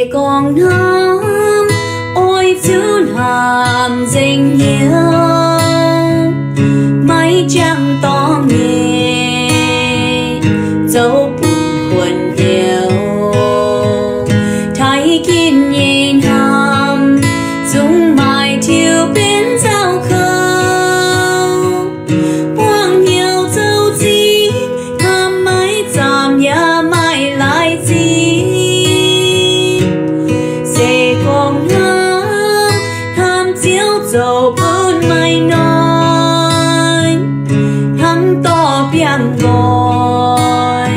Se gorngv hnamv, oix zuqc hnamv nzengc hnyouv, maiv jangx dorngx nyei, zoux bun kuonx hnyouv. Taaih ginv nyei hnamv, zungv maaih tiux benx nzauh kouv. Buangh hnyouv zoux zingh, hnamv maiv zaamc yaac maaih laaix zingh. Se gorngv hnamv, hnamv Ziouv zoux bun maaih noic, hnangv dorh biangh nqoi,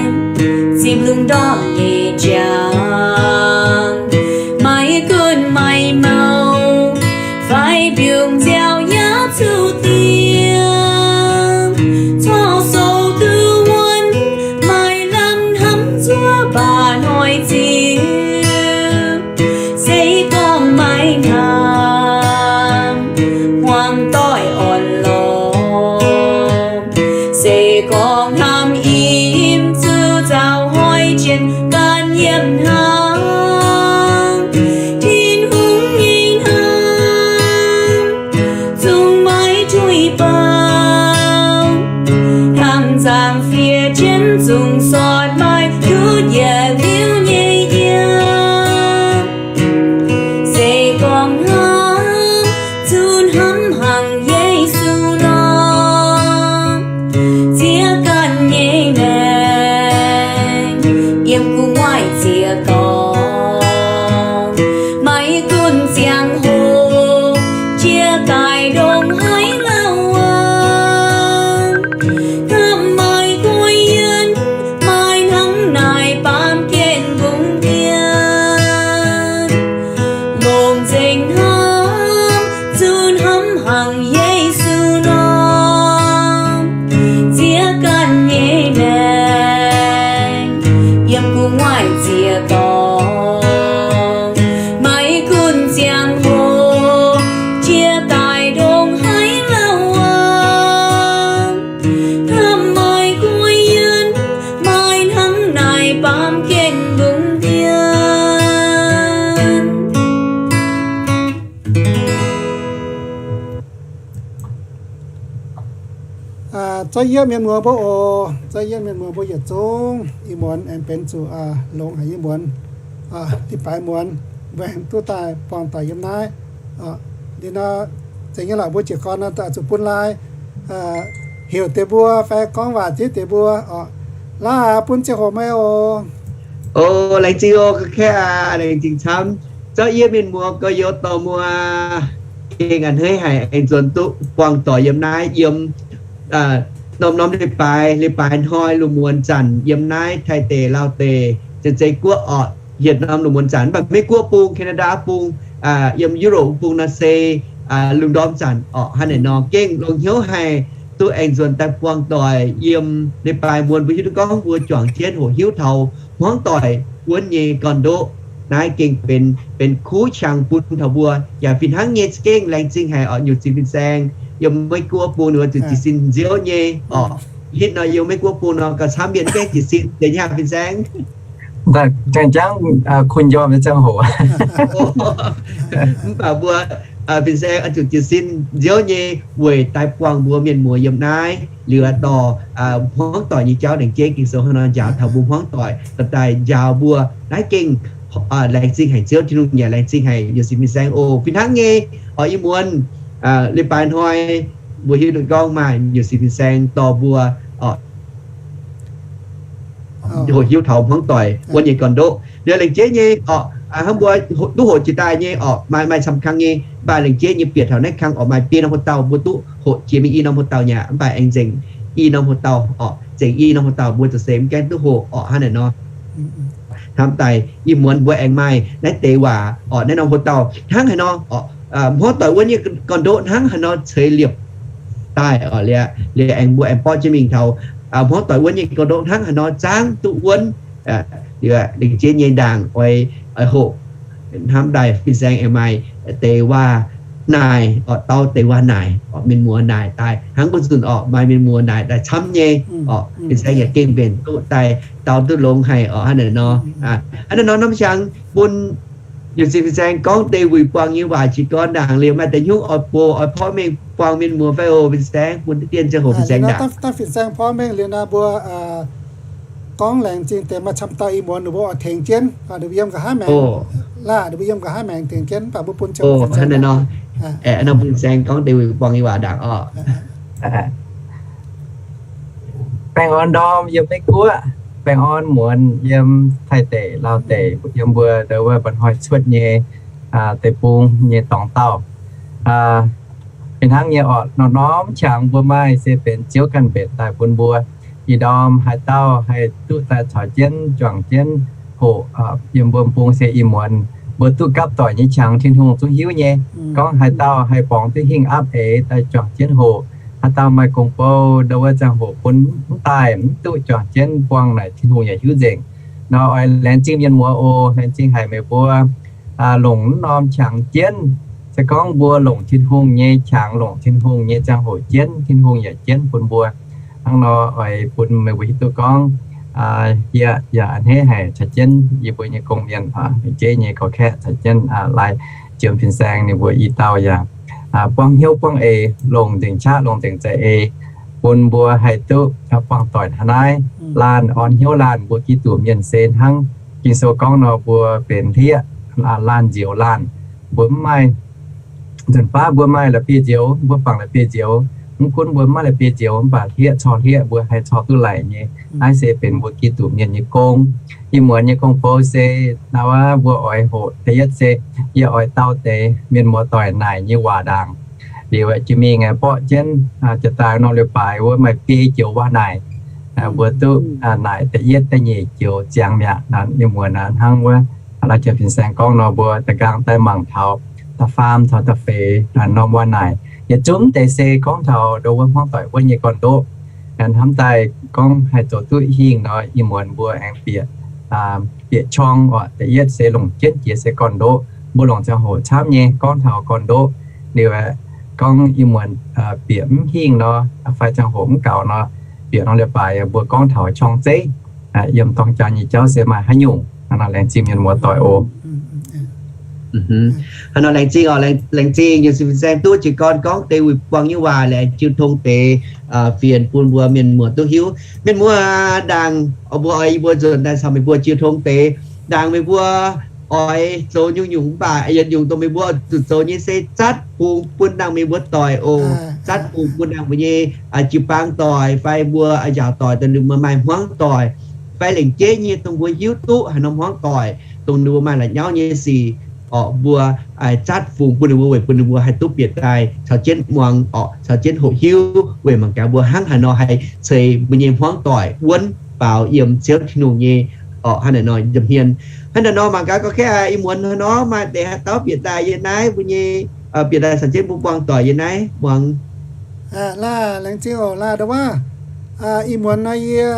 zipv lungh ndorm nyei njang, maiv gunv maiv mouh, fai mbiungc nziaaux yaac zuqc dingc. Corc sou duqv wuonv, maaih lamh hnamv nzuov baac noic ziouc. Se gorngv maiv hnamv, hmuangx doic orn-lorqc. Se gorngv hnamv im zuqc nzauh hnoi jienv ganh yiem hnangv. Tin-Hungh nyei hnamv zungh maiv tuix baac, hnangv nzangc-fiev jienv zungh sortv maaih ndutv yietc liuz nyei yiem. Se gorngv hnamv, zuqc hnamv hnangv Yesu nor, ziex ganh nyei maengc yiem gu'nguaaic ziex dorngx, maiv gunv ziangh hoc jiex daaih ndongc haaix lauh aqv. Hnamv maaih guai yienh, maaih hnangv naaic baamh gen mbungv dien. Longc nzengc hnamv, zuqc hnamv hnangv Yesu nor, ziex ganh nyei maengc yiem gu'nguaaic ziex dorngx, maiv gunv ziangh hoc jiex daaih ndongc haaix lauh aqv. Hnamv maaih guai yienh, maaih hnangv naaic baamh gen mbungv dien. Zorqv yie mienh muoz mbuo oc, zorqv yie mienh muoz mbuo yietc zungv ih muonz aengx benx zuqc longx haic nyei muonz, leiz-baaix muonz, mbuo aengx duqv daaih buangh doic yiem naaiv. Liuz nor, zeiz nyei lorqc, mbuo jiez gorn nor zuqc bun laai heuc deix mbuo fai gorngv waac ziex deix mbuo oc. Laai aac, bun ziangh hoc meih oc. O, laengz zingh oc, ga'kaeqv aac, laengz zingh camv. Zorqv yie mienh muoz gorx-youz dorh muoz gengh a'hneiv haic aengx nzuonx duqv buangh doic yiem naaiv yiem norm-norm leiz-baaix, leiz-baaix hnoi lungh muonz zanc yiem naaiv Taiv deic, Lauv deic, Janx-Zei Guoqv orqc, yietc norm lungh muonz zanc. Mv baac Meiv Guoqv bung, Canada bung, yiem Europe bung nor se lungh ndorm zanc orqc. Hnangv naaic nor gengh longx hnyouv haic duqv aengx nzuonx daaih buangh doic yiem leiz-baaix muonz. Mbuo hiuv duqv gorngv mbuo juangc jienv hoqc hiuv taux hmuangv doic wuonv nyei gorn-ndoqv. Naaiv gengh benx, benx kuv qangx bun taux mbuo. Yaac fih hnangv nyei za'gengh laengz zingh haic orqc, nyutc zinh fin-saeng yiem Meiv Guoqv bung ninh mbuo zuqc jiez sin nziouv nyei orqc. Hitv nor yiem Meiv Guoqv bung nor gauh camv mienh gaengh jiez sin deix nyei haic fin-saeng. Jangx-jangx kuh njormh nyei ziangh hoc. Mv baac mbuo fin-saeng oix zuqc jiez sin nziouv nyei weic daaih buangh mbuo mienh muoz yiem naaiv liuz dorh hmuangv doic nyei jauv. Laengz jeiv Ging-Sou hnangv nor njaaux taux mbuo hmuangv doic, dorh daaih njaaux mbuo. Naaiv gengh laengz zingh haic Ziouv Tin-Hungh, yaac laengz zingh haic nyutc zinh fin-saeng oc. Fih hnangv nyei orqc, ih muonz leiz-baaix hnoi mbuo hiuv duqv gorngv maaih nyutc zinh fin-saeng dorh mbuo hoqc hiuv taux hmuangv doic wuonv nyei gorn-ndoqv. Liuz laengz jeiv nyei orqc, hnangv mbuo duqv hoqc jiex daaih nyei orqc, maaih, maaih camv kang nyei, mv baac laengz jeiv nyei bieqc taux naaiv kang orqc, maaih biei norm hoc-dauh mbuo duqv hoqc jiex mingh i norm hoc-dauh nyei aqv. Mv baac aengx nzengc i norm hoc-dauh orqc, nzengc i norm hoc-dauh mbuo zuqc seix mv gaengh duqv hoqc orqc. Hnangv naaic nor, hnamv daaih ih muonz mbuo aengx maaih naaiv deix waac orqc, naaiv norm hoc-dauh hnangv haaix nor orqc, hmuangv doic wuonv nyei gorn-ndoqv hnangv haaix nor ceix liepc daaih orqc. Liuz, liuz aengx mbuo aengx borqv jienv mingh taux hmuangv doic wuonv nyei gorn-ndoqv hnangv haaix nor zaangv duqv wuonv. Liuz, laengz jeiv nyei ndaangc oix, oix hoqc hnamv daaih fin-saeng aengx maaih deix waac naaic orqc, dau deix waac naaic orqc, mienh muoz naaic daaih hnangv mbuo nzunc orqc, maaih mienh muoz naaic daaih camv nyei orqc. Fin-saeng yaac gengh mbenc duqv daaih dau duqv longx haic orqc. Hnangv naaic nor, hnangv naaic nor norm hnyangx bun Nyungc sin fin-saeng gorngv deix wuic buangh nyei waac jiez gorn ndaangc liuz maaih deix hnyouv oix bun oix porv mengh buangh mienh muoz fai oc fin-saeng, bun deix dienh ziangh hoc fin-saeng ndaangc. Da'faanh fin-saeng porv mengh liuz naaiv mbuo gorngv laengz zingh deix maaih camv dauh ih muonz ninh mbuo oix tengx jienv, ninh mbuo yiem nqa'haav maengx, laaix ninh mbuo yiem nqa'haav maengx tengx jienv, mv baac mbuo bun ziangh hoc fin-saeng nor, nor bun fin-saeng gorngv deix wuic buangh nyei waac ndaangc oc. Baengh orn ndorm yiem Meiv Guoqv, baengh orn muonz yiem Taiv deic, Lauh deic, yiem mbuo ndau wuov mba'hnoi hnoi cuotv nyei deic-bung nyei dorngx dauh. Fih hnangv nyei oc, norm-norm qangx mbuo maaih se benx Ziouv ganh mbenc daaih bun mbuo. Ih ndorm haaix dauh haih duqv daaih caux jienv juangc jienv hoqc yiem mbuo bung se ih muonz mbuo duqv gapv doic nyei qangx Tin-Hungh zungv hiuv nyei. Gorngv haaix dauh haih borngz duqv hingh aapv eix daaih juangc jienv hoqc, haaix dauh maaih gong-bou ndau wuov ziangh hoc bun mv daaih mv duqv juangc jienv buangh naaic Tin-Hungh yaac hiuv nzengc. Nor oix laengz zingh mienh muoz oc, laengz zingh haic meih mbuo longc mv norm qangx jienv. Se gorngv mbuo longc Tin-Hungh nyei qangx, longc Tin-Hungh nyei ziangh hoc jienv, Tin-Hungh yaac jienv bun mbuo. Hnangv nor oix bun meih mbuo hiuv duqv gorngv yie yaac a'hneiv haic caux jienv yie mbuo nyei gong-mienh, jeiv nyei gorx-kaeqv caux jienv lai jiem fin-saeng ninh mbuo i dauh yaac buangh hnyouv buangh eix, longc nzengc qaqv longc nzengc za'eix bun mbuo haih duqv buangh doic hnangv naaiv. Laanh orn hnyouv laanh mbuo Giduc mienh se hnangv Ging-Sou gorngv nor, mbuo benx hlieqv, laanh nzioux laanh. Mbuo mv maaih nzunc baav mbuo maaih la'bieiv-nzioux, mbuo bangc la'bieiv-nzioux. Mv gunv mbuo mv maaih la'bieiv-nzioux, mv baac hlieqv corc hlieqv mbuo haih corc duqv laic nyei. Naaiv se benx mbuo Giduc mienh nyei gong. Ih muonz nyei gong-bou se naaiv, mbuo oix hoqc da'yietv se yie oix dau deix mienh muoz-doic naaic nyei waac ndaangc. Liuz jiex mingh aengx borqv jienv jiex daaih norm leiz-baaix wuov maaih biei joux waac naaic. Mbuo duqv naaic da'yietv, da'nyeic joux ziangx mi'aqv. Ih muonz naaiv hnangv wuov laaix jiem fin-saeng gorngv nor, mbuo da'nqaang daaih mangc taux da'faam taux da'feix norm waac naaic. Yietc zungv deix se gorngv taux ndau wuov hmuangv doic wuov nyei gorn-ndoqv. Hnamv daaih gorngv haih zoux duqv hingh nor, ih muonz mbuo aengx bieqc bieqc qorng oc. Da'yietv se longc jienv jiex se gorn-ndoqv. Mbuo longc ziangh hoc camv nyei gorngv taux gorn-ndoqv. Liuz aeqv, gorngv ih muonz bieqc mv hingh nor, fai ziangh hoc mv gaux nor, bieqc norm leiz-baaix mbuo gorngv taux qorng zeiv. Yiem dorng jaa nyei jauv se maaih haaix nyungc. Laengz zingh mienh muoz-doic oc. Hnangv nor laengz zingh oc, laengz zingh nyei fin-saeng duqv jiez gorn gorngv deix wuic buangh nyei waac, laengz jiu tong deix fienx bun mbuo mienh muoz duqv hiuv. Mienh muoz ndaangc, mbuo oix yie mbuo nzuonx daaih caux meih mbuo jiu tong deix. Ndaangc meih mbuo oix zoux nyungc-nyungc mv baac yietc nyungc dongh meih mbuo zuqc zoux nyei se zatv fungx bun ndaangc meih mbuo doic oc. Zatv fungx bun ndaangc mbuo nyei jiu-baang doic fai mbuo njaaux doic dongh ninh mbuo maaih hmuangv doic, fai lengc jeiv nyei dongh mbuo hiuv duqv haaix norm hmuangv doic dongh ninh mbuo maaih la'nyauv nyei sic orqc, mbuo zatv fungx bun ninh mbuo weic bun ninh mbuo haih duqv bieqc daaih caux jienv muangx orqc, caux jienv hoqc hiuv weic mangc gaax mbuo hnangv haaix nor haih ceix mbuo nyei hmuangv doic wuonv faaux yiem Ziouv Tin-Hungh nyei orqc, hnangv naaic nor nza'hmien. Hnangv naaic nor mangc gaax gorngv kaeqv ih muonz hnangv nor maaih deix haaix dauh bieqc daaih yiem naaiv mbuo nyei bieqc daaih caux jienv mbuo buangh doic yiem naaiv muangx. Laaih, laengz zingh oc. Laaih ndau wuov, ih muonz nor yie,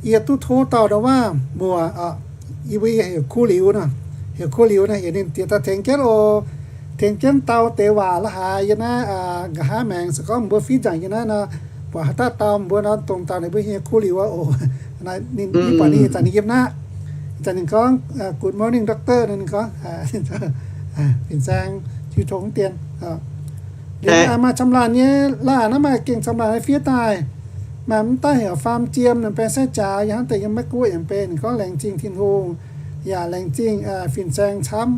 yie duqv tov dauh ndau wuov muoc, yie mbuo yie heuc Kuv Liuz nor, heuc Kuv Liuz nor, heuc ninh diex daaih tengx jienv oc. Tengx jienv dau deix waac la'haaix yiem naaiv nqa'haav maengx, se gorngv mbuo fiev nzaangc yiem naaiv nor, buatc haaix dauh dau mbuo nor, dongh dauh ninh mbuo nyei Kuv Liuz oc. Ninh buatc ninh ih zanc ninh yiem naaiv. Ih zanc ninh gorngv, Good morning, doctor, ninh gorngv, fin-saeng jiu tong dien. Liuz maaih camv laanh nyei, laaih naaiv maaih gengh camv laanh nyei fiev daaih. Maaih mv daaih heuc Faam Jiem, ninh benx sai jaax, yiem hnangv deix yiem Meiv Guoqv yaac benx. Ninh gorngv laengz zingh Tin-Hungh, yaac laengz zingh fin-saeng camv.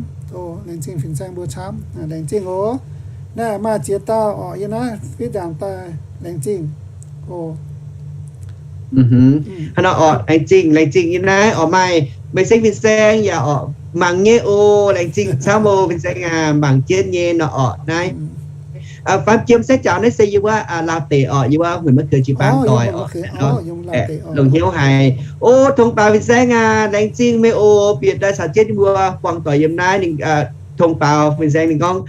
Laengz zingh fin-saeng mbuo camv. Laengz zingh oc. Naaiv maaih ziex dauh orqc, yiem naaiv fiev nzaangc daaih. Laengz zingh oc. Hnangv nor orqc, laengz zingh, laengz zingh yiem naaiv orqc, maaih meih seng fin-saeng yaac orqc mangc nyei oc. Laengz zingh camv oc fin-saeng aac, mangc jienv nyei nor orqc naaiv. Faam Jiem sai jaax naaiv se yiem wuov Laauh deic orqc, yiem wuov Huin Maiv Keu jiu-baang doic orqc, longc hnyouv haic. O, tong baaux fin-saeng aac, laengz zingh meih oc, bieqc daaih caux jienv mbuo buangh doic yiem naaiv. Ninh tong baaux fin-saeng ninh gorngv,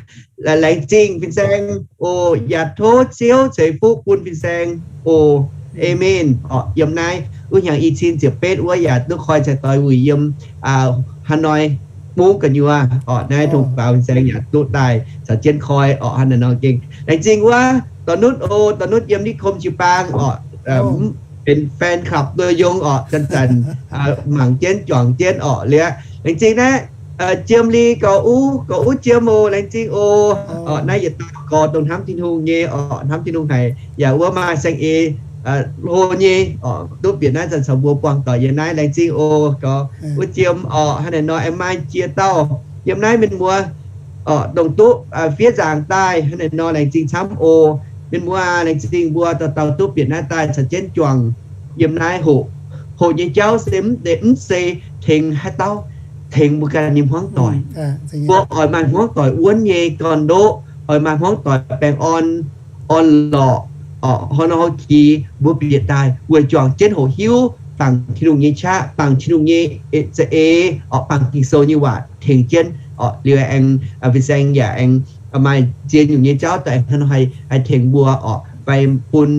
laengz zingh fin-saeng oc, yaac tov Ziouv ceix fuqv bun fin-saeng oc. Aamen orqc. Yiem naaiv wuov hnyangx i cin ziepc betv wuov yaac duqv koi cai doix wuic yiem Hanoi bung gu'nyuoz orqc. Naaiv tong baaux fin-saeng yaac duqv daaih caux jienv koi orqc. Hnangv naaiv nor gengh laengz zingh wuov Dorh Nutv oc, Dorh Nutv yiem Niv Kom jiu-baang orqc, benx fan club duqv yong orqc, zanc-zanc mangc jienv juangc jienv orqc liuz. Laengz zingh naaiv Jiem li gorx uv, gorx uv jiem oc, laengz zingh oc. Orqc, naaiv yietc dauh gorx dongh hnamv Tin-Hungh nyei orqc, hnamv Tin-Hungh haic, yaac wuov maaih saeng-eix hlo nyei orqc, duqv bieqc naaiv zanc caux mbuo buangh doic yiem naaiv, laengz zingh oc. Gorx uv jiem orqc, hnangv naaic nor aengx maaih jiex dauh yiem naaiv mienh muoz orqc, dongh duqv fiev nzaangc daaih, hnangv naaic nor laengz zingh camv oc. Mienh muoz, laengz zingh mbuo dauh dauh duqv bieqc naaiv daaih caux jienv juangc yiem naaiv hoqc. Hoqc nyei jauv se mv deix mv zeiz tengx haaix dauh, tengx mbuo ganh nyei hmuangv doic. Mbuo oix maaih hmuangv doic wuonv nyei gorn-ndoqv, oix maaih hmuangv doic baengh orn, orn-lorqc, hnoi-hnoi ki mbuo bieqc daaih weic juangc jienv hoqc hiuv, bangc Tin-Hungh nyei qaqv, bangc Tin-Hungh nyei za'eix orqc, bangc Ging-Sou nyei waac tengx jienv orqc. Liuz aengx fin-saeng yaac aengx maaih ziex nyungc nyei jauv daaih hnangv nor haih tengx mbuo orqc, fai bun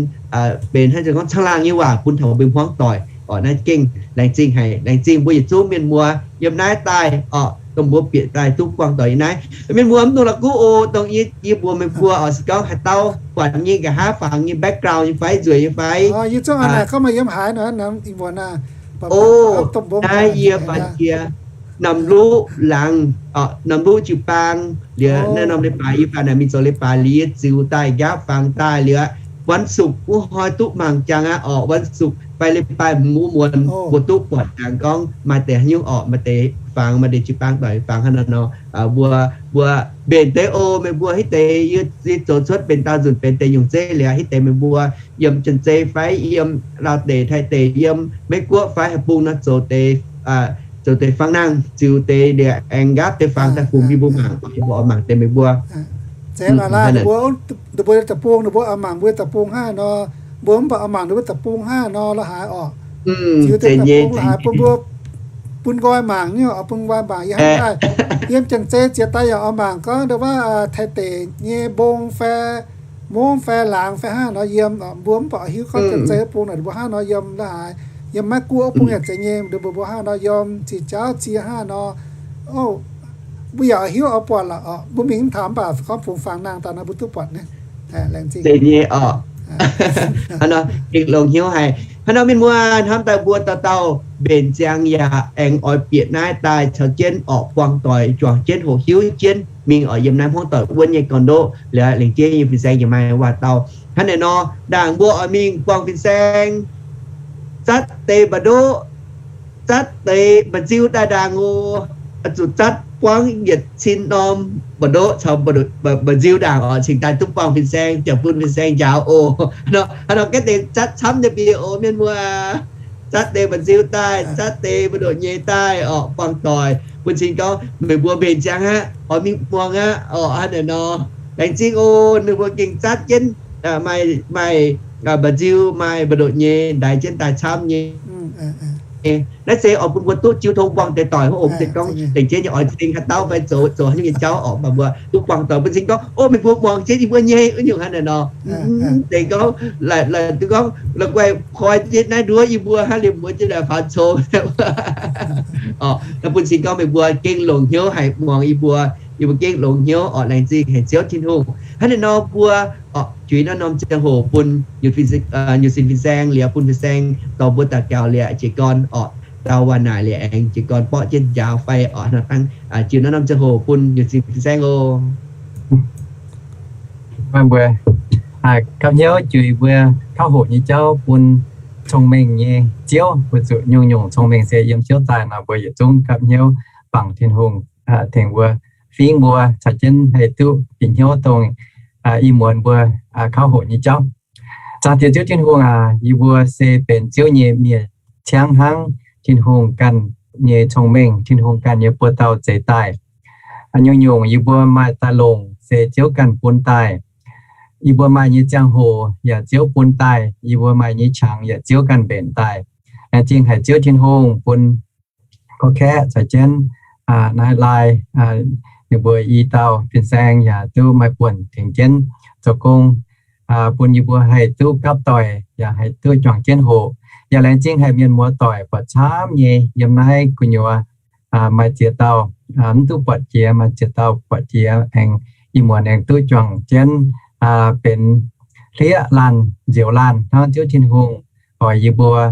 benx hnangv gorngv caangh laangh nyei waac bun taux mbuo hmuangv doic orqc. Naaiv gengh laengz zingh haic, laengz zingh mbuo yietc zungv mienh muoz yiem naaiv daaih orqc, dongh mbuo bieqc daaih duqv buangh doic yiem naaiv. Mienh muoz mv dungx la'kuqv oc, dongh yie mbuox meih mbuo orqc, se gorngv haaix dauh buatc nyei nqa'haav fangx nyei background nyei fai nzueic nyei fai, o, naaiv yie buatc jiex Namluqv laangz, Namluqv jiu-baang liuz naaiv norm leiz-baaix yie faanh naaic mingh zoux leiz-baaix liuz yie ziux daaih nqaapv fangx daaih liuz aqv, วันศุกร์ wuov hnoi duqv mangc jangx aqv orqc. วันศุกร์ fai leiz-baaix hmz wuov muonz mbuo duqv buatc jangx gorngv maaih deix haaix nyungc orqc, maaih deix fangx maaih deix jiu-baang doic fangx hnangv naaiv nor, mbuo, mbuo mbenc deix oc. Meih mbuo hitv deix yie zoux cuotv mbenc daauh nzunc benx deix nyungc zeiv liuz hitv deix meih mbuo yiem Janx-Zei fai yiem Laauv deic, Taiv deic, yiem Meiv Guoqv fai haaix bung nor zoux deix, zoux deix fangx nangh ziux deix liuz aengx nqaapv deix fangx daaih fungx bun mbuo mangc, mbuo oix mangc deix meih mbuo. Ninh mbuo deic-bung, ninh mbuo oix mangc mbuo deic-bung hnangv nor, mbuo mv baac oix mangc ninh mbuo deic-bung hnangv nor la'haaix orqc. Ziux deix deic-bung la'haaix bun mbuo, bun nqoi mangc nyei, bun nqoi mangc yiem hnangv daaih. Yiem Janx-Zei ziex daaih yaac oix mangc gorngv ndongc wuov Taiv deic nyei mbong fai mongv fai laangz fai hnangv nor yiem, mbuo mv baac hiuv gorngv Janx-Zei wuov bung naaic mbuo hnangv nor yiem la'haaix. Yiem Meiv Guoqv wuov bung yaac zeiz nyei, mbuo mbuo hnangv nor yiem, ziex jauv ziex hnangv nor. Mbuo yaac hiuv oix buatc lorqc, mbuo mingh mv taux mv baac gorngv fungx fangx nangh daaih nor mbuo duqv buatc nyei. Zeiz nyei orqc. Hnangv nor gengh longx hnyouv haic. Hnangv nor mienh muoz, hnamv daaih mbuo dauh dauh mbenc ziangx yaac aengx oix bieqc naaiv daaih caux jienv orqc buangh doic juangc jienv hoqc hiuv jienv mingh orqc yiem naaiv hmuangv doic wuonv nyei gorn-ndoqv liuz lengc jeiv nyei fin-saeng yaac maaih waac-dauh. Hnangv naaic nor ndaangc mbuo oix mingh buangh fin-saeng zatv deix mba'ndoqv, zatv deix mba'nziu daaih ndaangc oc. Zuqc zatv buangv yietc cin norm mba'ndoqv caux mba'nziu ndaangc oc, cingx daaih duqv buangh fin-saeng, ziouc bun fin-saeng njaaux oc. Hnangv nor gaeqv deix zatv camv nyei bie oc mienh muoz. Zatv deix mba'nziu daaih, zatv deix mba'ndoqv nyei daaih orqc buangh doic bun cing gorngv meih mbuo mbenc ziangx aqv, oix mingh muangx aqv orqc. Hnangv naaic nor laengz zingh oc. Ninh mbuo gengh zatv jienv maaih, maaih mba'nziu, maaih mba'ndoqv nyei ndaix jienv daaih camv nyei. Naaiv se oix bun mbuo duqv jiu tong buangh deix doic hov, mv zeiz gorngv lengc jeiv nyei oix ceng haaix dauh fai zoux, zoux haaix nyungc nyei jauv orqc, mv baac mbuo duqv buangh doic bun cing gorngv, o, meih mbuo muangx jienv yie mbuo nyei wuov nyungc hnangv naaic nor. Mv zeiz gorngv, laaix duqv gorngv la'guaih koi jienv naaiv nduov yie mbuo hnangv liuz mbuo jienv laaix faaux cong. Orqc, bun cing gorngv meih mbuo gengh longc hnyouv haic muangx yie mbuo, yie mbuo gengh longc hnyouv orqc, laengz zingh haic Ziouv Tin-Hungh. Hnangv naaic nor mbuo orqc, juix naaiv norm ziangh hoc bun nyutc sin fin-saeng liuz bun fin-saeng dorh mbuo daux gaux liuz jiez gorn orqc, dau waac naaic liuz aengx jiez gorn borqv jienv njaaux fai orqc, hnangv nor dangh juix naaiv norm ziangh hoc bun nyutc sin fin-saeng oc. Mbuo gapv hnyouv juix mbuo kauv hoqc nyei jauv bun cong-mengh nyei Ziouv, weic zuqc nyungc-nyungc cong-mengh se yiem Ziouv daaih nor, mbuo yietc zungv gapv hnyouv bangc Tin-Hungh tengx mbuo, fingx mbuo caux jienv haih duqv bieqc hnyouv dongh ih muonz mbuo kauv hoqc nyei jauv. Zaangc Diex Ziouv Tin-Hungh aac, yie mbuo se benx Ziouv nyei mienh ciangv hnangv Tin-Hungh ganh nyei cong-mengh, Tin-Hungh ganh nyei buoz-dauh zeix daaih. Nyungc-nyungc yie mbuo maaih daaih longc se Ziouv ganh bun daaih. Yie mbuo maaih nyei ziangh hoc yaac Ziouv bun daaih, yie mbuo maaih nyei qangx yaac Ziouv ganh mbenc daaih. Laengz zingh haic Ziouv Tin-Hungh bun gorqv-kaeqv caux jienv naaiv laai, ninh mbuo i dauh fin-saeng yaac duqv maaih buonc tengx jienv zoux gong, bun yie mbuo haih duqv gapv doic yaac haih duqv juangc jienv hoqc. Yaac laengz zingh haic mienh muoz doic buatc camv nyei yiem naaiv gu'nyuoz maaih ziex dauh mv duqv buatc jiex, maaih ziex dauh buatc jiex aengx ih muonz aengx duqv juangc jienv benx hlieqv laanh nzioux laanh hnangv Ziouv Tin-Hungh oix yie mbuo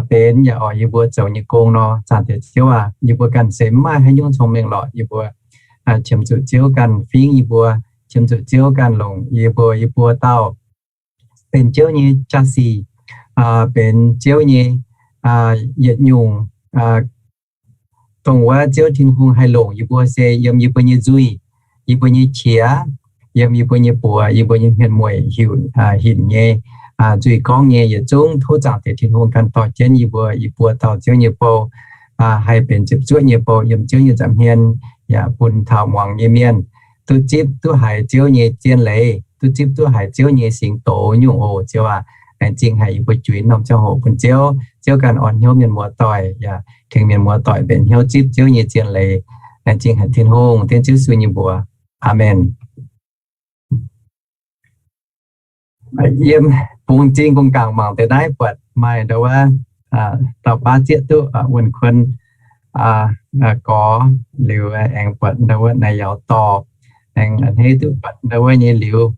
benx yaac oix yie mbuo zoux nyei gong nor. Zaangc Diex Ziouv aac, yie mbuo ganh se mv maaih haaix nyungc cong-mengh lorqc. Yie mbuo qiemx zuqc Ziouv ganh fingv yie mbuo, qiemx zuqc Ziouv ganh longc yie mbuo, yie mbuo dauh benx Ziouv nyei jaa-sic, benx Ziouv nyei yietc nyungc, dongh wuov Ziouv Tin-Hungh haih longc yie mbuo se yiem yie mbuo nyei nzuih, yie mbuo nyei qiex, yiem yie mbuo nyei buoz, yie mbuo nyei hmien mueic hinc nyei, nzuih gorngv nyei yietc zungv tov Zaangc Diex Tin-Hungh ganh dorh jienv yie mbuo, yie mbuo dauh Ziouv nyei bou, haih benx ziepc zuoqv nyei bou yiem Ziouv nyei nza'hmien, yaac bun taux muangx nyei mienh duqv zipv duqv haiz Ziouv nyei zien leiz, duqv zipv duqv haiz Ziouv nyei singx doz nyungc oc. Ziouv aac, laengz zingh haic yie mbuo juix norm ziangh hoc bun Ziouv. Ziouv ganh orn hnyouv mienh muoz-doic, yaac tengx mienh muoz-doic mbenc hnyouv zipv Ziouv nyei zien leiz. Laengz zingh haic Tin-Hungh, dengv Ziouv Yesu nyei mbuox. Aamen. Yiem bungx m'zing gong-gaangc mangc deix naaiv buatc maaih ndau wuov dauh baav zieqv duqv wuonh kuon gorx liuz, aengx buatc ndau wuov naaiv yaac dorh, aengx a'hneiv duqv buatc ndau wuov nyei liuz,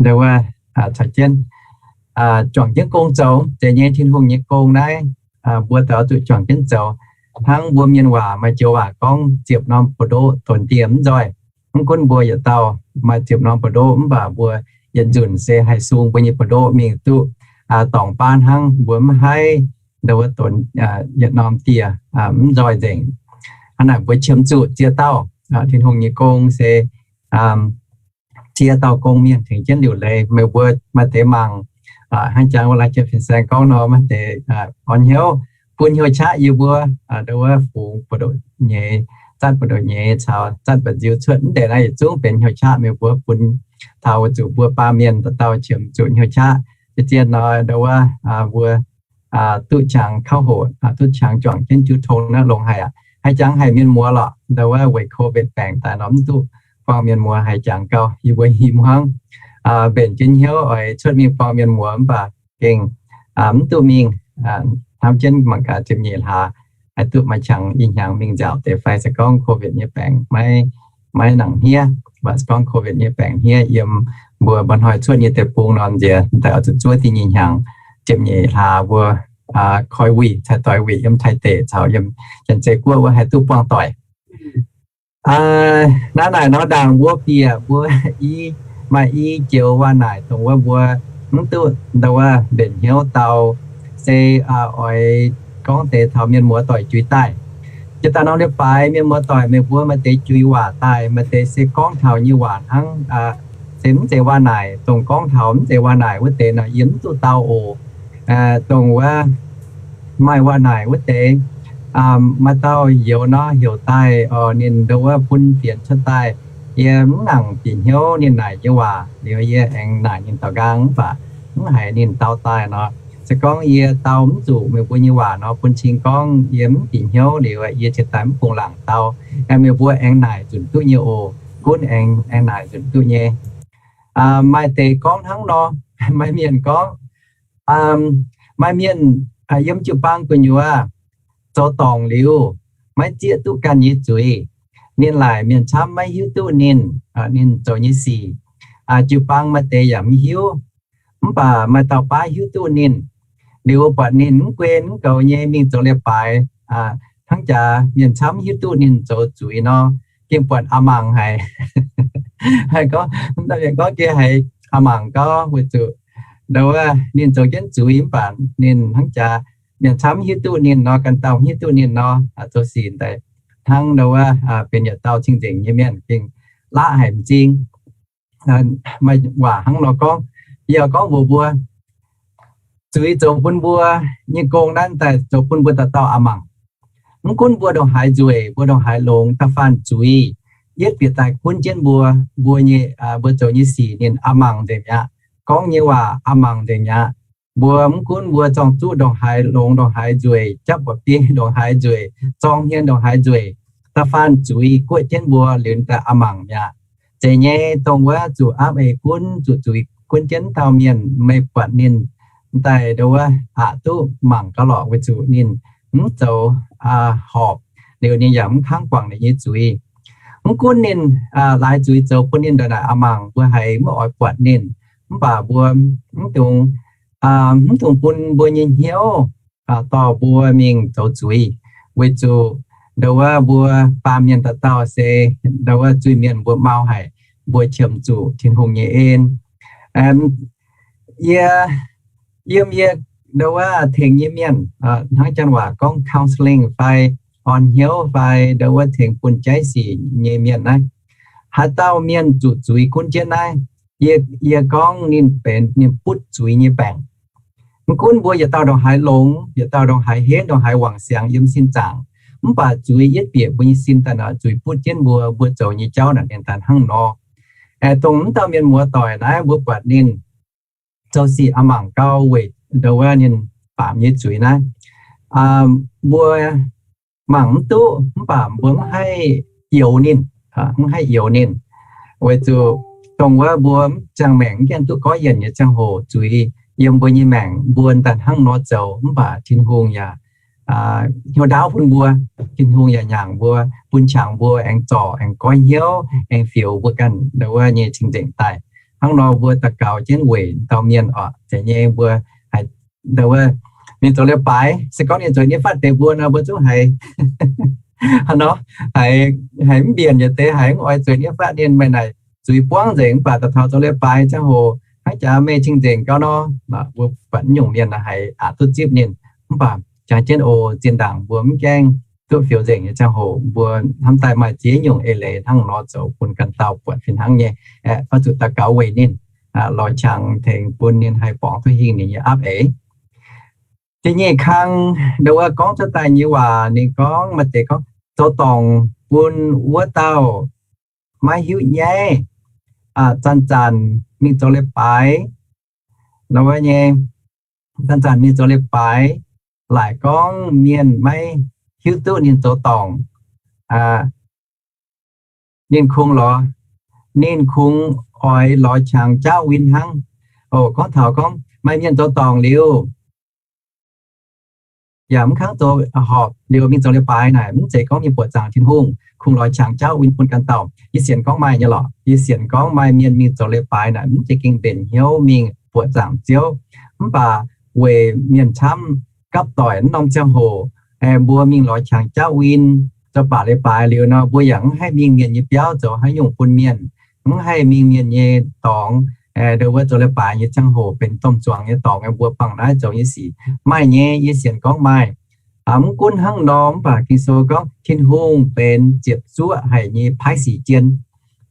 ndau wuov caux jienv juangc jienv gong zoux. Zeiz nyei, Tin-Hungh nyei gong naaiv mbuo daux zuqc juangc jienv zoux. Hnangv mbuo mienh waac maaih joux waac gorngv, ziepc norm buoz-ndoqv donx dieh mv nzoih. Mv gunv mbuo yietc dauh maaih ziepc norm buoz-ndoqv, mv baac mbuo yietc nzunc se haih sung mbuo nyei buoz-ndoqv mingh duqv dorngx baav hnangv. Mbuo mv haih ndau wuov donx yietc norm dieh mv nzoih nzengc. Hnangv naaic mbuo qiemx zuqc ziex dauh. Tin-Hungh nyei gong se ziex dauh gong mienh tengx jienv liuc leiz. Meih mbuo maaih deix mangc, hnangv jangx wuov lai jiex fin-saeng gorngv nor, maaih deix orn hnyouv bun hnyouv qaqv yie mbuo ndau wuov fungx buoz-ndoqv nyei, zatv buoz-ndoqv nyei caux zatv mba'nziu cuotv, mv deix naaiv yietc zungv benx hnyouv qaqv. Meih mbuo bun taux weic zuqc mbuo baamh mienh dauh dauh qiemx zuqc hnyouv qaqv. Zien-zien nor ndau wuov mbuo duqv qangx kauv hoc, duqv qangx juangc jienv jiu tong naaiv longx haic aqv. Haaix jangx haic mienh muoz lorqc, ndau wuov weic COVID baengc daaih nor mv duqv buangh mienh muoz haiz jangx gau. Yie mbuo himv hnangv mbenc jienv hnyouv oix cuotv mingh buangh mienh muoz mv baac gengh mv duqv mingh. Hnamv jienv mangc gaax ziepc nyeic hlaax haih duqv maaih qangx i hnyangx mingh nziaauc deix fai. Se gorngv COVID nyei baengc maiv nangc hniev, mv baac se gorngv COVID nyei baengc hniev yiem mbuo mba'hnoi cuotv nyei deic-bung nor, nziex daaih oix zuqc zuov da'nyeic hnyangx ziepc nyeic hlaax mbuo koi wuic, cai doix wuic yiem Taiv deic caux yiem Janx-Zei Guoqv wuov haih duqv buangh doic. Naaiv naaic nor ndaangc mbuo bieqc mbuo i, maaih i joux waac-naaic dongh wuov mbuo mv duqv ndau wuov mbenc hnyouv dau, se oix gorngv deix taux mienh muoz-doic juix daaih. Jiex daaih norm leiz-baaix mienh muoz-doic meih mbuo maaih deix juix waac daaih, maaih deix se gorngv taux nyei waac hnangv, se mv zeiz waac-naaic. Dongh gorngv taux mv zeiz waac-naaic wuov deix nor yie mv duqv dau oc. Dongh wuov maaih waac-naaic wuov deix, maaih dauh youz nor heuc daaih, ninh ndau wuov bun fienx cuotv daaih. Yie mv nangc bieqc hnyouv ninh naaic nyei waac liuz, yie aengx naaic ninh daux nqaang mv baac mv haiz ninh dau daaih nor, se gorngv yie dau mv zuqc meih mbuo nyei waac nor, bun cing gorngv yie mv bieqc hnyouv liuz, yie cingx daaih mv bungx laangc dau. Meih mbuo aengx naaic nzunc duqv nyei oc. Gunv aengx, aengx naaic nzunc duqv nyei. Maaih deix gorngv hnangv nor, maaih mienh gorngv, maaih mienh yiem jiu-baang gu'nyuoz zoux dorngc liuz, maiv zieqv duqv ganh nyei zuiz. Ninh laaic mienh camv maiv hiuv duqv ninh, ninh zoux nyei sic. Jiu-baang maaih deix yaac mv hiuv, mv baac maaih dauh baav hiuv duqv ninh. Liuz buatc ninh mv gun mv goux nyei mingh zoux leiz-baaix, hnangv jaax mienh camv mv hiuv duqv ninh zoux zuiz nor, gengh buatc a'mangc haic. Gorngv, gorngv gengh haiz a'mangc gauh weic zuqc ndau wuov ninh zoux jienv zuiz mv baac ninh hnangv jaax mienh camv mv hiuv duqv ninh nor, ganh dauh mv hiuv duqv ninh nor, zoux sic daaih hnangv ndau wuov benx yietc dauh cing-nzengc nyei mienh gengh laqv haic m'zing. Maaih waac hnangv nor gorngv, yie gorngv mbuox mbuo, zuiz zoux bun mbuo nyei gong naaiv daaih zoux bun mbuo dauh dauh a'mangc. Mv gunv mbuo ndongc haaix nzueic, mbuo ndongc haaix longx, da'faanh zuiz yietv bieqc daaih gunv jienv mbuo, mbuo nyei, mbuo zoux nyei sic ninh a'mangc nzengc mi'aqv, gorngv nyei waac a'mangc nzengc mi'aqv. Mbuo mv gunv mbuo zorng zuqv ndongc haaix longx, ndongc haaix nzueic, japv mba'biei ndongc haaix nzueic, zorng hmien ndongc haaix nzueic, da'faanh zuiz guoqv jienv mbuo liuz daaih a'mangc mi'aqv. Zeiz nyei, dongh wuov zuqc aapv eix gunv, zuqc zuiz gunv jienv dauh mienh, meih buatc ninh daaih ndau wuov aqc duqv mangc gauh lorqc weic zuqc ninh mv zoux horpc, liuz ninh yaac mv kangv guangc ninh nyei zuiz. Mv gunv ninh laaix zuiz zoux bun ninh ndongc naaic a'mangc, mbuo haiz mv oix buatc ninh, mv baac mbuo mv dungx mv dungx bun mbuo nyei hnyouv dorh mbuo mingh zoux zuiz, weic zuqc ndo wuov mbuo baamh mienh dauh dauh se ndo wuov zuiz-mienh mbuo mau haic, mbuo qiemx zuqc Tin-Hungh nyei en. Yie, yiem yie ndo wuov tengx nyei mienh, hnangv janx waac gorngv counselling fai orn hnyouv fai ndo wuov tengx bun jaiv sic nyei mienh naaiv, haaix dauh mienh zuqc zuiz gunv jienv naaiv, yie, yie gorngv ninh benx ninh butv zuiz nyei baengc. Mv gunv mbuo yietc dauh ndongc haaix longx, yietc dauh ndongc haaix henv, ndongc haaix wangc siangx yiem sin zaangc, mv baac zuiz yietv bieqc mbuo nyei sin daaih nor, zuiz butv jienv mbuo, mbuo zoux nyei jauv naaic ninh daaih hnangv nor. Dongh mv dauh mienh muoz-doic naaiv mbuo buatc ninh zoux sic a'mangc gau weic ndo wuov ninh baamz nyei zuiz naaiv. Mbuo mangc mv duqv mv baac mbuo mv haih youx ninh, mv haih youx ninh, weic zuqc dongh wuov mbuo mv ziangh maengc mv gaengh duqv goiv yienc nyei ziangh hoc zuiz yiem mbuo nyei maengc mbuo daaih hnangv nor zoux mv baac Tin-Hungh yaac hnyouv ndaauv bun mbuo. Tin-Hungh yaac nyaangc mbuo, bun qangx mbuo aengx zorc, aengx goiv hnyouv, aengx fioux mbuo ganh ndo wuov nyei cing-nzengc daaih. Hnangv nor mbuo daux gaux jienv weic dauh mienh oc, zeiz nyei mbuo haiz ndo wuov ninh zoux leiz-baaix, se gorngv ninh zoux nyei fatv deix mbuo nor, mbuo zungv haiz haaix nor, haiz, haiz mv mbienc yietc deix, haiz mv oix zueiz nyei fatv ninh, meih naaic zuiz buangv nzengc mv baac daaih taux zoux leiz-baaix ziangh hoc hnangv jaax meih cing-nzengc gau nor, mbuo buatc nyungc mienh haiz aqc duqv zipv ninh. Mv baac jangx jienv oc, zinh ndaangc mbuo mv gaengh duqv fioux nzengc nyei ziangh hoc mbuo hnamv daaih maaih ziex nyungc eix leiz hnangv nor zoux bun ganh dauh buatc fih hnangv nyei. Aeqv, oix zuqc daux gaux weic ninh, lorz qangx tengx bun ninh haih borngz duqv hingh ninh nyei aapv eix. Da'nyeic kang ndo wuov gorngv cuotv daaih nyei waac ninh gorngv maaih deix gorngv zoux dorngc bun wuov dauh maiv hiuv nyaiv, zanc-zanc mingh zoux leiz-baaix, ndo wuov nyei, zanc-zanc mingh zoux leiz-baaix, laaic gorngv mienh maiv hiuv duqv ninh zoux dorngc, ninh kungx lorz, ninh kungx oix lorz qangx jaauv win hnangv. Oc, gorngv taux gorngv maaih mienh zoux dorngc liuz yaac mv kangv zoux horpc liuz mingh zoux leiz-baaix naaic, mv zeiz gorngv mingh buoqc zaangc Tin-Hungh, kungx lorz qangx jaauv win bun ganh dauh. Yie sienx gorngv maaih nyei lorqc. Yie sienx gorngv maaih mienh mingh zoux leiz-baaix naaic mv zeiz gengh mbenc hnyouv mingh buoqc zaangc Ziouv, mv baac weic mienh camv gapv doic wuov norm ziangh hoc, mbuo mingh lorz qangx jaauv win, zoux baac leiz-baaix liuz nor, mbuo yaac mv haih mingh mienh nyei biauv zoux haaix nyungc bun mienh, mv haih mingh mienh nyei dorngx, ndo wuov zoux leiz-baaix nyei ziangh hoc benx domh zuangx nyei dorngx, mbuo bangc naaiv zoux nyei sic. Maaih nyei, yie sienx gorngv maaih. Mv gunv hnangv nor, mv baac Ging-Sou gorngv Tin-Hungh benx ziepc zuoqv haic nyei paaiv sic jien.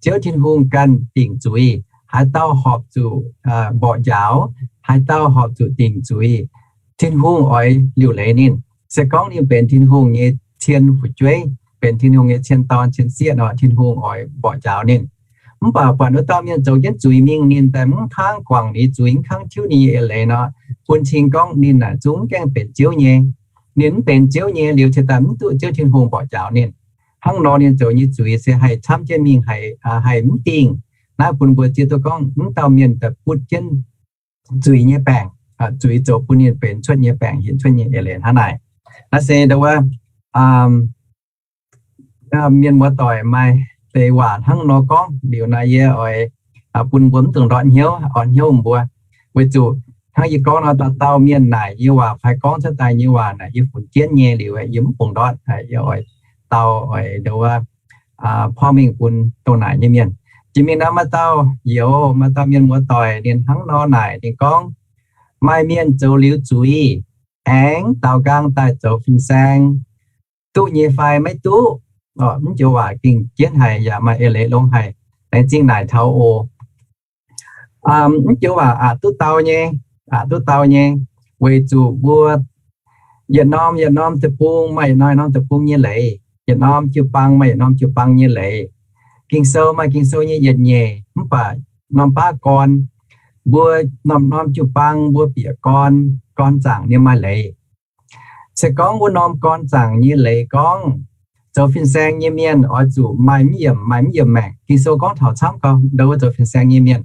Ziouv Tin-Hungh ganh dingc zuiz, haaix dauh horpc zuqc mborqv njaaux, haaix dauh horpc zuqc dingc zuiz, Tin-Hungh oix liuc leiz ninh. Se gorngv ninh benx Tin-Hungh nyei cien fu'jueiv, benx Tin-Hungh nyei cien dorn cien sieqv nor, Tin-Hungh oix mborqv njaaux ninh. Mv baac buatc wuov dauh mienh zoux jienv zuiz mingh, ninh daaih mv kangv guangc ninh zuiz, mv kangv tiuv ninh nyei eix leiz nor, bun cing gorngv ninh naaic zungv mv gaengh benx Ziouv nyei. Ninh mv benx Ziouv nyei liuz, cingx daaih mv duqv Ziouv Tin-Hungh mborqv njaaux ninh. Hnangv nor ninh zoux nyei zuiz se haih camv jienv mingh, haih mv dingh. Naaiv bun mbuo zieqv duqv gorngv mv dauh mienh daaih butv jienv zuiz nyei baengc, zuiz zoux bun ninh benx cuotv nyei baengc, hinc cuotv nyei eix leiz hnangv naaic. Naaiv se ndo wuov mienh muoz-doic maaih deix waac hnangv nor gorngv liuz naaic, yie oix bun mbuo mv dungx ndortv hnyouv, orn hnyouv mbuo. Weic zuqc hnangv yie gorngv nor, dauh dauh mienh naaic yie waac fai gorngv cuotv daaih nyei waac naaic yie funx jienv nyei liuz, yie mv bungx ndortv, yie oix dau, oix ndo wuov porv mengh bun dongh naaic nyei mienh. Jiex mingh nor maaih dauh youz, maaih dauh mienh muoz-doic ninh hnangv nor naaic, ninh gorngv, maaih mienh zoux liuz zuiz aengx daaux nqaang daaih zoux fin-saeng, duqv nyei fai maiv duqv? Mv joux waac gengh jienv haic yaac maaih eix leiz longx haic. Laengz zingh naaic taux oc. Mv joux waac aqc duqv dau nyei, aqc duqv dau nyei, weic zuqc mbuo yietc norm yietc norm deic-bung maaih yietc norm yietc norm deic-bung nyei leiz, yietc norm jiu-baang maaih yietc norm jiu-baang nyei leiz. Ging-Sou maaih Ging-Sou nyei yietc nyeic, mv baac norm baav gorn, mbuo norm-norm jiu-baang mbuo bieqc gorn, gorn zaangc ninh maaih leiz. Se gorngv wuov norm gorn zaangc nyei leiz gorngv, zoux fin-saeng nyei mienh oix zuqc maaih mv yiemc, maaih mv yiemc maengc. Ging-Sou gorngv taux camv gau ndo wuov zoux fin-saeng nyei mienh.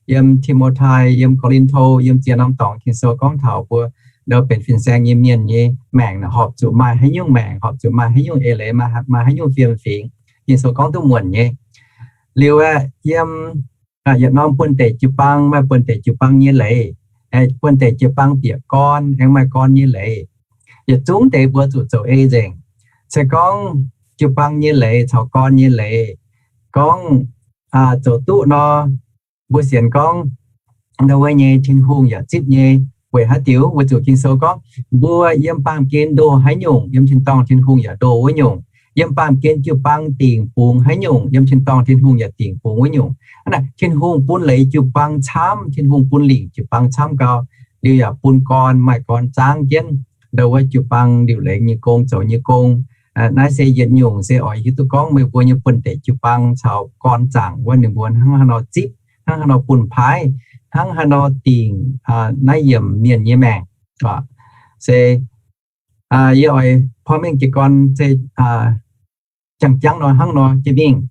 Yiem Ti^mo^tai, yiem Ko^lin^to, yiem ziex norm dorngx Ging-Sou gorngv taux mbuo ndo benx fin-saeng nyei mienh nyei maengc horpc zuqc maaih haaix nyungc maengc, horpc zuqc maaih haaix nyungc eix leiz, maaih haaix nyungc fiem-fingx. Ging-Sou gorngv duqv muonc nyei. Liuz aeqv, yiem yietc norm buonv-deic jiu-baang maaih buonv-deic jiu-baang nyei leiz. buonv-deic jiu-baang bieqc gorn, aengx maaih gorn nyei leiz. Yietc zungv deix mbuo zuqc zoux ei nzengc. Se gorngv jiu-baang nyei leiz caux gorn nyei leiz gorngv zoux duqv nor, mbuo sienx gorngv ndau wuov nyei Tin-Hungh yaac zipv nyei. Weic haaix diuc? Weic zuqc Ging-Sou gorngv mbuo yiem baamh gen ndoh haaix nyungc, yiem tin-dorngh Tin-Hungh yaac ndoh wuov nyungc. Yiem baamh gen jiu-baang dingc bungx haaix nyungc, yiem tin-dorngh Tin-Hungh yaac dingc bungx wuov nyungc. Hnangv naaic Tin-Hungh bun leiz jiu-baang camv, Tin-Hungh bun lingc jiu-baang camv gau, liuz yaac bun gorn, maaih gorn zaangv jienv ndau wuov jiu-baang liuc lengx nyei gong, zoux nyei gong. Naaiv se yietc nyungc se oix hiuv duqv gorngv meih mbuo nyei buonv-deic jiu-baang caux gorn zaangc wuov ninh mbuo hnangv haaix nor zipv, hnangv haaix nor bun paaiv, hnangv haaix nor dingc naaiv yiemc mienh nyei maengc. Se yie oix porv mengh jiez gorn se jangx-jangx nor hnangv nor jienv mingh.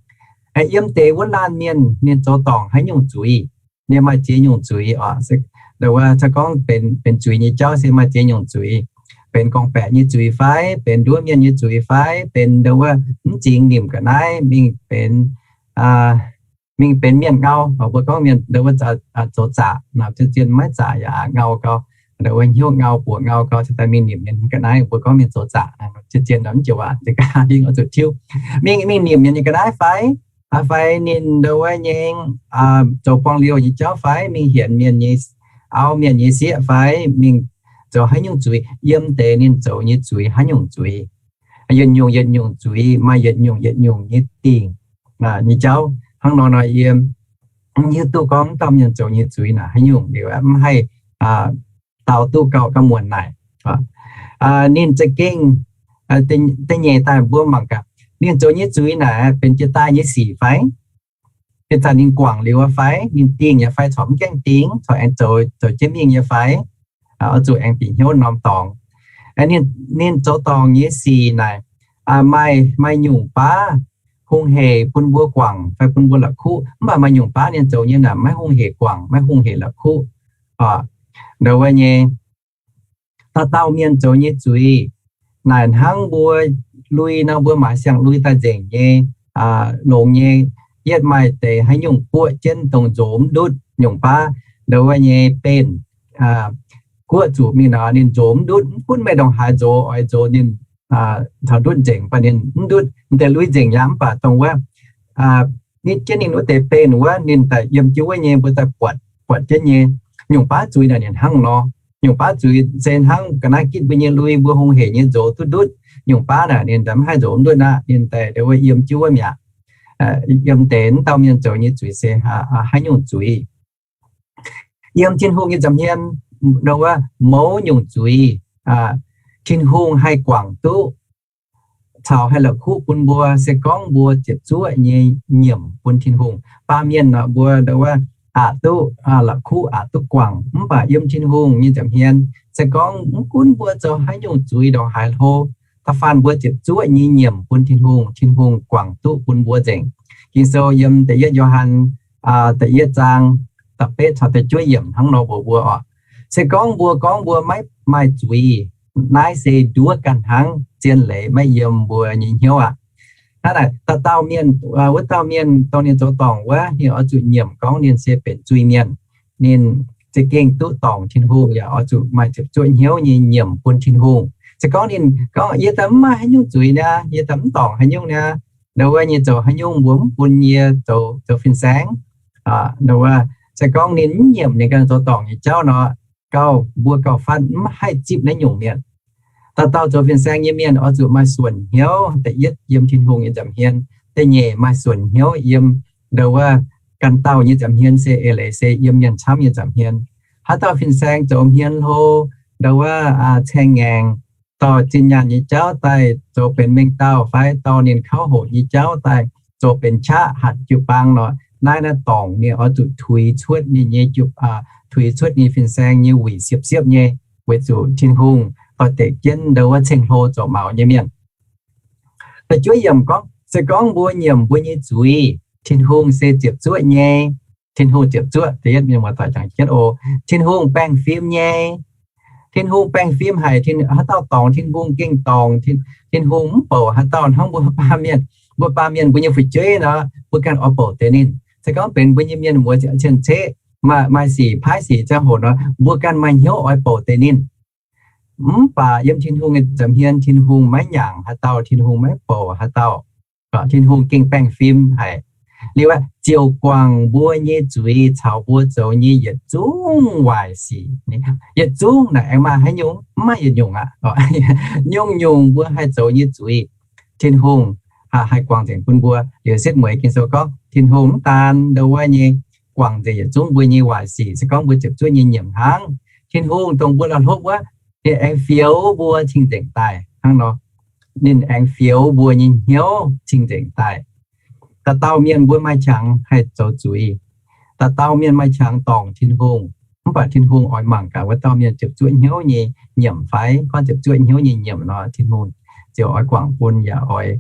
Yiem deix wuov laanh mienh, ninh zoux dorngc haaix nyungc zuiz, ninh maaih ziex nyungc zuiz oc. Ndau wuov se gorngv benx zuiz nyei jauv se maaih ziex nyungc zuiz. Benx gorngv-baeqc nyei zuiz fai, benx nduov mienh nyei zuiz fai, benx ndau wuov mv zingx nimc ga'naaiv mingh benx, mingh benx mienh ngau. Mbuo gorngv mienh ndau wuov zoux zaqc, naaic zien-zien maiv zaqc yaac ngau gau, ndau wuov hnyouv ngau buoqc ngau gau, cingx daaih mingh nimc mienh nyei ga'naaiv. Mbuo gorngv mienh zoux zaqc, zien-zien nor mv joux waac, za'gengh oix zuqc tiuv. Mingh, mingh nimc mienh nyei ga'naaiv fai, fai ninh ndau wuov nyei zoux buangh liouh nyei jauv fai, mingh hienx mienh nyei, auv mienh nyei sieqv fai, mingh zoux haaix nyungc zuiz, yiem deix ninh zoux nyei zuiz haaix nyungc zuiz. Yietc nyungc yietc nyungc zuiz, maaih yietc nyungc yietc nyungc nyei dingc nyei jauv. Hnangv nor nor yie mv hiuv duqv gorngv dauh mienh zoux nyei zuiz naaic haaix nyungc liuz mv haih dau duqv gauh, gauh muonc naaic. Ninh za'gengh da'nyeic daaih mbuo mangc gaax, ninh zoux nyei zuiz naaic benx jiex daaih nyei sic fai? Ih zanc ninh guangc liuz fai? Ninh dingh yaac fai, corc mv gaengh dingh, corc aengx zoux, zoux jienv mingh nyei fai? Oix zuqc aengx bieqc hnyouv norm dorngx. Ninh zoux dorngc nyei sic naaic maaih, maaih nyungc baav hungh hec bun mbuo guangc fai bun mbuo la'kuqv, mv baac maaih nyungc baav ninh zoux nyei naaic maiv hungh hec guangc, maiv hungh hec la'kuqv. Ndau wuov nyei, dauh dauh mienh zoux nyei zuiz naaic hnangv mbuo lui nor, mbuo maaiz siang-lui daaih nzengc nyei, longx nyei. Yietv maaih deix haaix nyungc guoqv jienv dongh nzox mv ndutv nyungc baav, ndau wuov nyei benx guoqv zuqc mingh nor ninh nzox mv ndutv. Mv gunv meih ndongc haaix nzox, oix nzox ninh taux ndutv nzengc, mv baac ninh mv ndutv. M'deix lui nzengc yaac mv baac dongh wuov nitv jienv ninh wuov deix benx wuov, ninh daaih yiem jienv wuov nyei, mbuo daaih buatc, buatc jienv nyei. Nyungc baav zuiz naaic ninh hnangv nor. Nyungc baav zuiz se hnangv ga'naaiv gitv mbuo nyei lui, mbuo hungh hec nyei nzox duqv ndutv. Nyungc baav naaic ninh daaih mv haih nzox mv ndutv aqv, ninh daaih ndau wuov yiem jienv wuov mi'aqv. Yiem deix wuov dauh mienh zoux nyei zuiz se haaix nyungc zuiz? Yiem Tin-Hungh nyei nza'hmien, ndau wuov mouz nyungc zuiz Tin-Hungh haih guangc duqv caux haih la'kuqv bun mbuo se gorngv mbuo ziepc zuoqv nyei nyiemc bun Tin-Hungh. Baamh mienh nor mbuo ndau wuov aqc duqv la'kuqv, aqc duqv guangc, mv baac yiem Tin-Hungh nyei nza'hmien se gorngv mv gunv mbuo zoux haaix nyungc zuiz ndongc haaix hlo, da'faanh mbuo ziepc zuoqv nyei nyiemc bun Tin-Hungh, Tin-Hungh guangc duqv bun mbuo nzengc. Ging-Sou yiem da'yietv Yo^han da'yietv zaang da'betv caux da'juov yiemc hnangv nor mbuox mbuo oc. Se gorngv mbuo gorngv mbuo maiv maaih zuiz, naaiv se nduov ganh hnangv, zien leiz maiv yiem mbuo nyei hnyouv aqv. Hnangv naaic, dauh dauh mienh, wuov dauh mienh dongh ninh zoux dorngc wuov, ninh oix zuqc nyiemc gorngv ninh se benx zuiz-mienh. Ninh za'gengh duqv dorngc Tin-Hungh yaac oix zuqc maaih ziepc zuoqv hnyouv nyei nyiemc bun Tin-Hungh. Se gorngv ninh gorngv, yie daaih mv maaih haaix nyungc zuiz niaa, yie daaih mv dorngc haaix nyungc niaa, ndau wuov nyei zoux haaix nyungc mbuo mv bun yie zoux, zoux fin-saeng. Ndau wuov, se gorngv ninh mv nyiemc ninh ganh zoux dorngc nyei jauv nor, gauh mbuo gauh fatv mv haih zipv naaiv nyungc mienh. Dauh dauh zoux fin-saeng nyei mienh oix zuqc maaih suonc hnyouv. Da'yietv yiem Tin-Hungh nyei nza'hmien. Da'nyeic maaih suonc hnyouv yiem ndau wuov ganh dauh nyei nza'hmien se eix leiz se yiem mienh camv nyei nza'hmien. Haaix dauh fin-saeng zoux hmien hlo, ndau wuov caeng ngaengc, dorh zinh nyaanh nyei jauv daaih zoux benx mengh dauh fai dorh ninh kauv hoqc nyei jauv daaih zoux benx qaqv hatc jiu-baang nor, naaiv naaiv dorngc ninh oix zuqc tuix cuotv ninh nyei jiu, tuix cuotv ninh fin-saeng nyei wuic siepv-siepv nyei, weic zuqc Tin-Hungh dorh deix jienv ndau wuov ceng-hlo zoux maux nyei mienh. Da'juov yiemc gorngv, se gorngv mbuo nyiemc mbuo nyei zuiz, Tin-Hungh se ziepc zuoqv nyei. Tin-Hungh ziepc zuoqv, da'yietv mienh muoz-doic jangx jienv oc. Tin-Hungh baengh fim nyei. Tin-Hungh baengh fim haic. Haaix dauh dorngc Tin-Hungh gengh dorngc. Tin-Hungh mv bouc haaix dauh hnangv mbuo baamh mienh. Mbuo baamh mienh mbuo nyei fu'jueiv nor, mbuo ganh oix bouc deix ninh. Se gorngv benx mbuo nyei mienh muoz cien-ceqv, maaih sic paaiv sic ziangh hoc nor, mbuo ganh maaih hnyouv oix bouc deix ninh. Mv baac yiem Tin-Hungh nyei nza'hmien, Tin-Hungh maiv nyaangc haaix dauh, Tin-Hungh maiv bouc haaix dauh. Tin-Hungh gengh baengh fim haic. Liuz ziouc guangc mbuo nyei zuiz caux mbuo zoux nyei yietc zungv waaic sic. Yietc zungv naaic aengx maaih haaix nyungc? Mv maaih yietc nyungc aqv. Nyungc-nyungc mbuo haih zoux nyei zuiz, Tin-Hungh haih guangc nzengc bun mbuo. Liuz setv mueiz Ging-Sou gorngv Tin-Hungh mv daan ndo wuov nyei guangc nzengc yietc zungv mbuo nyei waaic sic, se gorngv mbuo ziepc zuoqv nyei nyiemc hnangv. Tin-Hungh dongh mbuo la'hlopv wuov, ninh aengx fioux mbuo cing-nzengc daaih hnangv nor. Ninh aengx fioux mbuo nyei hnyouv cing-nzengc daaih. Dauh dauh mienh mbuo maaih qangx haih zoux zuiz. Dauh dauh mienh maaih qangx dorngc Tin-Hungh. Mv baac Tin-Hungh oix mangc gaax wuov dauh mienh ziepc zuoqv hnyouv nyei nyiemc fai? Gorngv ziepc zuoqv hnyouv nyei nyiemc nor, Tin-Hungh ziouc oix guangc bun yaac oix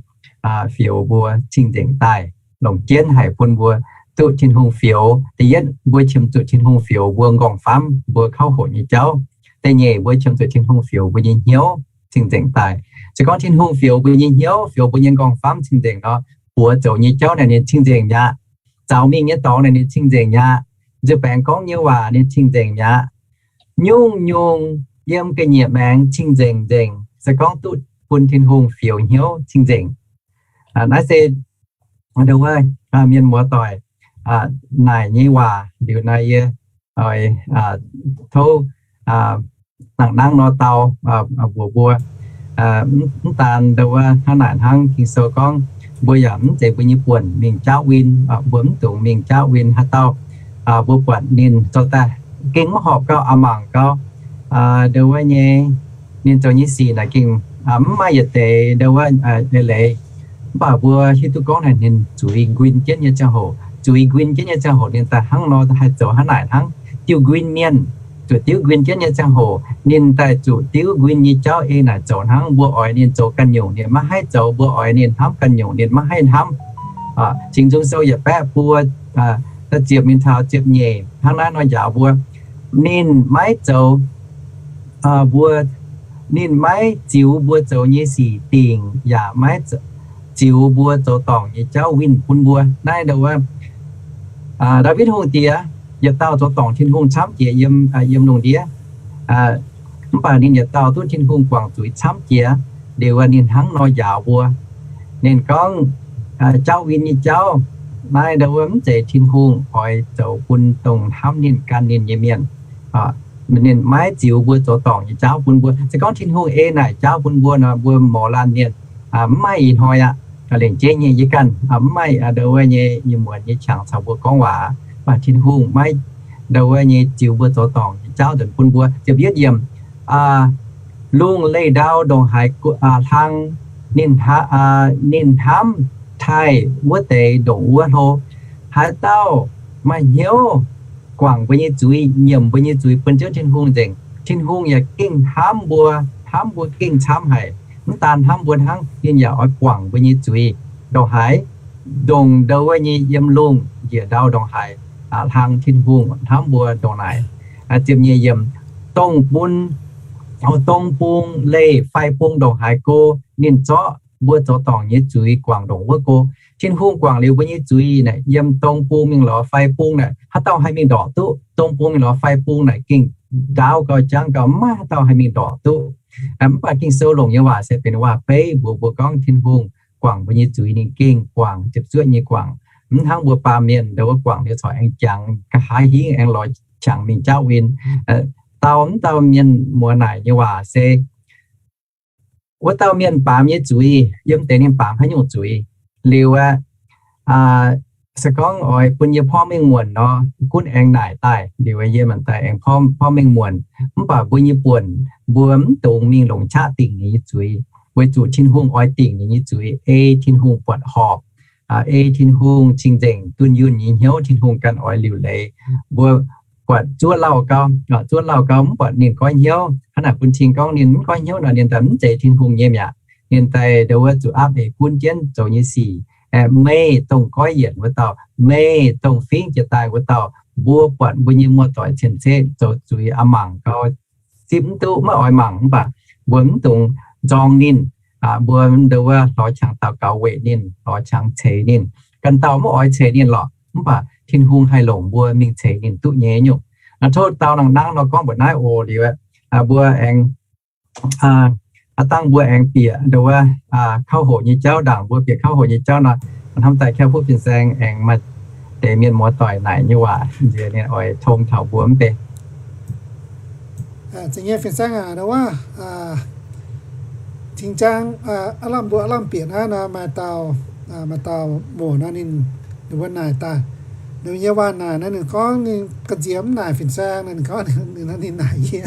fioux mbuo cing-nzengc daaih. Longc jienv haic bun mbuo duqv Tin-Hungh fioux. Da'yietv, mbuo qiemx zuqc Tin-Hungh fioux mbuo nqorngv-famv, mbuo kauv hoqc nyei jauv. Da'nyeic, mbuo qiemx zuqc Tin-Hungh fioux mbuo nyei hnyouv cing-nzengc daaih. Se gorngv Tin-Hungh fioux mbuo nyei hnyouv, fioux mbuo nyei nqorngv-famv cing-nzengc nor, buoz zoux nyei jauv naaic ninh cing-nzengc mi'aqv. Zaux mingh nyei dorngx naaic ninh cing-nzengc mi'aqv. Nziex baengx gorngv nyei waac ninh cing-nzengc mi'aqv. Nyungc-nyungc yiem ga'nyiec maengx cing-nzengc nzengc, se gorngv duqv bun Tin-Hungh fioux hnyouv cing-nzengc. Naaiv se ndo wuov mienh muoz doic naaic nyei waac. Liuz naaiv yie oix tov nangc nangv nor dau mbuox mbuo. Mv daan ndo wuov hnangv naaic hnangv, Ging-Sou gorngv mbuo yaac mv zeiz mbuo nyei buonc mingh jaauv win, mbuo mv dungx mingh jaauv win haaix dauh. Mbuo buatc ninh zoux daaih gengh maiv horpc gau, a'mangc gau, ndo wuov nyei, ninh zoux nyei sic naaic gengh mv maaih yietc deix ndo wuov leiz. Mv baac mbuo hiuv duqv gorngv naaic ninh zuiz nquin jienv nyei ziangh hoc, zuiz nquin jienv nyei ziangh hoc ninh daaih hnangv nor haih zoux hnangv naaic hnangv. Diuh nquin mienh, zuqc diuv nquin jienv nyei ziangh hoc ninh daaih zuqc diuv nquin nyei jauv ei naaic zoux hnangv. Mbuo oix ninh zoux ganh nyungc ninh maiv haih zoux, mbuo oix ninh hnamv ganh nyungc ninh maiv haih hnamv. Singx Nzung Sou yietc baeqv buo, da'ziepc mingh taux ziepc nyeic hnangv naaiv nor njaaux mbuo, ninh maiv zoux mbuo, ninh maiv ziux mbuo zoux nyei sic dingc, yaac maiv ziux mbuo zoux dorngc nyei jauv winh bun mbuo. Naaiv ndo wuov, Ndaawitv Hungh diex yietc dauh zoux dorngc Tin-Hungh camv jiex yiem lungh ndiev, mv baac ninh yietc dauh duqv Tin-Hungh guangc zuiz camv jiex. Liuz ninh hnangv nor njaaux mbuo. Ninh gorngv, jauv win nyei jauv, naaiv ndo wuov mv zeiz Tin-Hungh oix zoux bun dongh hnamv ninh gan ninh nyei mienh. Ninh maiv ziux mbuo zoux dorngc nyei jauv bun mbuo. Se gorngv Tin-Hungh ei naaic jauv bun mbuo nor, mbuo mouz laanh mienh mv maaih ih hnoi aqv. Lengc jeiv nyei yie ganh mv maaih ndo wuov nyei ih muonz nyei qangx caux mbuo gorngv waac. Mv baac Tin-Hungh maiv ndo wuov nyei ziux mbuo zoux dorngc nyei jauv nzengc bun mbuo. Ziepc yietv yiemc, lungh leih ndau ndongc haaix hlang, ninh hnamv taaih wuov deix ndongc wuov hlo. Haaix dauh maaih hnyouv guangc mbuo nyei zuiz, nyiemc mbuo nyei zuiz bun Ziouv Tin-Hungh nzengc, Tin-Hungh yaac gengh hnamv mbuo, hnamv mbuo gengh camv haic. Mv daan hnamv mbuo hnangv, ninh yaac oix guangc mbuo nyei zuiz ndongc haaix, ndongc ndo wuov nyei yiem lungh njiec ndau ndongc haaix, hlang Tin-Hungh hnamv mbuo ndongc naaic. Ziepc nyeic yiemc, dongh bun, dongh bung leih fai bung ndongc haaix go, ninh zorqv mbuo zoux dorngc nyei zuiz guangc ndongc wuov go. Tin-Hungh guangc liuz mbuo nyei zuiz naaic, yiem dongh bung mingh lorz fai bung naaic, haaix dauh haih mingh ndorqc duqv? Dongh bung mingh lorz fai bung naaic gengh ndaauv gau, jangv gau, mv maaih haaix dauh haih mingh ndorqc duqv. Mv baac Ging-Sou longc nyei waac se benx waac-beiv mbuox mbuo gorngv Tin-Hungh guangc mbuo nyei zuiz ninh gengh guangc, ziepc zuoqv nyei guangc. Mv hnangv mbuo baamh mienh ndo wuov guangc liuz corc aengx jangx, nqa'haav hingv aengx lorz qangx mingh jaauv win. Dauh mv dauh mienh muoz naaic nyei waac se wuov dauh mienh baamz nyei zuiz yiem deix ninh baamz haaix nyungc zuiz. Liuz aeqv, se gorngv oix bun yie porv mengh muonc nor, gunv aengx naaic daaih. Liuz yie maanc daaih aengx porv mengh muonc. Mv baac mbuo nyei buonc, mbuo mv dungx mingh longc qaqv dingc ninh nyei zuiz, weic zuqc Tin-Hungh oix dingc ninh nyei zuiz ei Tin-Hungh buatc horpc, ei Tin-Hungh cing-nzengc dunh yunh nyei hnyouv Tin-Hungh ganh oix liuc leiz. Mbuo buatc zuov lauh gau, zuov lauh gau mv buatc ninh goiv hnyouv. Hnangv naaic bun cing gorngv ninh mv goiv hnyouv nor, ninh daaih mv zeiz Tin-Hungh nyei mi'aqv. Ninh daaih ndo wuov zuqc aapv eix gunv jienv zoux nyei sic. Meih dongh goiv yienc wuov dauh, meih dongh fingv jiex daaih wuov dauh, mbuo buatc mbuo nyei muoz-doic cien-ceqv zoux zuiz aqc mangc gau, zipv mv duqv, maiv oix mangc. Mv baac mbuo mv dungx nzorng ninh. Mbuo ndo wuov lorz qangx daux gaux weic ninh, lorz qangx ceix ninh. Ganh dauh maiv oix ceix ninh lorqc, mv baac Tin-Hungh haih longc mbuo mingh ceix ninh duqv nyei nyungc. Tov dau nangh nangv nor gorngv mbuoqc naaiv oc. Liuz mbuo aengx, aav dangh mbuo aengx bieqc nduov kauv hoqc nyei jauv ndaangc, mbuo bieqc kauv hoqc nyei jauv nor, hnamv daaih kouv fuqv fin-saeng aengx maaih deix mienh muoz-doic naaic nyei waac nziex ninh oix tong taux mbuo mv bei. Za'gengh fin-saeng aac, nduov, cing-jang, aav lamh mbuo aav lamh bieqc naaiv nor, maaih dauh, maaih dauh muoc nor ninh, ninh mbuo naaic daaih, ninh nyei waac naaic nor ninh gorngv ninh ga'nziex mv naaic fin-saeng nor, ninh gorngv ninh naaic yie,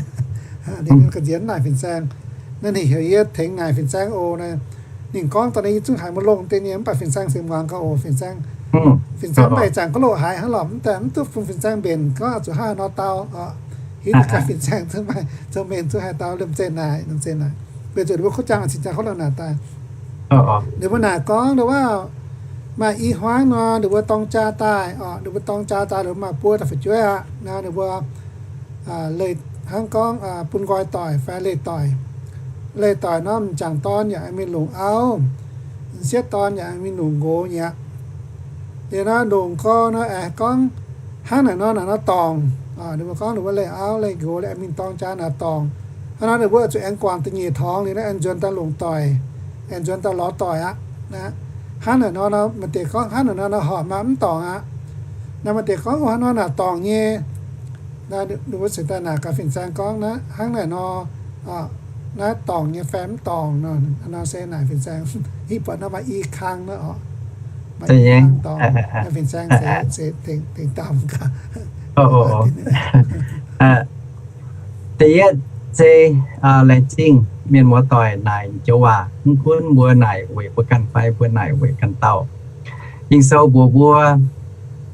ninh ga'nziex mv naaic fin-saeng. Naaiv ninh heuc yie tengx naaic fin-saeng oc. Ninh gorngv daaih nor yie zungv haiz maaih longx deix nyei, mv baac fin-saeng se muangx gauh oc. Fin-saeng, fin-saeng mv baac ih zanc gorngv loz-haaix hnangv lorqc, mv daaih mv duqv bun fin-saeng mbenc gorngv zuqc hnangv haaix nor dau oc. Hitv ganh fin-saeng zungv maaih, zungv mbenc zungv haih dau liemh zeih naaic, liemh zeih naaic. Weic zuqc ninh mbuo kuv jang cing-jang kov lorqc naaic daaih. Ninh mbuo naaic gorngv nduov, maaih i hmuangv nor ninh mbuo dorng jaa daaih oc. Ninh mbuo dorng jaa daaih, ninh mbuo maaih buo da'feix jueiv aqv nor, ninh mbuo leih, hnangv gorngv bun nqoi doic fai leih doic. Leih doic nor m'jangc dorn yaac mingh longc auv, m'sieqv dorn yaac mingh longc nqox nyei aqv. Liuz nor longc gau nor aengx gorngv hnangv naaic nor, naaic nor dorngc. Ninh mbuo gorngv ninh mbuo leih auv leih nqox liuz mingh dorng jaa naaic dorngc. Hnangv nor ninh mbuo zuqc aengx guangc da'nyeic torngx liuz nor aengx nzuonx daaih longc doic, aengx nzuonx daaih lorz doic aqv. Hnangv naaic nor, maaih deix gorngv hnangv naaic nor, nor horpc maah, mv dorngc aqv. Naaiv maaih deix gorngv, hnangv nor naaic dorngc nyei. Ninh mbuo cingx daaih naaic gaax fin-saeng gorngv, hnangv naaic nor, naaiv dorngc nyei fai mv dorngc nor, nor se naaic fin-saeng, hitv buatc nor maaih i kang nor oc. Maaih i kang dorngc, fin-saeng se tengx dau gaax. Da'yietv se, laengz zingh mienh muoz-doic naaic joux waac, mv gunv mbuo naaic weic mbuo ganh fai mbuo naaic weic ganh dauh. Ging-Sou mbuox mbuo,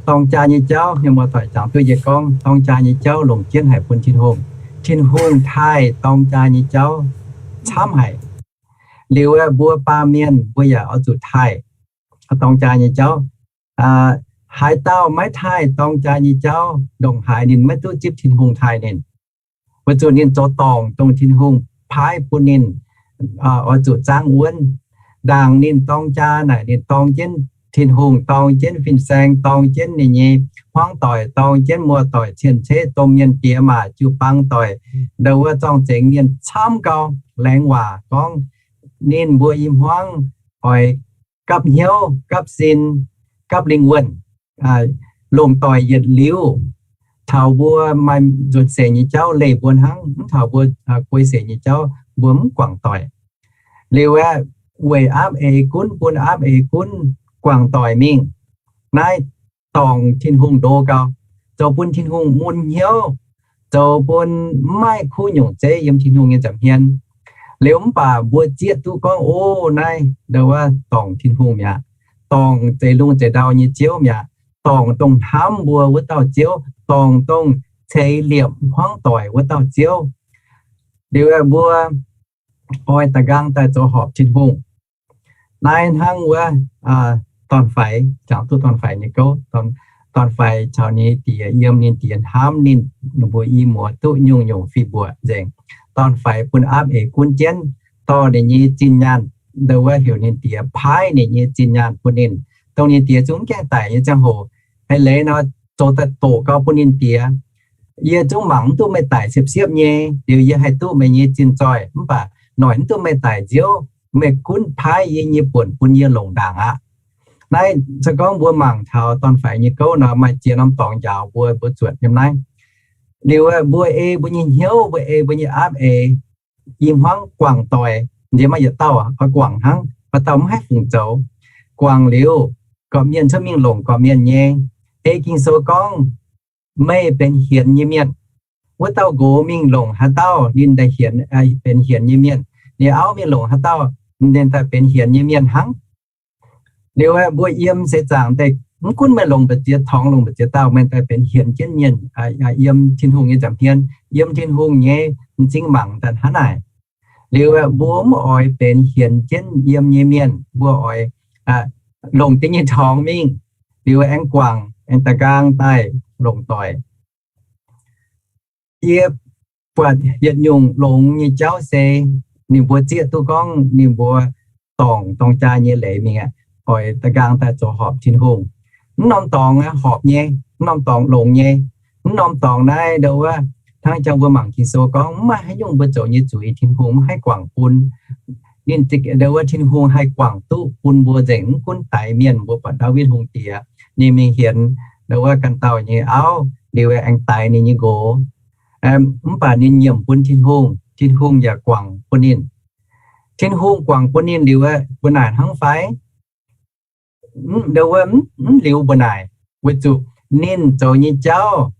dorng jaa nyei jauv, mienh muoz-doic jangx duqv yie gorngv, dorng jaa nyei jauv longc jienv haic bun Tin-Hungh. Tin-Hungh taaih dorng jaa nyei jauv camv haic. Liuz aeqv, mbuo baamh mienh mbuo yaac oix zuqc taaih dorng jaa nyei jauv. Haaix dauh maiv taaih dorng jaa nyei jauv, ndongc haaix ninh maiv duqv zipv Tin-Hungh taaih ninh. Weic zuqc ninh zoux dorngc dongh Tin-Hungh paaiv bun ninh, oix zuqc zaangv wuonv. Ndaangc ninh dorng jaa naaic, ninh dorng jienv Tin-Hungh, dorng jienv fin-saeng, dorng jienv ninh nyei hmuangv doic, dorng jienv muoz-doic, cien-ceqv, domh mienh, diex maac, jiu-baang doic, ndau wuov zorng-zengx mienh camv gau. Laengz waac gorngv ninh mbuo i hmuangv oix gapv hnyouv, gapv sin, gapv lingh wuonh, longc doic yietc liuz, taux mbuo maaih nzuonx seix nyei jauv leih mbuo hnangv, mv taux mbuo guei seix nyei jauv mbuo mv guangc doic. Liuz aeqv, weic aapv eix gunv, bun aapv eix gunv guangc doic mingh. Naaiv dorngc Tin-Hungh ndo gau, zoux bun Tin-Hungh mun hnyouv, zoux bun mv maaih kuv nyungc zeiv yiem Tin-Hungh nyei nza'hmien. Liuz mv baac mbuo zieqv duqv gorngv, o, naaiv ndau wuov dorngc Tin-Hungh mi'aqv, dorngc zeix lungh zeix ndau nyei Ziouv mi'aqv, dorngc dongh hnamv mbuo wuov dauh Ziouv, dorngc dongh ceix liepc hmuangv doic wuov dauh Ziouv. Liuz mbuo oix da'nqaang daaih zoux horpc Tin-Hungh. Naaiv hnangv wuov dorn-faix, jangx duqv dorn-faix nyei gouv. Dorn-faix caux ninh diex yiem, ninh diex hnamv ninh, ninh mbuo i muoz duqv nyungc-nyungc fih mbuoqc nzengc. Dorn-faix bun aapv eix gunv jienv, dorh ninh nyei zinh nyaanh, ndau wuov heuc ninh diex paaiv ninh nyei zinh nyaanh bun ninh, dongh ninh diex zungv mv gaengh daic nyei ziangh hoc. Haaix leiz nor, zoux daaih doqc gau bun ninh diex, yie zungv mangc mv duqv meih daic siepv-siepv nyei, liuz yie haih duqv meih nyei zinh zoih, mv baac noic mv duqv meih daic nziouv, meih gunv paaiv yie nyei buonc bun yie longc ndaangc aqv. Naaiv se gorngv mbuo mangc taux dorn-faix nyei gouv nor, maaih ziex norm dorngx njaaux mbuo, mbuo zuotc yiem naaiv. Liuz mbuo ei mbuo nyei hnyouv, mbuo ei mbuo nyei aapv eix, i hmuangv guangc doic, nziex maaih yietc dauh oix guangc hnangv, maaih dauh mv haih fungc zoux. Guangc liuz, gorqv-mienh cuotv mingh longc gorqv-mienh nyei. Ei Ging-Sou gorngv, meih benx hienx nyei mienh. Wuov dauh nqox mingh longc haaix dauh, ninh daaih hienx, benx hienx nyei mienh. Ninh auv mingh longc haaix dauh, ninh daaih benx hienx nyei mienh hnangv. Liuz mbuo yiem seix zaangc daaih, mv gunv meih longc mbu'ziex torngx, longc mbu'ziex dauh, meih daaih benx hienx jienv mienh yiem Tin-Hungh nyei nza'hmien, yiem Tin-Hungh nyei m'zing mangc daaih hnangv naaic. Liuz mbuo mv oix benx hienx jienv yiem nyei mienh, mbuo oix longc deix nyei torngx mingh, liuz aengx guangc, aengx da'nqaang daaih longc doic. Yie buatc yietc nyungc longx nyei jauv se, ninh mbuo zieqv duqv gorngv ninh mbuo dorngc dorng jaa nyei leiz mingh aqv, oix da'nqaang daaih zoux horpc Tin-Hungh. Mv norm dorngx horpc nyei, mv norm dorngx longx nyei. Mv norm dorngx naaiv ndo wuov, hnangv jang mbuo mangc Ging-Sou gorngv, mv maaih haaix nyungc mbuo zoux nyei zuiz Tin-Hungh mv haih guangc bun. Ninh ndo wuov Tin-Hungh haih guangc duqv bun mbuo nzengc, mv gunv daix mienh. Mbuo buatc Ndaawitv Hungh Diex, ninh mingh hienx ndo wuov ganh dauh nyei auv liuz aengx daix ninh nyei nqox. Mv baac ninh nyiemc bun Tin-Hungh, Tin-Hungh yaac guangc bun ninh. Tin-Hungh guangc bun ninh liuz, mbuo naaic hnangv fai? Ndo wuov, mv liuz mbuo naaic, weic zuqc ninh zoux nyei jauv,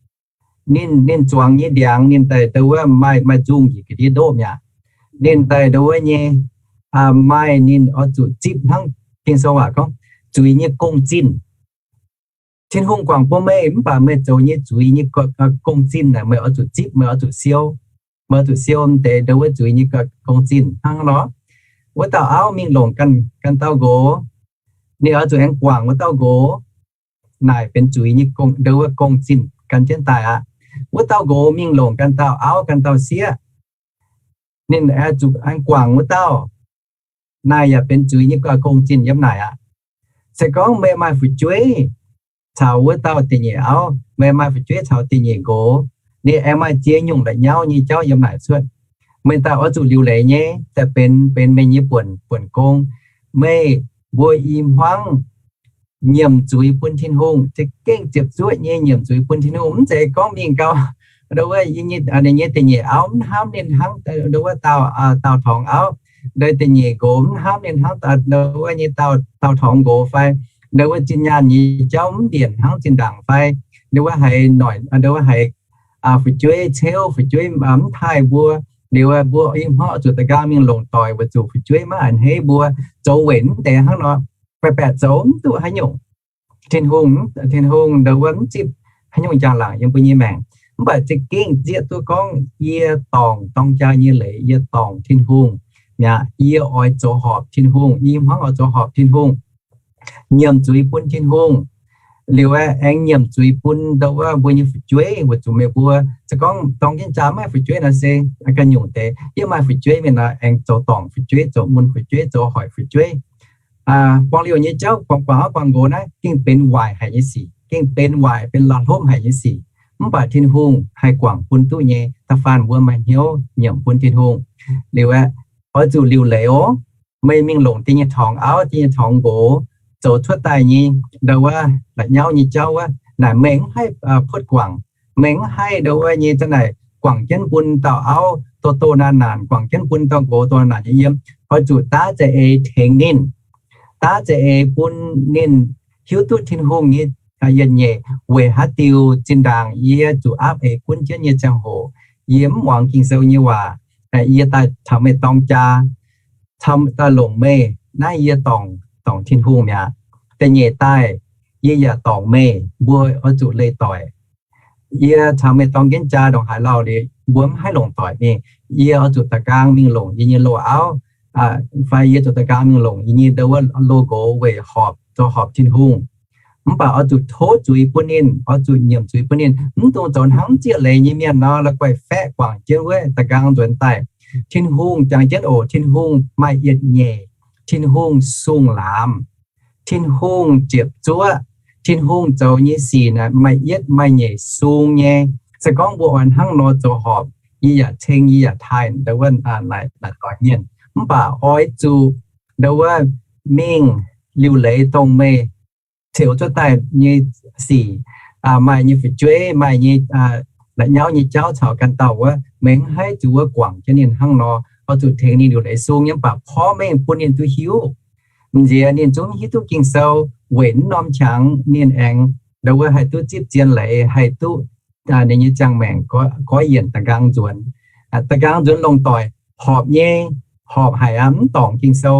ninh, ninh zuangx nyei ndiangx, ninh daaih ndo wuov maaih, maaih nzungh njiec ga'ndiev ndoqv mi'aqv. Ninh daaih ndo wuov nyei, maaih ninh oix zuqc zipv hnangv Ging-Sou waac gorngv, zuiz nyei gong-zinh. Tin-Hungh guangc bun meih, mv baac meih zoux nyei zuiz nyei gong-zinh naaic meih oix zuqc zipv, meih oix zuqc siou. Meih oix zuqc siou deix ndo wuov zuiz nyei gong-zinh hnangv nor. Wuov dauh auv mingh longc ganh, ganh dauh nqox, ninh oix zuqc aengx guangc wuov dauh nqox. Naaic benx zuiz nyei gong, ndo wuov gong-zinh gan jienv daaih aqv. Wuov dauh nqox mingh longc ganh dauh auv, ganh dauh sieqv, ninh oix zuqc aengx guangc wuov dauh. Naaic yaac benx zuiz nyei gong-zinh yiem naaic aqv. Se gorngv meih maaih fu'jueiv caux wuov dauh da'nyeic auv, meih maaih fu'jueiv caux da'nyeic nqox, ninh aengx maaih ziex nyungc la'nyauv nyei jauv yiem naaic cuotv. Meih daaih oix zuqc liuc leiz nyei, daaih benx, benx meih nyei buonc, buonc gong. Meih mbuo i hmuangv nyiemc zuiz bun Tin-Hungh, za'gengh ziepc zuoqv nyei nyiemc zuiz bun Tin-Hungh. Mv zeiz gorngv mingh gau, ndo wuov, ninh nyei da'nyeic auv mv hnamv ninh hnangv ndo wuov dauh, dauh torngx auv, ndo da'nyeic nqox mv hnamv ninh hnangv ndo wuov nyei dauh, dauh torngx nqox fai, ndo wuov zinh nyaanh nyei jauv mv mbienc hnangv zinh ndaangc fai, ndo wuov haiz noic, ndo wuov haiz fu'jueiv ceuv, fu'jueiv mv taaih mbuo, liuz mbuo i hmuangv oix zuqc da'nqaang mingh longc doic weic zuqc fu'jueiv maiv a'hneiv mbuo, zoux weic mv deix hnangv nor, baeqc baeqc zoux mv duqv haaix nyungc. Tin-Hungh, Tin-Hungh ndo wuov mv zipv haaix nyungc njang-laangc yiem mbuo nyei maengc. Mv baac za'gengh zieqv duqv gorngv yie dorngc dorng jaa nyei leiz, yie dorngc Tin-Hungh mi'aqv. Yie oix zoux horpc Tin-Hungh, i hmuangv oix zoux horpc Tin-Hungh, nyiemc zuiz bun Tin-Hungh. Liuz aengx nyiemc zuiz bun ndo wuov mbuo nyei fu'jueiv, weic zuqc meih mbuo se gorngv dorng jienv jaa maiv maaih fu'jueiv nor se ganh nyungc deix. Yie maaih fu'jueiv mienh nor aengx zoux dorngc fu'jueiv, zoux mun fu'jueiv, zoux hoic fu'jueiv. Buangh liouh nyei jauv, buangh, buangh auv buangh nqox naaiv gengh benx waaic haic nyei sic, gengh benx waaic, benx la'hlopv haic nyei sic. Mv baac Tin-Hungh haih guangc bun duqv nyei. Da'faanh mbuo maaih hnyouv nyiemc bun Tin-Hungh liuz aeqv, oix zuqc liuc leiz oc. Meih mingh longc da'nyeic torngx auv, da'nyeic torngx nqox zoux cuotv daaih nyei ndo wuov la'nyauv nyei jauv wuov, naaic meih mv haih puotv guangc. Meih mv haih ndo wuov nyei za'naaic guangc jienv bun dauh auv doh doh naanc naanc, guangc jienv bun dauh nqox doh naanc naanc nyei yiem. Oix zuqc daav za'eix tengx ninh, daav za'eix bun ninh hiuv duqv Tin-Hungh nyei yietc nyeic. Weic haaix diuc zinh ndaangc yie zuqc aapv eix gunv jienv nyei ziangh hoc, yie mv muangx Ging-Sou nyei waac, yie daaih caux meih dorng jaa, caux daaih longc meih, naaiv yie dorngc, dorngc Tin-Hungh mi'aqv. Da'nyeic daaih, yie yaac dorngc meih, mbuo oix zuqc leih doic. Yie caux meih dorng jienv jaa ndongc haaix lauh liuz, mbuo mv haih longc doic mingh. Yie oix zuqc da'nqaang mingh longc yie nyei loz-auv, fai yie zuqc da'nqaang mingh longc yie nyei ndo wuov loz-nqox weic horpc, zoux horpc Tin-Hungh. Mv baac oix zuqc tov zuiz bun ninh, oix zuqc nyiemc zuiz bun ninh. Mv dungx zoux hnangv zieqv leiz nyei mienh nor, la'guaih faeqv guangc jienv wuov da'nqaang nzuonx daaih. Tin-Hungh jangx jienv oc, Tin-Hungh maaih yietc nyeic. Tin-Hungh sung laamz. Tin-Hungh ziepc zuoqv. Tin-Hungh zoux nyei sic naaic maaih yietv maaih nyeic sung nyei. Se gorngv mbuo oix hnangv nor zoux horpc, yie yaac ceng, yie yaac taaih ndo wuov naaic doix mienh. Mv baac oix zuqc ndo wuov mingh liuc leiz dongh meih ceux cuotv daaih nyei sic, maaih nyei fu'jueiv, maaih nyei la'nyauv nyei jauv caux ganh dauh wuov, meih mv haih zuqc wuov guangc jienv ninh hnangv nor. Oix zuqc tengx ninh liuc leiz sung nyei, mv baac porv mengh bun ninh duqv hiuv. M'nziex ninh zungv hiuv duqv Ging-Sou, weic naaiv norm qangx ninh aengx ndo wuov haih duqv zipv zien leiz, haih duqv ninh nyei ziangh maengc goiv yienc da'nqaang nzuonx. Da'nqaang nzuonx longc doic horpc nyei, horpc haic aqv, mv dorngc Ging-Sou.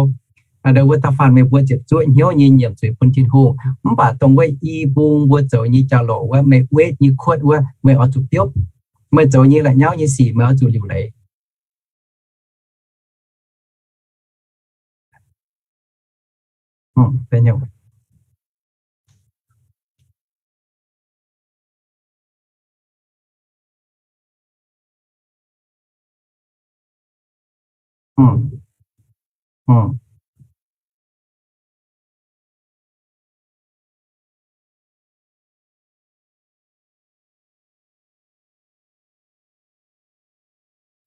Ndo wuov da'faanh meih mbuo ziepc zuoqv hnyouv nyei nyiemc zuiz bun Tin-Hungh. Mv baac dongh wuov i bung mbuo zoux nyei jauv-louc wuov, meih wetv nyei kuotv wuov, meih oix zuqc biopv. Meih zoux nyei la'nyauv nyei sic meih oix zuqc liuc leiz.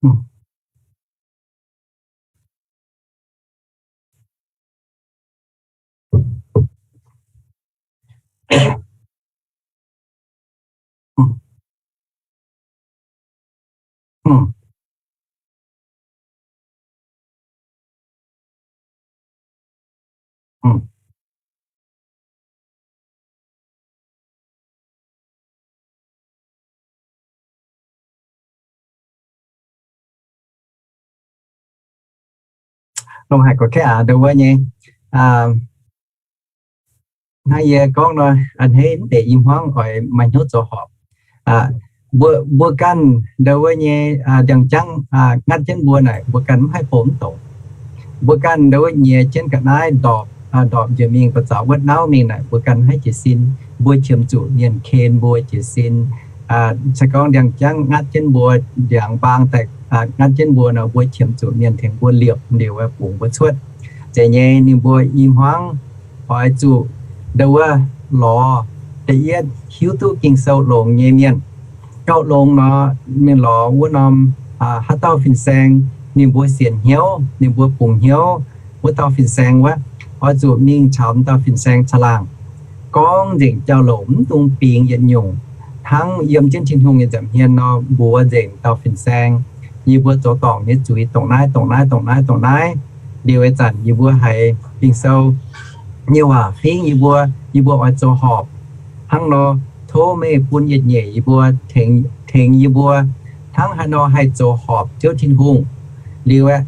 Longc haic gorqv-kaeqv aqv, ndau wuov nyei. Hnangv yie gorngv nor, a'hneiv mv deix i hmuangv oix maaih hnyouv zoux horpc. Mbuo, mbuo ganh ndau wuov nyei ndiangx-jangv ngatv jienv mbuo naaic, mbuo ganh mv haih bouh mv doqc. Mbuo ganh ndau wuov nyiex jienv ga'naaiv ndorpc, ndorpc njiec mingh ba'zaux wuotv nauv mingh naaic, mbuo ganh mv haih jiez sin. Mbuo qiemx zuqc mienh ken mbuo jiez sin. Se gorngv ndiangx-jangv ngatv jienv mbuo, ndiangx-mbaang daaih ngatv jienv mbuo nor, mbuo qiemx zuqc mienh tengx mbuo liepc liuz bungx mbuo cuotv. Zeiz nyei, ninh mbuo i hmuangv oix zuqc ndau wuov lorz da'yietv hiuv duqv Ging-Sou longx nyei mienh. Gauh longx nor, mienh lorz wuov norm haaix dauh fin-saeng ninh mbuo sienx hnyouv, ninh mbuo bungx hnyouv, wuov dauh fin-saeng wuov, oix zuqc mingh caux m'dauh fin-saeng caangh laangh gorngv nzengc jauv-louc, mv dungx bingx yietc nyungc. Hnangv yiem jienv Tin-Hungh nyei nza'hmien nor, mbuox nzengc dauh fin-saeng, yie mbuo zoux dorngc nyei zuiz dongh naaiv, dongh naaiv, dongh naaiv, dongh naaiv. Liuz ih zanc yie mbuo haiz Ging-Sou nyei waac fingx yie mbuo, yie mbuo oix zoux horpc. Hnangv nor, tov meih bun yietc nyeic yie mbuo, tengx yie mbuo hnangv haaix nor haih zoux horpc Ziouv Tin-Hungh. Liuz aeqv,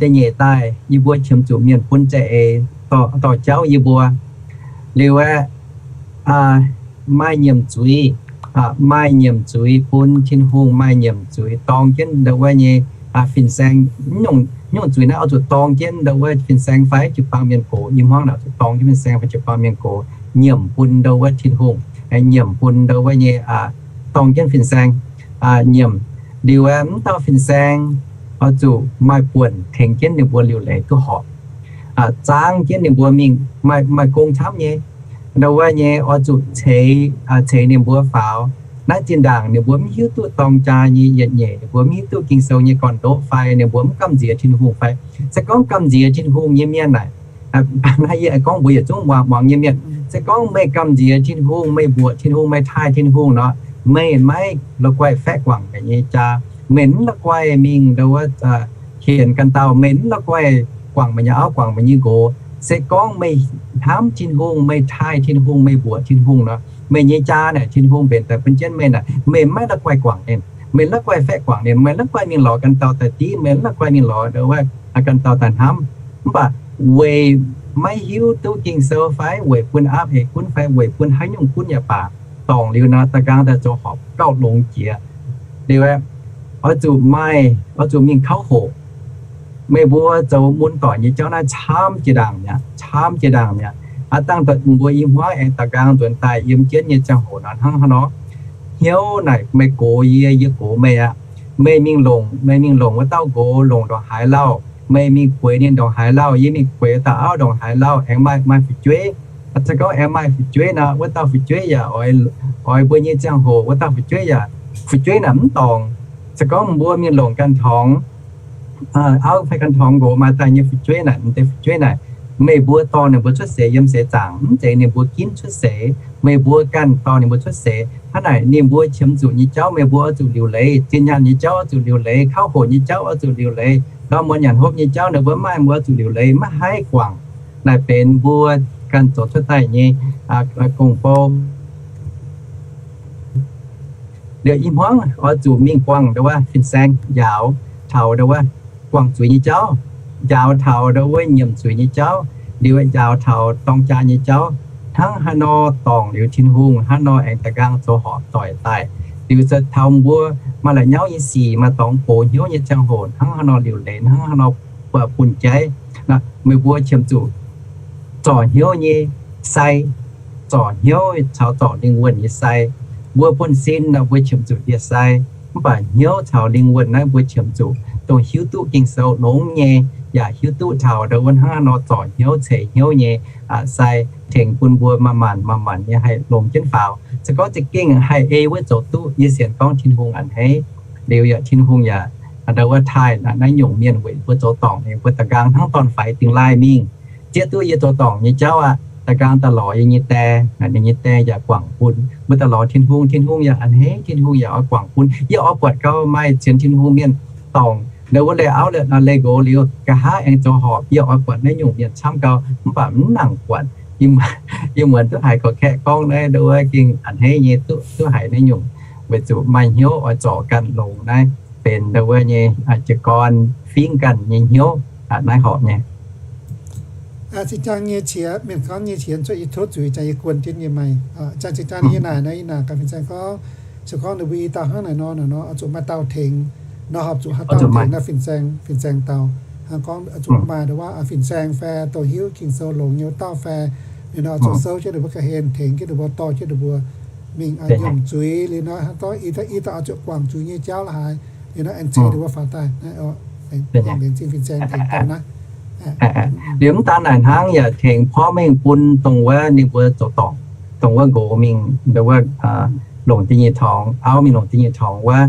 da'nyeic daaih yie mbuo qiemx zuqc mienh bun za'eix dorh jauv yie mbuo. Liuz aeqv, maaih nyiemc zuiz, maaih nyiemc zuiz bun Tin-Hungh, maaih nyiemc zuiz dorng jienv ndau wuov nyei fin-saeng. Nyungc zuiz naaiv oix zuqc dorng jienv ndau wuov fin-saeng fai jiu-baang mienh gox. I hmuangv naaic zuqc dorng jienv fin-saeng fai jiu-baang mienh gox nyiemc bun ndau wuov Tin-Hungh, nyiemc bun ndau wuov nyei, dorng jienv fin-saeng, nyiemc. Liuz aeqv, m'dauh fin-saeng oix zuqc maaih buonc tengx jienv ninh mbuo liuc leiz duqv horpc, zaangv jienv ninh mbuo mingh, maaih gong camv nyei. Ndau wuov nyei oix zuqc ceix, ceix ninh mbuo faaux. Naaiv zinh ndaangc ninh mbuo mv hiuv duqv dorng jaa nyei yietc nyeic, ninh mbuo mv hiuv duqv Ging-Sou nyei gorn-ndoqv fai ninh mbuo mv gamh nziex Tin-Hungh fai. Se gorngv gamh nziex Tin-Hungh nyei mienh naaic, naaiv yie gorngv mbuox yietc zungv muangx nyei mienh, se gorngv meih gamh nziex Tin-Hungh, meih mbuoqc Tin-Hungh, meih taaih Tin-Hungh nor, meih maiv la'guaih faeqv guangc meih nyei jaa. Meih mv la'guaih mingh ndau wuov hienx ganh dauh, meih mv la'guaih guangc meih nyei auv, guangc meih nyei nqox. Se gorngv meih hnamv Tin-Hungh, meih taaih Tin-Hungh, meih mbuoqc Tin-Hungh nor, meih nyei jaa naaic Tin-Hungh mbenc daaih bun jienv meih naaic, meih maiv la'guaih guangc ninh, meih la'guaih faeqv guangc ninh, meih la'guaih mingh lorz ganh dauh daaih div, meih la'guaih mingh lorz ndau wuov ganh dauh daaih hnamv. Mv baac weic maiv hiuv duqv Ging-Sou fai weic bun aapv eix gunv fai weic bun haaix nyungc gunv yaac baac, dorngc liuz nor, da'nqaang daaih zoux horpc gauh longx jiex. Liuz aeqv, oix zuqc maaih, oix zuqc mingh kauv hoqc. Meih mbuo zoux mun doic nyei jauv naaiv camv jiex ndaangc mi'aqv, camv jiex ndaangc mi'aqv. Aav dangh mbuo i hmuangv aengx da'nqaang nzuonx daaih yiem jienv nyei ziangh hoc nor, hnangv haaix nor, hnyouv naaic meih gox yie, yie gox meih aqv. Meih mingh longc, meih mingh longc wuov dauh nqox longc ndongc haaix lauh, meih mingh gueix ninh ndongc haaix lauh, yie mingh gueix wuov dauh auv ndongc haaix lauh, aengx maaih, maaih fu'jueiv. Se gorngv aengx maaih fu'jueiv nor, wuov dauh fu'jueiv yaac oix, oix mbuo nyei ziangh hoc, wuov dauh fu'jueiv yaac, fu'jueiv naaic mv dorngc. Se gorngv mbuo mingh longc ganh torngx auv fai ganh torngx nqox maaih daaih nyei fu'jueiv naaic, m'deix fu'jueiv naaic, meih mbuo dorh ninh mbuo cuotv seix yiem seix zaangc, mv zeiz ninh mbuo ginv cuotv seix, meih mbuo ganh dorh ninh mbuo cuotv seix. Hnangv naaic ninh mbuo qiemx zuqc nyei jauv meih mbuo oix zuqc liuc leiz, zinh nyaanh nyei jauv oix zuqc liuc leiz, kauv hoqc nyei jauv oix zuqc liuc leiz, ndorm muonz nyanc hopv nyei jauv ninh mbuo mv maaih, mbuo oix zuqc liuc leiz, maiv haih guangc. Naaic benx mbuo ganh zoux cuotv daaih nyei gong-bou. Liuz i hmuangv oix zuqc mingh buangh ndau wuov fin-saeng njaaux taux ndau wuov guangc zuiz nyei jauv, njaaux taux ndau wuov nyiemc zuiz nyei jauv, liuz njaaux taux dorng jaa nyei jauv. Hnangv haaix nor dorngc liuz Tin-Hungh, hnangv nor aengx da'nqaang zoux horpc doic daaih. Liuz se taux mbuo maaih la'nyauv nyei sic, maaih dorngx gox hnyouv nyei ziangh hoc, hnangv haaix nor liuc leiz, hnangv haaix nor bun jaiv. Meih mbuo qiemx zuqc zorc hnyouv nyei sai, zorc hnyouv caux zorc lingh wuonh nyei sai. Mbuo buonv-sin nor mbuo qiemx zuqc ndie-sai, mv baac hnyouv caux lingh wuonh naaiv mbuo qiemx zuqc dongh hiuv duqv Ging-Sou longx nyei, yaac hiuv duqv taux ndau wuov hnangv haaix nor zorc hnyouv ceix hnyouv nyei sai, tengx bun mbuo manc-manc manc-manc nyei haih longx jienv faaux. Se gorngv za'gengh haih ei wuov zoux duqv, yie sienx gorngv Tin-Hungh a'hneiv. Liuz yaac Tin-Hungh yaac ndau wuov taaih naaiv nyungc mienh weic mbuo zoux dorngc, mbuo da'nqaang hnangv dorn-faix dingx laaih mingh. Zieqv duqv yie zoux dorngc nyei jauv aqv, da'nqaang daaih lorz yie nyei die, ninh nyei die yaac guangc bun. Mbuo daaih lorz Tin-Hungh, Tin-Hungh yaac a'hneiv, Tin-Hungh yaac oix guangc bun. Yie oix buatc gau maaih sienx Tin-Hungh mienh dorngc ndau wuov leih auv leih nor leih nqox liuz, nqa'haav aengx zoux horpc, yie oix buatc naaiv nyungc mienh camv gau, mv baac mv nangc buatc. Yie muonz duqv haiz gorqv-kaeqv gorngv naaiv ndau wuov gengh a'hneiv nyei, duqv haiz naaiv nyungc, weic zuqc maaih hnyouv oix zorc ganh longx naaiv, benx ndau wuov nyei jiez gorn fingx ganh nyei hnyouv, naaiv horpc nyei. Zinh ziangh nyei qiex, mienh gorngv nyei qiex cuotv yie tov zuiz, yie guon jienv nyei maaih. Zinh ziangh yie naaic nor, yie naaic gaax fin-saeng gorngv, se gorngv ninh mbuo i dauh hnangv naaic nor, naaic nor oix zuqc maaih dauh tengx, nor horpc zuqc haaix dauh tengx naaiv fin-saeng, fin-saeng dau. Hnangv gorngv oix zuqc maaih ndau wuov fin-saeng fai dongh hiuv Ging-Sou longx nyei wuov dauh fai, liuz nor oix zuqc souv jienv ninh mbuo ga'hlen, tengx jienv ninh mbuo, dorh jienv ninh mbuo mingh yiem zuiz. Liuz nor hnangv gorngv i dauh oix zuqc guangc zuiz nyei jauv la'haaix, liuz nor aengx ceix ninh mbuo faaux daaih. Liuz mv daan naaic hnangv yaac tengx porv mengh bun dongh wuov ninh mbuo zoux dorngc, dongh wuov nqox mingh ndau wuov longc da'nyeic torngx, auv mingh longc da'nyeic torngx wuov,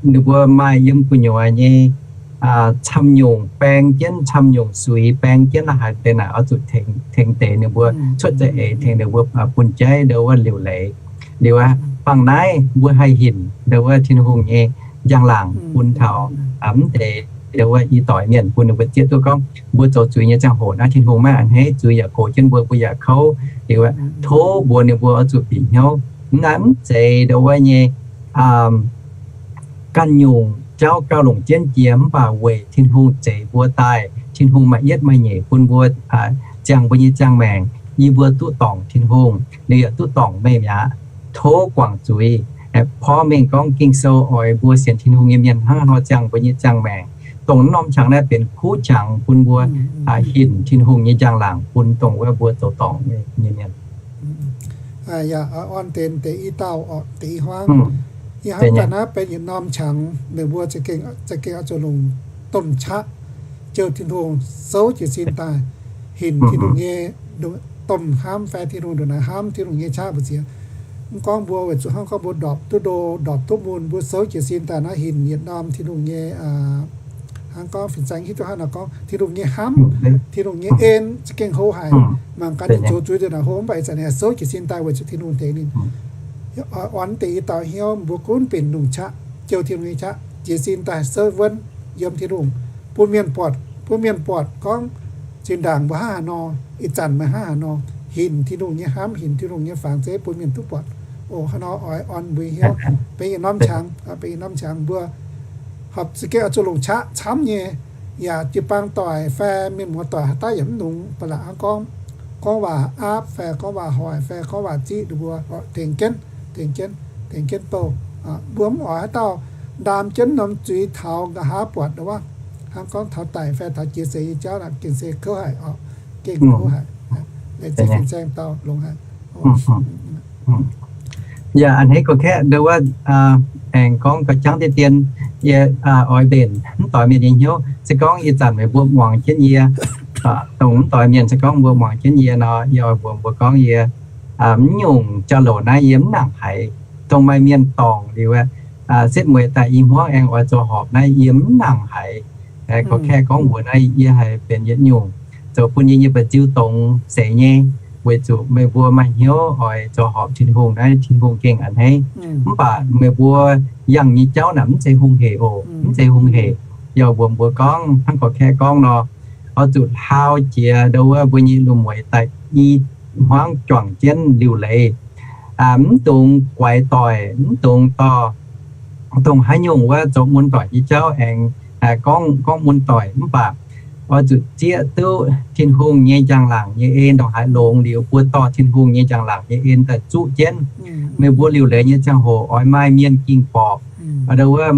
ninh mbuo maaih yiem gu'nyuoz nyei camv nyungc baeng jienv, camv nyungc suix baeng jienv la'haaix deix naaic oix zuqc tengx deix ninh mbuo cuotv za'eix, tengx ninh mbuo bun jaiv ndau wuov liuc leiz. Liuz bangc naaiv mbuo haih hinc ndau wuov Tin-Hungh nyei njang-laangc bun taux mv deix ndau wuov i doix mienh, bun ninh mbuo zieqv duqv gorngv mbuo zoux zuiz nyei ziangh hoc naaiv Tin-Hungh maiv a'hneiv, zuiz yaac gox jienv mbuo, mbuo yaac kouv. Liuz tov mbuox ninh mbuo oix zuqc bieqc hnyouv. Mv naaiv mv zeiz ndau wuov nyei ganh nyungc jauv gauh longc jienv jiex, mv baac weic Tin-Hungh zeix mbuo daaih, Tin-Hungh maaih yietv maaih nyeic bun mbuo, ziangh mbuo nyei ziangh maengc, yie mbuo duqv dorngc Tin-Hungh, ninh yaac duqv dorngc meih mi'aqv. Tov guangc zuiz. Porv mengh gorngv Ging-Sou oix mbuo sienx Tin-Hungh nyei mienh hnangv haaix nor ziangh mbuo nyei ziangh maengc, dongh norm qangx naaiv benx kuv qangx bun mbuo hinc Tin-Hungh nyei njang-laangc bun dongh wuov mbuo zoux dorngc nyei mienh. Yaac orn deix deix i dauh, deix i hmuangv. I hmuangv daaih naaiv benx yietc norm qangx, meih mbuo za'gengh oix zuqc longc domh qaqv jouh Tin-Hungh souv jiez sin daaih, hinc Tin-Hungh nyei domh hnamv fai Tin-Hungh ndongc naaic hnamv, Tin-Hungh nyei qaqv mbu'ziex. Mv gorngv mbuo weic zuqc hnangv gorngv mbuo ndorpc duqv ndo, ndorpc duqv mun, mbuo souv jiez sin daaih naaiv hinc yietc norm Tin-Hungh nyei, hnangv gorngv fin-saeng hiuv duqv hnangv nor gorngv Tin-Hungh nyei hnamv, Tin-Hungh nyei en za'gengh hlo haic. Mangc gaax ninh zoux zuiz ndongc naaic hlo, mv baac ih zanc ninh souv jiez sin daaih weic zuqc Tin-Hungh tengx ninh. Oix orn deix i dauh hnyouv, mbuo gunv benx longc qaqv, jouh Tin-Hungh nyei qaqh, jiez sin daaih souv wuonv yiem Tin-Hungh, bun mienh buatc, bun mienh buatc gorngv zinh ndaangc mbuo hnangv haaix nor, ih zanc meih hnangv haaix nor, hinc Tin-Hungh nyei hnamv, hinc Tin-Hungh nyei fangx zeiv bun mienh duqv buatc. O, hnangv nor oix orn mbuo hnyouv, benx yietc norm qangx, benx yietc norm qangx mbuo horpc za'gengh oix zuqc longc qaqv camv nyei, yaac jiu-baang doic fai mienh muoz doic haaix dauh yaac mv nungx ba'laqc hnangv gorngv, gorngv waac aapv fai gorngv waac hoic fai gorngv waac ziqv ninh mbuo, tengx jienv, tengx jienv, tengx jienv bouh. Mbuo mv oix haaix dauh ndaam jienv norm zuiz taux nqa'haav buatc wuov, hnangv gorngv taux daic fai taux jiex seix nyei jauv naaic gengh se kouv haic oc, gengh kouv haic. Laengz zingh fin-saeng dau longx haic. Yaac a'hneiv gorqv-kaeqv ndau wuov, aengx gorngv gauh jangv deix dien, yie oix mbenc mv doix mienh nyei hnyouv. Se gorngv ih zanc meih mbuo muangx jienv yie, dongh mv doix mienh se gorngv mbuo muangx jienv yie nor, yie oix mbuox mbuo gorngv yie, mv nyungc jauv-louc naaiv yie mv nangc haiz. Dongh maaih mienh dorngc liuz, setv mueiz daaih i hmuangv aengx oix zoux horpc naaiv yie mv nangc haiz. Gorqv-kaeqv gorngv mbuox naaiv yie haiz benx yietc nyungc zoux bun yie nyei mba'nziu dongz seix nyei, weic zuqc meih mbuo maaih hnyouv oix zoux horpc Tin-Hungh naaiv, Tin-Hungh gengh a'hneiv. Mv baac meih mbuo yangh nyei jauv naaic mv zeiz hungh hec oc, mv zeiz hungh hec. Yie mbuox mbuo gorngv hnangv gorqv-kaeqv gorngv nor, oix zuqc hlaau jiex ndau wuov mbuo nyei lungh mueiz daaih i hmuangv juangc jienv liuc leiz, mv dungx guaix doic, mv dungx dorh dongh haaix nyungc wuov zoux mun doic nyei jauv aengx gorngv, gorngv mun doic. Mv baac oix zuqc zieqv duqv Tin-Hungh nyei njang-laangc nyei en, ndongc haaix longx liuz mbuo dorh Tin-Hungh nyei njang-laangc nyei en daaih zuqv jienv. Meih mbuo liuc leiz nyei ziangh hoc oix maaih mienh ging borqc, ndau wuov,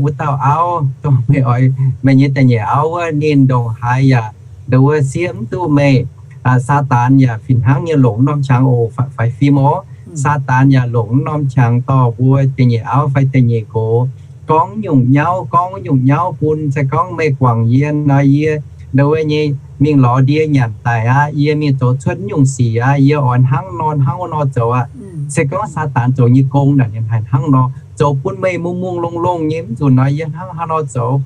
wuov dauh auv, dongh meih oix, meih nyei da'nyeic auv wuov, ninh ndongc haaix yaac ndau wuov siev mv duqv meih. Saadaan yaac fih hnangv nyei longc norm qangx oc, faix fim oc. Saadaan yaac longc norm qangx dorh mbuo da'nyeic auv fai da'nyeic nqox gorngv nyungc nyauv, gorngv nyungc nyauv bun. Se gorngv meih guangc yie nor, yie ndau wuov nyei mingh lorz ndie nyanc daic aqv, yie mingh zoux cuotv nyungc sic aqv, yie oix hnangv nor hnangv wuov nor zoux aqv. Se gorngv Saadaan zoux nyei gong naaic ninh haih hnangv nor zoux bun meih mungh mungh longx longx nyei, mv zuqc nor yie hnangv haaix nor zoux.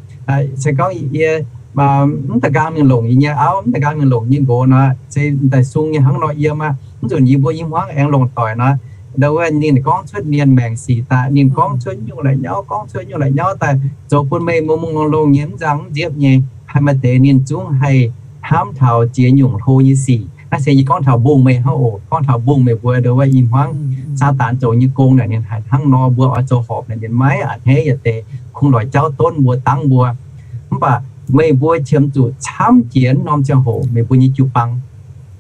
Se gorngv yie mv da'nqaang mingh longc yie nyei auv, mv da'nqaang mingh longc nyei nqox nor, se daaih sung nyei hnangv nor yiem aqv. Mv zuqc yie mbuo nyei hmuangv aengx longc doic nor, ndau wuov ninh gorngv cuotv mienh maengc sic daaih, ninh gorngv cuotv nyungc la'nyauv, gorngv cuotv nyungc la'nyauv daaih, zoux bun meih mungh mungh longx longx nyei, mv nzangc mv nziepv nyei. Haaix maaih deix ninh zungv haih hnamv taux ziex nyungc hlo nyei sic. Naaiv se yie gorngv taux mbungh meih hnangv oc. Gorngv taux mbungh meih mbuo ndau wuov i hmuangv Saadaan zoux nyei gong naaic, ninh haiz hnangv nor mbuo oix zoux horpc naaic, ninh maiv a'hneiv yietc deix kungx lorz jauv donv mbuo, dangv mbuo. Mv baac meih mbuo qiemx zuqc camv jiex norm ziangh hoc meih mbuo nyei jiu-baang.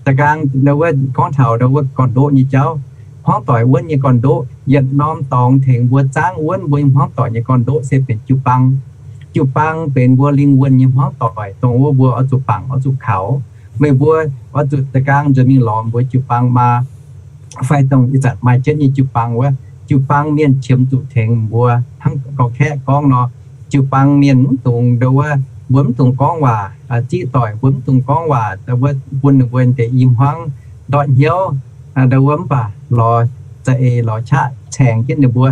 Da'nqaang ndau wuov gorngv taux ndau wuov gorn-ndoqv nyei jauv, hmuangv doic wuonv nyei gorn-ndoqv, yietc norm dorngx tengx mbuo zaangv wuonv mbuo nyei hmuangv doic nyei gorn-ndoqv se benx jiu-baang. Jiu-baang benx mbuo lingh wuonh nyei hmuangv doic, dongh wuov mbuo oix zuqc bangc, oix zuqc kaux. Meih mbuo oix zuqc da'nqaang nzuonx mingh lorz mbuo jiu-baang maa, fai dongh ih zanc maaih jienv nyei jiu-baang wuov. Jiu-baang mienh qiemx zuqc tengx mbuo hnangv gauh kaeqv gorngv nor. Jiu-baang mienh mv dungx ndau wuov, mbuo mv dungx gorngv waac ziqv doic, mbuo mv dungx gorngv waac ndau wuov bun ninh mbuo deix i hmuangv ndortv hnyouv ndau wuov, mv baac lorz za'eix lorz qaqv caengx jienv ninh mbuo,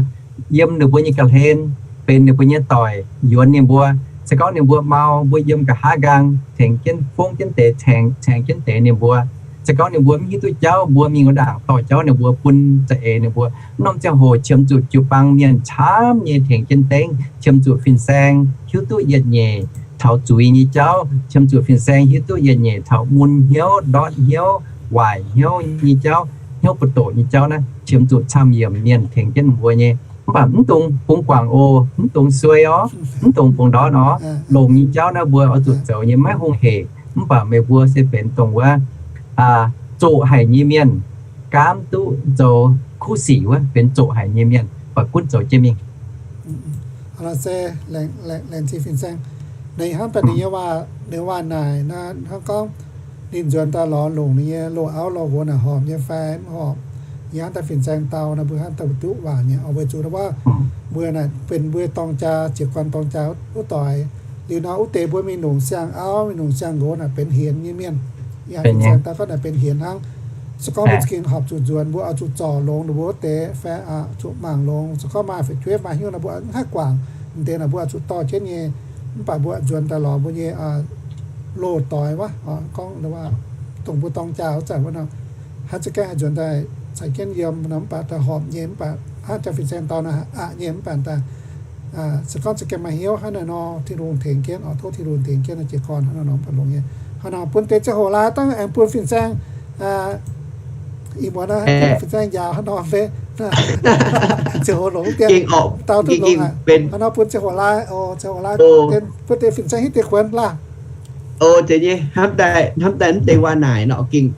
yiem ninh mbuo nyei ga'hlen, benx ninh mbuo nyei doic, yuonx ninh mbuo. Se gorngv ninh mbuo mau, mbuo yiem nqa'haav nqaang tengx jienv fongv jienv deix, caengx jienv deix ninh mbuo. Se gorngv ninh mbuo mv hiuv duqv jauv, mbuo mingh wuov ndaangc dorh jauv ninh mbuo bun za'eix ninh mbuo. Mv norm ziangh hoc qiemx zuqc jiu-baang mienh camv nyei tengx jienv dengv, qiemx zuqc fin-saeng hiuv duqv yietc nyeic taux zuiz nyei jauv, qiemx zuqc fin-saeng hiuv duqv yietc nyeic taux mun hnyouv, ndortv hnyouv, waaic hnyouv nyei jauv, hnyouv buoz-ndoqc nyei jauv naaiv, qiemx zuqc camv-yiemc mienh tengx jienv mbuo nyei. Mv baac mv dungx bungx guangc oc, mv dungx suei orv, mv dungx bungx ndortv orv. Longx nyei jauv naaiv mbuo oix zuqc zoux nyei, maiv hungh hec. Mv baac meih mbuo se benx dongh wuov zoqc haic nyei mienh, gaamv duqv zoux kuv sic wuov, benx zoqc haic nyei mienh, baac gunv zoux jienv mingh. Laengz zingh fin-saeng. Ninh hnamv daaih ninh nyei waac, ninh waac naaic hnangv gorngv ninh nzuonx daaih lorz longc ninh nyei loz-auv loz-nqox naaic horpc nyei fai mv horpc. Yie hnamv daaih fin-saeng dau naaic mbuo hnamv daaih duqv waac nyei oc, weic zuqc wuov mbuo naaic benx mbuo dorng jaa, jiez gorn dorng jaa wuov doic. Liuz nor wuov deix mbuo mingh longc siang-auv, mingh longc siang-nqox naaic benx hienx nyei mienh. Yie hnamv fin-saeng dau gorngv naaic benx hienx hnangv. Se gorngv mbuo za'gengh horpc zuqc nzuonx, mbuo oix zuqc zorc longx ninh mbuo wuov deix fai zuqc mangc longx. Se gorngv maaih fu'jueiv maaih hnyouv nor mbuo mv haih guangc. M'deix naaic mbuo oix zuqc dorh jienv nyei. Mv baac mbuo nzuonx daaih lorz mbuo nyei loz-doic wuov, gorngv dongh mbuo dorng jaa wuov zanc wuov nor, hnangv za'gengh haih nzuonx daaih caux jienv yiem nor, mv baac daaih horpc nyei, mv baac hnangv jang fin-saeng dau naaic aqc nyei, mv baac daaih se gorngv za'gengh maaih hnyouv hnangv naaiv nor, Tin-Hungh tengx jienv oc, tov Tin-Hungh tengx jienv jiez gorn hnangv naaiv nor, mv baac longx nyei. Hnangv nor bun deix ziangh hoc laaix dangh aengx bun fin-saeng ih muonz fin-saeng njaaux hnangv nor fai ziangh hoc longx dien, dau duqv longx aqv. Hnangv nor bun ziangh hoc laaix, ziangh hoc laaix bun deix fin-saeng hitv deix kuonx laah. O, deix nyei, hnamv daaih mv deix waac naaic nor ging,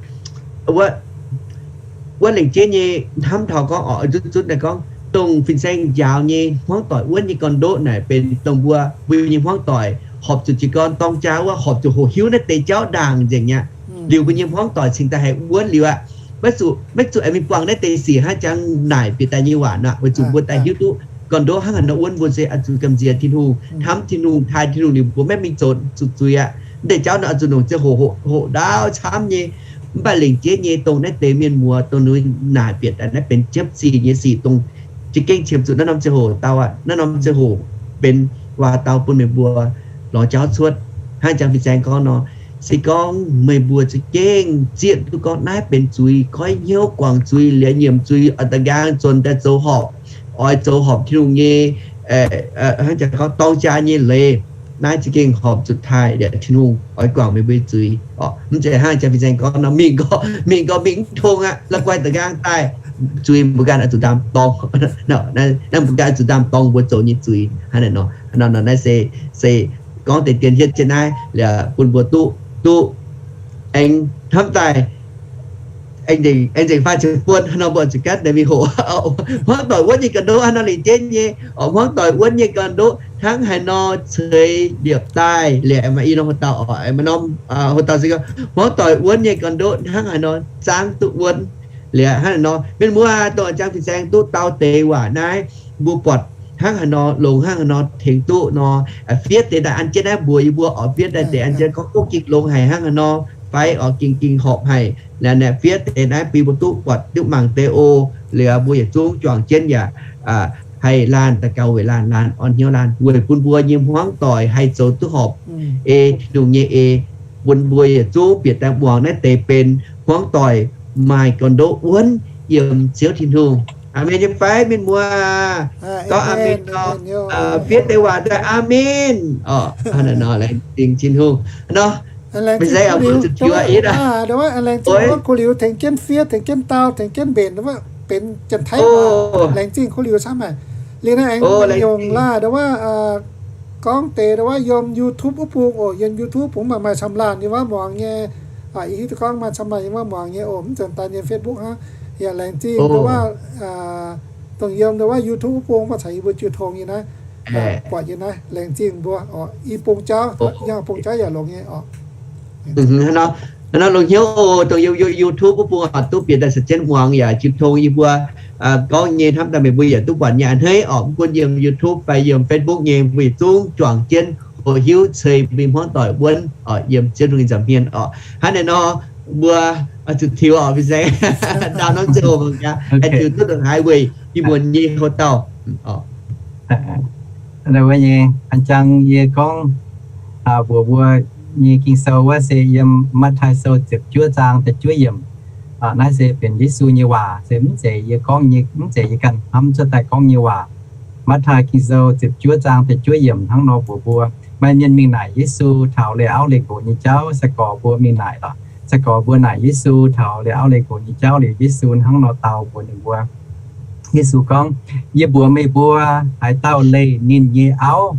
wuov lengc jeiv nyei hnamv taux gorngv oc, zunv zunv daaih gorngv dongh fin-saeng njaaux nyei hmuangv doic wuonv nyei gorn-ndoqv naaic benx dongh mbuo, mbuo nyei hmuangv doic horpc zuqc jiez gorn dorng jaa wuov, horpc zuqc hoqc hiuv naaiv deix jauv ndaangc nzengc aqv. Liuz mbuo nyei hmuangv doic cingx daaih haih wuonv liuz aqv. Maiv zuqc, maiv zuqc aengx mingh buangh naaiv deix sic hnangv jangx naaic bieqc daaih nyei waac nor, weic zuqc mbuo daaih hiuv duqv gorn-ndoqv hnangv haaix nor wuonv, mbuo se oix zuqc gamh nziex Tin-Hungh, hnamv Tin-Hungh, taaih Tin-Hungh liuz mbuo maiv mingh zoux zuqc zuiz aqv. Mv deix jauv nor oix zuqc longc ziangh hoc hoqc ndaauv camv nyei. Mv baac lengc jeiv nyei dongh naaiv deix mienh muoz dongh ninh naaic bieqc daaih naaiv benx jiepv sic nyei sic dongh za'gengh qiemx zuqc naaiv norm ziangh hoc dau aqv. Naaiv norm ziangh hoc benx waac dau bun meih mbuo lorz jauv cuotv hnangv jangx fin-saeng gorngv nor. Se gorngv meih mbuo za'gengh zieqv duqv gorngv naaiv benx zuiz, koiv hnyouv guangc zuiz, liuz nyiemc zuiz, oix da'nqaang nzuonx daaih zoux horpc, oix zoux horpc Tin-Hungh nyei, hnangv jangx gorngv dorng jaa nyei leiz, naaiv za'gengh horpc zuqc taaih liuz Tin-Hungh oix guangc meih mbuo nyei zuiz. Mv zeiz hnangv jangx fin-saeng gorngv nor, mingh gorngv, mingh gorngv mingh mv tong aqv, la'guaih da'nqaang daaih, zuiz mbuo ganh oix zuqc ndaam dorng. Naaiv mbuo ganh oix zuqc ndaam dorng mbuo zoux nyei zuiz hnangv naaiv nor. Hnangv nor naaiv se, se gorngv deix dien hietv jienv naaiv liuz bun mbuo duqv, duqv aengx hnamv daaih, aengx nzengc faah ziepc buonc hnangv nor mbuo zuqc gaatv deix mingh hoqc hmuangv doic wuonv nyei ga'ndoqv hnangv nor lengc jeiv nyei. Hmuangv doic wuonv nyei ga'ndoqv hnangv haaix nor ceix liepc daaih liuz, maaih i norm hoc dauh, maaih norm hoc dauh se gorngv hmuangv doic wuonv nyei ga'ndoqv hnangv haaix nor zaangv duqv wuonv. Liuz hnangv naaiv nor, mienh muoz dongh jangx fin-saeng duqv dau deix waac naaiv, mbuo buatc hnangv haaix nor longx hnangv haaix nor tengx duqv nor, fiev deix daaih an jienv naaiv mbuox yie mbuo oc, fiev daaih deix an jienv gorngv duqv ging longx haic hnangv haaix nor, fai oc ging ging horpc haic. Naaiv fiev deix naaiv bun mbuo duqv buatc duqv mangc deix oc. Liuz mbuo yietc zungv juangc jienv yaac haih laanh daux gaux weic laanh, laanh orn hnyouv laanh, weic bun mbuo nyei hmuangv doic haih zoux duqv horpc, ei Tin-Hungh nyei ei, bun mbuo yietc zungv bieqc daaih muangx naaiv deix benx hmuangv doic maaih gorn-ndoqv wuonv yiem Ziouv Tin-Hungh. Aamen nyei fai, mienh muoz? Gorngv aamen nor, fiev deix waac daaih aamen. Orqc, laengz zingh Tin-Hungh nor. Laengz zingh kuv liuz, kuv liuz tengx jienv fiev, tengx jienv dau, tengx jienv mbenc, benx janx-taiv waac. Laengz zingh kuv liuz camv haic. Liuz naaiv aengx nyungc laah, ndo wuov gorngv deix ndo wuov yiem YouTube wuov bung oc, yiem YouTube bung mv baac maaih camv laanh yiem wuov muangx nyei. Yie hiuv duqv gorngv maaih camv laanh yiem wuov muangx nyei oc, mv zeiz daaih yiem Facebook hnangv. Yaac laengz zingh ndo wuov dongh yiem ndo wuov YouTube wuov bung mv baac caux yie mbuo jiu tong nyei naaiv, buatc nyei naaiv, laengz zingh mbuo oc. I bung jauv, yangh bung jauv yaac longx nyei oc. Hnangv nor, longx hnyouv oc, dongh yiem YouTube wuov bung oc, duqv bieqc daaih caux jienv muangx yaac jiu tong yie mbuo gorngv nyei hnamv daaih meih mbuo yaac duqv buatc nyei a'hneiv oc. Mv gunv yiem YouTube fai yiem Facebook nyei, mbuo yietc zungv juangc jienv hoqc hiuv ceix mbuo nyei hmuangv doic wuonv oc, yiem Ziouv Tin-Hungh nyei nza'hmien oc. Hnangv naaiv nor, mbuo zuqc tiux oc, fin-saeng. Ndau norm ziangh hoc mangc gaax, haih tiux duqv ndongc haaix weic ih muonz nyei hoc dauh. Wuov nyei, an jang yie gorngv mbuox mbuo nyei Ging-Sou wuov se yiem Matv^taai Sou ziepc juov zaang da'juov yiemc. Naaiv se benx Yesu nyei waac, se mv zeiz yie gorngv nyei, mv zeiz yie ganh hnamv cuotv daaih gorngv nyei waac. Matv^taai Ging-Sou ziepc juov zaang da'juov yiemc hnangv nor mbuox mbuo, maaih mienh mingh naaic Yesu taux leih auv leih nqox nyei jauv. Sai-gorx mbuo mingh naaic lorqc. Sai-gorx mbuo naaic Yesu taux leih auv leih nqox nyei jauv liuz, Yesu hnangv nor dau mbuox ninh mbuo. Yesu gorngv, Yie mbuox meih mbuo, haaix dauh leih ninh nyei auv,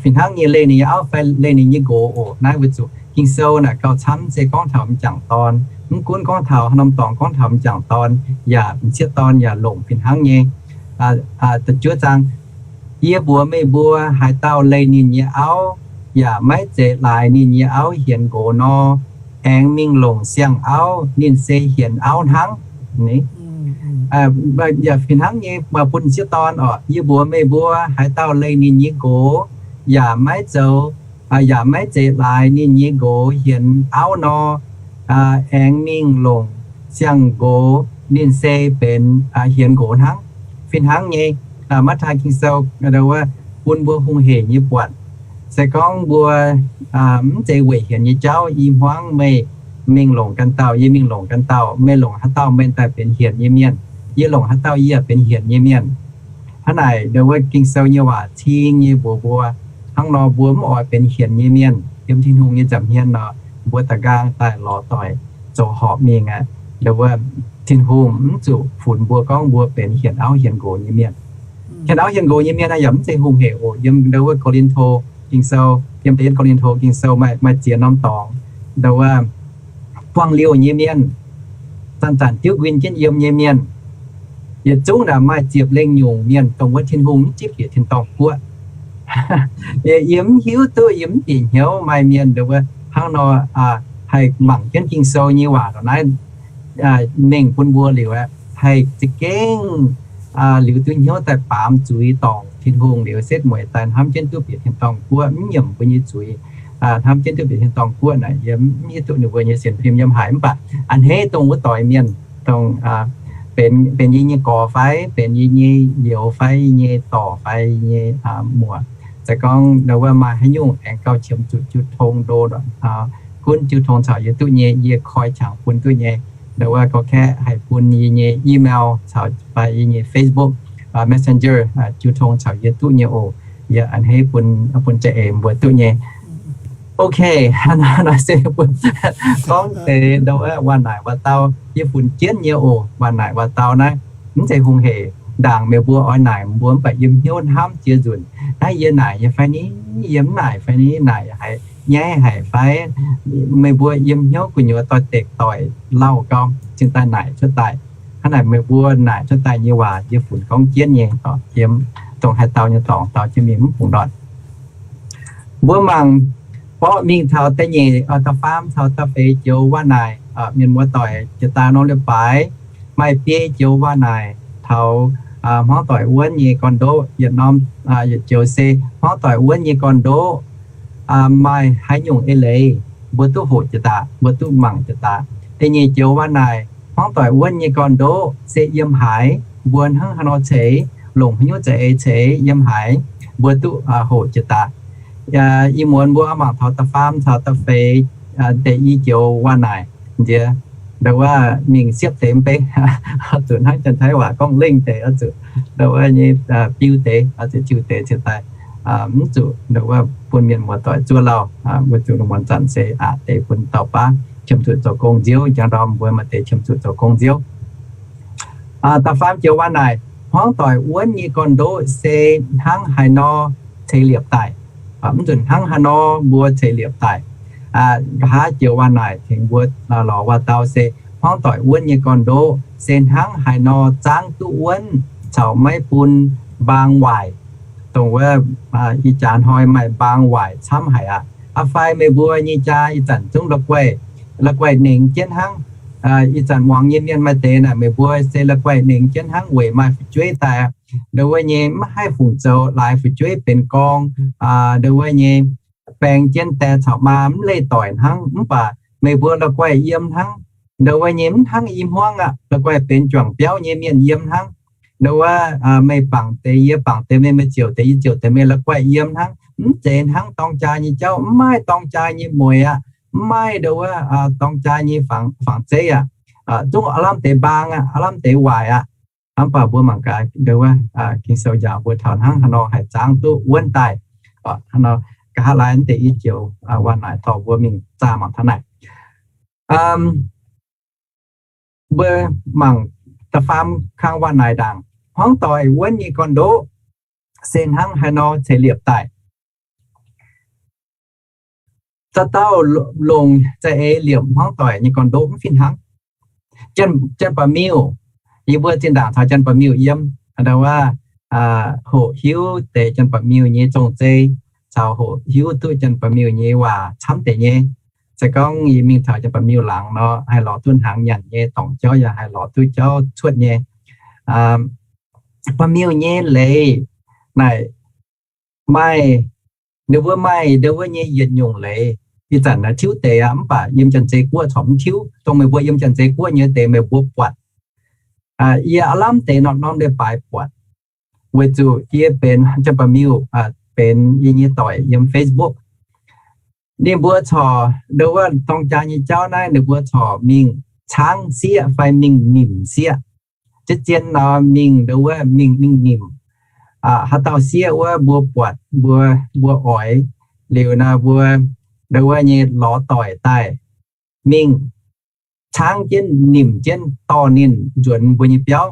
fih hnangv nyei leih ninh nyei auv fai leih ninh nyei nqox oc. Naaiv weic zuqc Ging-Sou naaic gauh camv se gorngv taux m'jangc dorn. Mv gunv gorngv taux haaix norm dorngx, gorngv taux m'jangc dorn yaac m'sieqv dorn yaac longc fih hnangv nyei. Da'juov zaang, Yie mbuox meih mbuo, haaix dauh leih ninh nyei auv yaac maiv zeiz laaix ninh nyei auv hienx nqox nor, aengx mingh longc siang-auv, ninh se hienx auv hnangv. Yaac fih hnangv nyei bun m'sieqv dorn oc. Yie mbuox meih mbuo, haaix dauh leih ninh nyei nqox yaac maiv zoux, yaac maiv zeiz laaix ninh nyei nqox hienx auv nor, aengx mingh longc siang-nqox, ninh se benx hienx nqox hnangv. Fih hnangv nyei, Matv^taai Ging-Sou bun mbuo hungh hec nyei buatc. Se gorngv mbuo mv zeiz weic hienx nyei jauv, yie hmuangv meih mingh longc ganh dauh, yie mingh longc ganh dauh, meih longc haaix dauh meih daaih benx hienx nyei mienh, yie longc haaix dauh yie yaac benx hienx nyei mienh. Hnangv naaic, ndo wuov Ging-Sou nyei waac cing nyei mbuox mbuo, hnangv nor mbuo mv oix benx hienx nyei mienh yiem Tin-Hungh nyei nza'hmien nor, mbuo da'nqaang daaih lorz doic zoux horpc mingh aqv. Ndo wuov Tin-Hungh mv zuqc funx mbuo gorngv mbuo benx hienx auv hienx nqox nyei mienh. Hienx auv hienx nqox nyei mienh yaac mv zeiz hungh hec oc. Yiem ndo wuov Ko^lin^to Ging-Sou, yiem da'yietv Ko^lin^to Ging-Sou maaih ziex norm dorngx, ndo wuov buangh liouh nyei mienh, zanc-zanc diuv nquin jienv yiem nyei mienh, yietc zungv naaic maaih ziepc lengh nyungc mienh dongh wuov Tin-Hungh mv zipv bieqc tin-dorngh guoqv. Yie mv hiuv duqv, yie mv bieqc hnyouv maaih mienh ndo wuov hnangv nor haih mangc jienv Ging-Sou nyei waac ndongc naaiv mengh bun mbuo liuz aqv, haih za'gengh liuz duqv hnyouv daaih baamz zuiz dorngc Tin-Hungh liuz setv mueiz daaih hnamv jienv duqv bieqc tin-dorngh guoqv, mv nyiemc mbuo nyei zuiz, hnamv jienv duqv bieqc tin-dorngh guoqv naaic, yie mv hiuv duqv ninh mbuo nyei sienx fim yiem haaix, mv baac a'hneiv dongh wuov doix mienh, dongh benx, benx yie nyei gorx fai benx yie nyei youz fai yie nyei dorc fai yie nyei muoc, se gorngv ndo wuov maaih haaix nyungc aengx gauh qiemx zuqc jiu tong ndo, gunv jiu tong caux yie duqv nyei, yie koi qangx bun duqv nyei. Ndo wuov gorngv kaeqv haih bun yie nyei email caux fai yie nyei Facebook Messenger jiu tong caux yie duqv nyei oc. Yie a'hneiv bun, bun za'eix mbuo duqv nyei. Ok, naaiv se gorngv deix ndo wuov waac naaic waac dau, yie funx jienv nyei oc. Waac naaic waac dau naaiv mv zeiz hungh hec. Ndaangc meih mbuo oix naaic mbuo mv baac yiem hnyouv hnamv jiex nzunc, naaiv yie naaic nyei fai ni, yie mv naaic fai ni, naaic haiz nyaiv haic fai, meih mbuo yiem hnyouv gu'nyuoz doix-dekc doic lauh gau, cingx daaih naaic cuotv daaih. Hnangv naaic meih mbuo naaic cuotv daaih nyei waac yie funx gorngv jienv nyei, yiem dongh haaix dauh nyei dorngx dau jienv mingh mv bungx ndortv. Mbuo mangc borqv mingh taux da'nyeic, da'faam taux da'feix joux waac naaic, mienh muoz doic jiex daaih norm leiz-baaix maaih biei joux waac naaic taux hmuangv doic wuonv nyei gorn-ndoqv. Yietc norm, yietc joux se hmuangv doic wuonv nyei gorn-ndoqv maaih haaix nyungc eix leiz, mbuo duqv hoqc jiex daaih, mbuo duqv mangc jiex daaih. Da'nyeic joux waac naaic, hmuangv doic wuonv nyei gorn-ndoqv se yiem haaix, mbuo hnangv haaix nor ceix, longc haaix nyungc za'eix ceix yiem haaix, mbuo duqv hoqc jiex daaih. Ih muonz mbuo mangc taux da'faam caux da'feix deix i joux waac-naaic nziex, nduov wuov mingh siepv deix mv bei, oix zuqc hnangv Janx-Taiv waac gorngv lengh deix, oix zuqc nduov wuov nyei biu deix, oix zuqc jiu deix ciex daaih, mv zuqc nduov wuov bun mienh muoz-doic zuov lauh, weic zuqc lungh muonz zanc se aqc deix bun dauh baav qiemx zuqc zoux gong nziouv, njang ndorm mbuo maaih deix qiemx zuqc zoux gong nziouv. Da'faam joux waac-naaic, hmuangv doic wuonv nyei gorn-ndoqv se hnangv haaix nor ceix liepc daaih. Mv nzunc hnangv haaix nor mbuo ceix liepc daaih. Nqa'haav joux waac-naaic tengx mbuo lorz waac dau se hmuangv doic wuonv nyei gorn-ndoqv se hnangv haaix nor zaangv duqv wuonv caux maiv bun mbaang waaic, dongh wuov ih jaax hnoi maaih mbaang waaic camv haic aqv. Aa fai meih mbuo nyei jaa ih zanc zungv la'guaih, la'guaih nengx jienv hnangv. Ih zanc muangx nyei mienh maaih deix naaic, meih mbuo se la'guaih nengx jienv hnangv weic maaih fu'jueiv daaih, nduov wuov nyei mv haih fungc zoux, laaix fu'jueiv benx gorng, nduov wuov nyei baeng jienv die caux maa mv leih doic hnangv. Mv baac meih mbuo la'guaih yiem hnangv, nduov wuov nyei mv hnangv i hmuangv aqv, la'guaih benx juangc biauv nyei mienh yiem hnangv. Nduov wuov meih bangc deix yie bangc deix meih, meih ziouc deix yie ziouc deix meih, la'guaih yiem hnangv. Mv zeiz hnangv dorng jaa nyei jauv, mv maaih dorng jaa nyei mueiz aqv, mv maaih nduov wuov dorng jaa nyei fangx zeiv aqv. Zungv aav lamh deix mbaang aqv, aav lamh deix waaic aqv. Mv baac mbuo mangc gaax nduov wuov Ging-Sou njaaux mbuo taux hnangv haaix nor haih zaangv duqv wuonv daaih. Nqa'haav laai deix i joux waac-naaic dorh mbuo mingh zaah mangc taux naaic. Mbuo mangc da'faam kang waac-naaic ndaangc, hmuangv doic wuonv nyei gorn-ndoqv se hnangv haaix nor ceix liepc daaih. Dauh dauh longc za'eix liepc hmuangv doic nyei gorn-ndoqv mv fih hnangv. Janx-Baeqc Miuh, yie mbuo zinh ndaangc caux Janx-Baeqc Miuh yiem, nduov wuov, hoqc hiuv deix Janx-Baeqc Miuh nyei zong-zei, caux hoqc hiuv duqv Janx-Baeqc Miuh nyei waac camv deix nyei. Se gorngv yie mingh taux Janx-Baeqc Miuh laangz nor, haih lorz duqv hnaangx nyanc nyei, dorngc jauv yaac haih lorz duqv jauv cuotv nyei. Baeqc Miuh nyei leiz naaic maaih, ninh mbuo maaih nduov wuov nyei yietc nyungc leiz. Ih zanc naaiv tiuv deix aqv, mv baac yiem Janx-Zei Guoqv corc mv tiuv. Dongh meih mbuo yiem Janx-Zei Guoqv nyei deix meih mbuo buatc. Yie aav lamh deix norm-norm leiz-baaix buatc, weic zuqc yie benx Janx-Baeqc Miuh, benx yie nyei doic yiem Facebook. Ninh mbuo corc nduov wuov dorng jaa nyei jauv naaiv, ninh mbuo corc mingh caangv sieqv fai mingh nimc sieqv. Zien-zien nor mingh nduov wuov mingh, mingh nimc. Haaix dauh sieqv wuov mbuo buatc, mbuo, mbuo oix liuz nor mbuo nduov wuov nyei lorz doic daaih mingh caangv jienv nimc jienv dorh ninh nzuonx mbuo nyei biauv.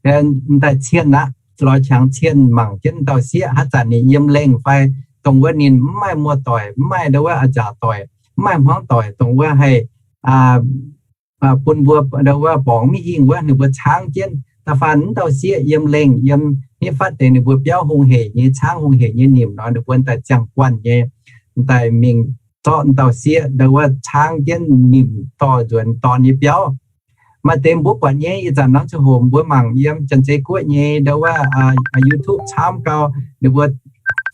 M'daaih cien aqv, lorz qangx cien mangc jienv dauh sieqv haaix zanc ninh yiem lengh fai dongh wuov ninh mv maaih muoz-doic, mv maaih nduov wuov a'nziaauc doic, mv maaih hmuangv doic, dongh wuov haih bun mbuo nduov wuov borngz mv hingh wuov ninh mbuo caangv jienv. Da'faanh mv dauh sieqv yiem lengh, yiem nitv fatv deix ninh mbuo biauv hungh heic nyei, caangv hungh heic nyei nimc nor, ninh mbuo m'daaih ziangh guanh nyei, m'daaih mingh zorqv m'dauh sieqv nduov wuov caangv jienv nimc dorh nzuonx dorn nyei biauv. Maaih deix mbuo buatc nyei, ih zanc norm ziangh hoc mbuo mangc yiem Janx-Zei Guoqv nyei nduov wuov YouTube camv gau, ninh mbuo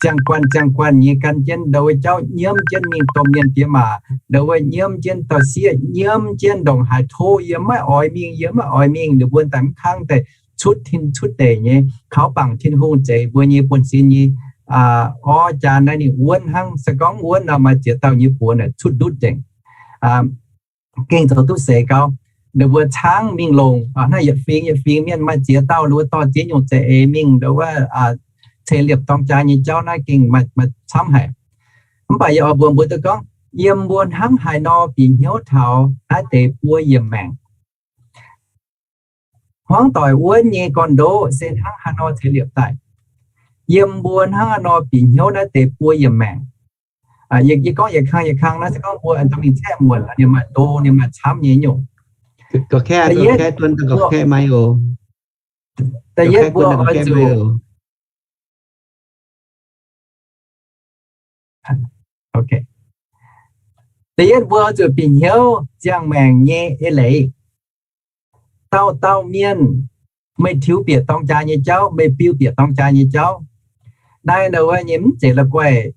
ziangh guanh ziangh guanh nyei gan jienv nduov wuov jauv nyiemv jienv mingh domh mienh diex maac, nduov wuov nyiemv jienv dauh sieqv, nyiemv jienv ndongc haaix tov, yie maiv oix mingh, yie maiv oix mingh. Ninh mbuo m'daaih mv kangv daaih cuotv tin cuotv deic nyei, kaux bangc Tin-Hungh zeix mbuo nyei buonv-sin nyei orv jaa naaiv ninh wuonv hnangv. Se gorngv wuonv nor maaih ziex dauh nyei buoz naaic cuotv ndutv nzengc. Gengh zoux duqv seix gau. Ninh mbuo caangv mingh longc, hnangv yietc fingx yietc fingx mienh maaih ziex dauh, ninh mbuo dorh ziex nyungc za'eix mingh nduov wuov ceix liepc dorng jaa nyei jauv naaiv gengh maaih camv haic. Mv baac yie oix mbuox mbuo duqv gorngv, yiem mbuo hnangv haaix nor bieqc hnyouv taux naaiv deix buo yiemc maengc. Hmuangv doic wuonv nyei gorn-ndoqv se hnangv haaix nor ceix liepc daaih. Yiem mbuo hnangv haaix nor bieqc hnyouv naaiv deix buo yiemc maengc. Yie gorngv yietc kang yietc kang naaiv se gorngv mbuo aengx dorh mingh caeqv muonc, ninh maaih ndo, ninh maaih camv nyei nyungc. Da'yietv mbuo oix zuqc, da'yietv mbuo oix zuqc bieqc hnyouv ziangh maengc nyei eix leiz. Dauh dauh mienh, meih tiux bieqc dorng jaa nyei jauv, meih biu bieqc dorng jaa nyei jauv. Naaiv nduov wuov nyei mv zeiz la'guaih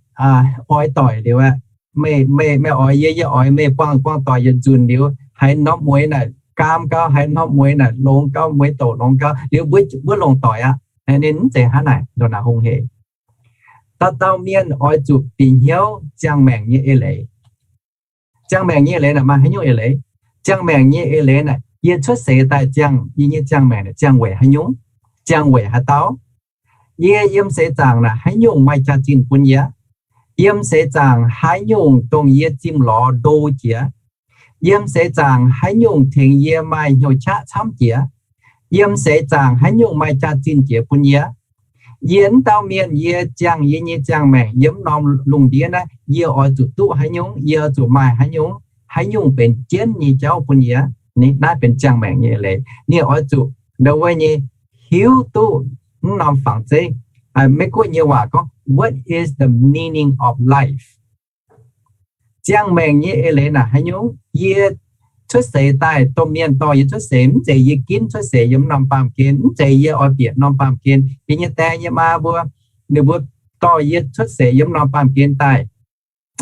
oix doic liuz aqv. Meih, meih oix yie, yie oix meih, buangh buangh doic yietc nzunc liuz, haaix norm mueiz naaic gaam gau, haaix norm mueiz naaic longx gau, mueiz douc longx gau liuz, mbuo longc doic aqv. Ninh mv zeiz hnangv naaic, ndongc naaic hungh hec. Dauh dauh mienh oix zuqc bieqc hnyouv ziangh maengc nyei eix leiz. Ziangh maengc nyei eix leiz naaic maaih haaix nyungc eix leiz? Ziangh maengc nyei eix leiz naaic, yie cuotv seix daaih ziangh, yie nyei ziangh maengc naaic ziangh weic haaix nyungc? Ziangh weic haaix dauh? Yie yiem seix zaangc naaic haaix nyungc maaih jaax-zinh bun yie? Yiem seix zaangc haaix nyungc dongh yie zimh lorz ndo jiex? Yiem seix zaangc haaix nyungc tengx yie maaih hnyouv qaqv camv jiex? Yiem seix zaangc haaix nyungc maaih jaax-zinh jiex bun yie? Yie wuov dauh mienh, yie ziangh yie nyei ziangh maengc yiem norm lungh ndiev naaiv, yie oix zuqc duqv haaix nyungc? Yie oix zuqc maaih haaix nyungc? Haaix nyungc benx jienv nyei jauv bun yie? Naaiv benx ziangh maengc nyei eix leiz. Ninh oix zuqc ndo wuov nyei hiuv duqv wuov norm fangx zeiv. Maiv gunv nyei waac gorngv, what is the meaning of life? Ziangh maengc nyei eix leiz naaic haaix nyungc? Yie cuotv seix daaih, domh mienh dorh yie cuotv seix, mv zeiz yie ginv cuotv seix yiem norm baamh gen, mv zeiz yie oix bieqc norm baamh gen. Yie nyei die nyei maa mbuo, ninh mbuo dorh yie cuotv seix yiem norm baamh gen daaih.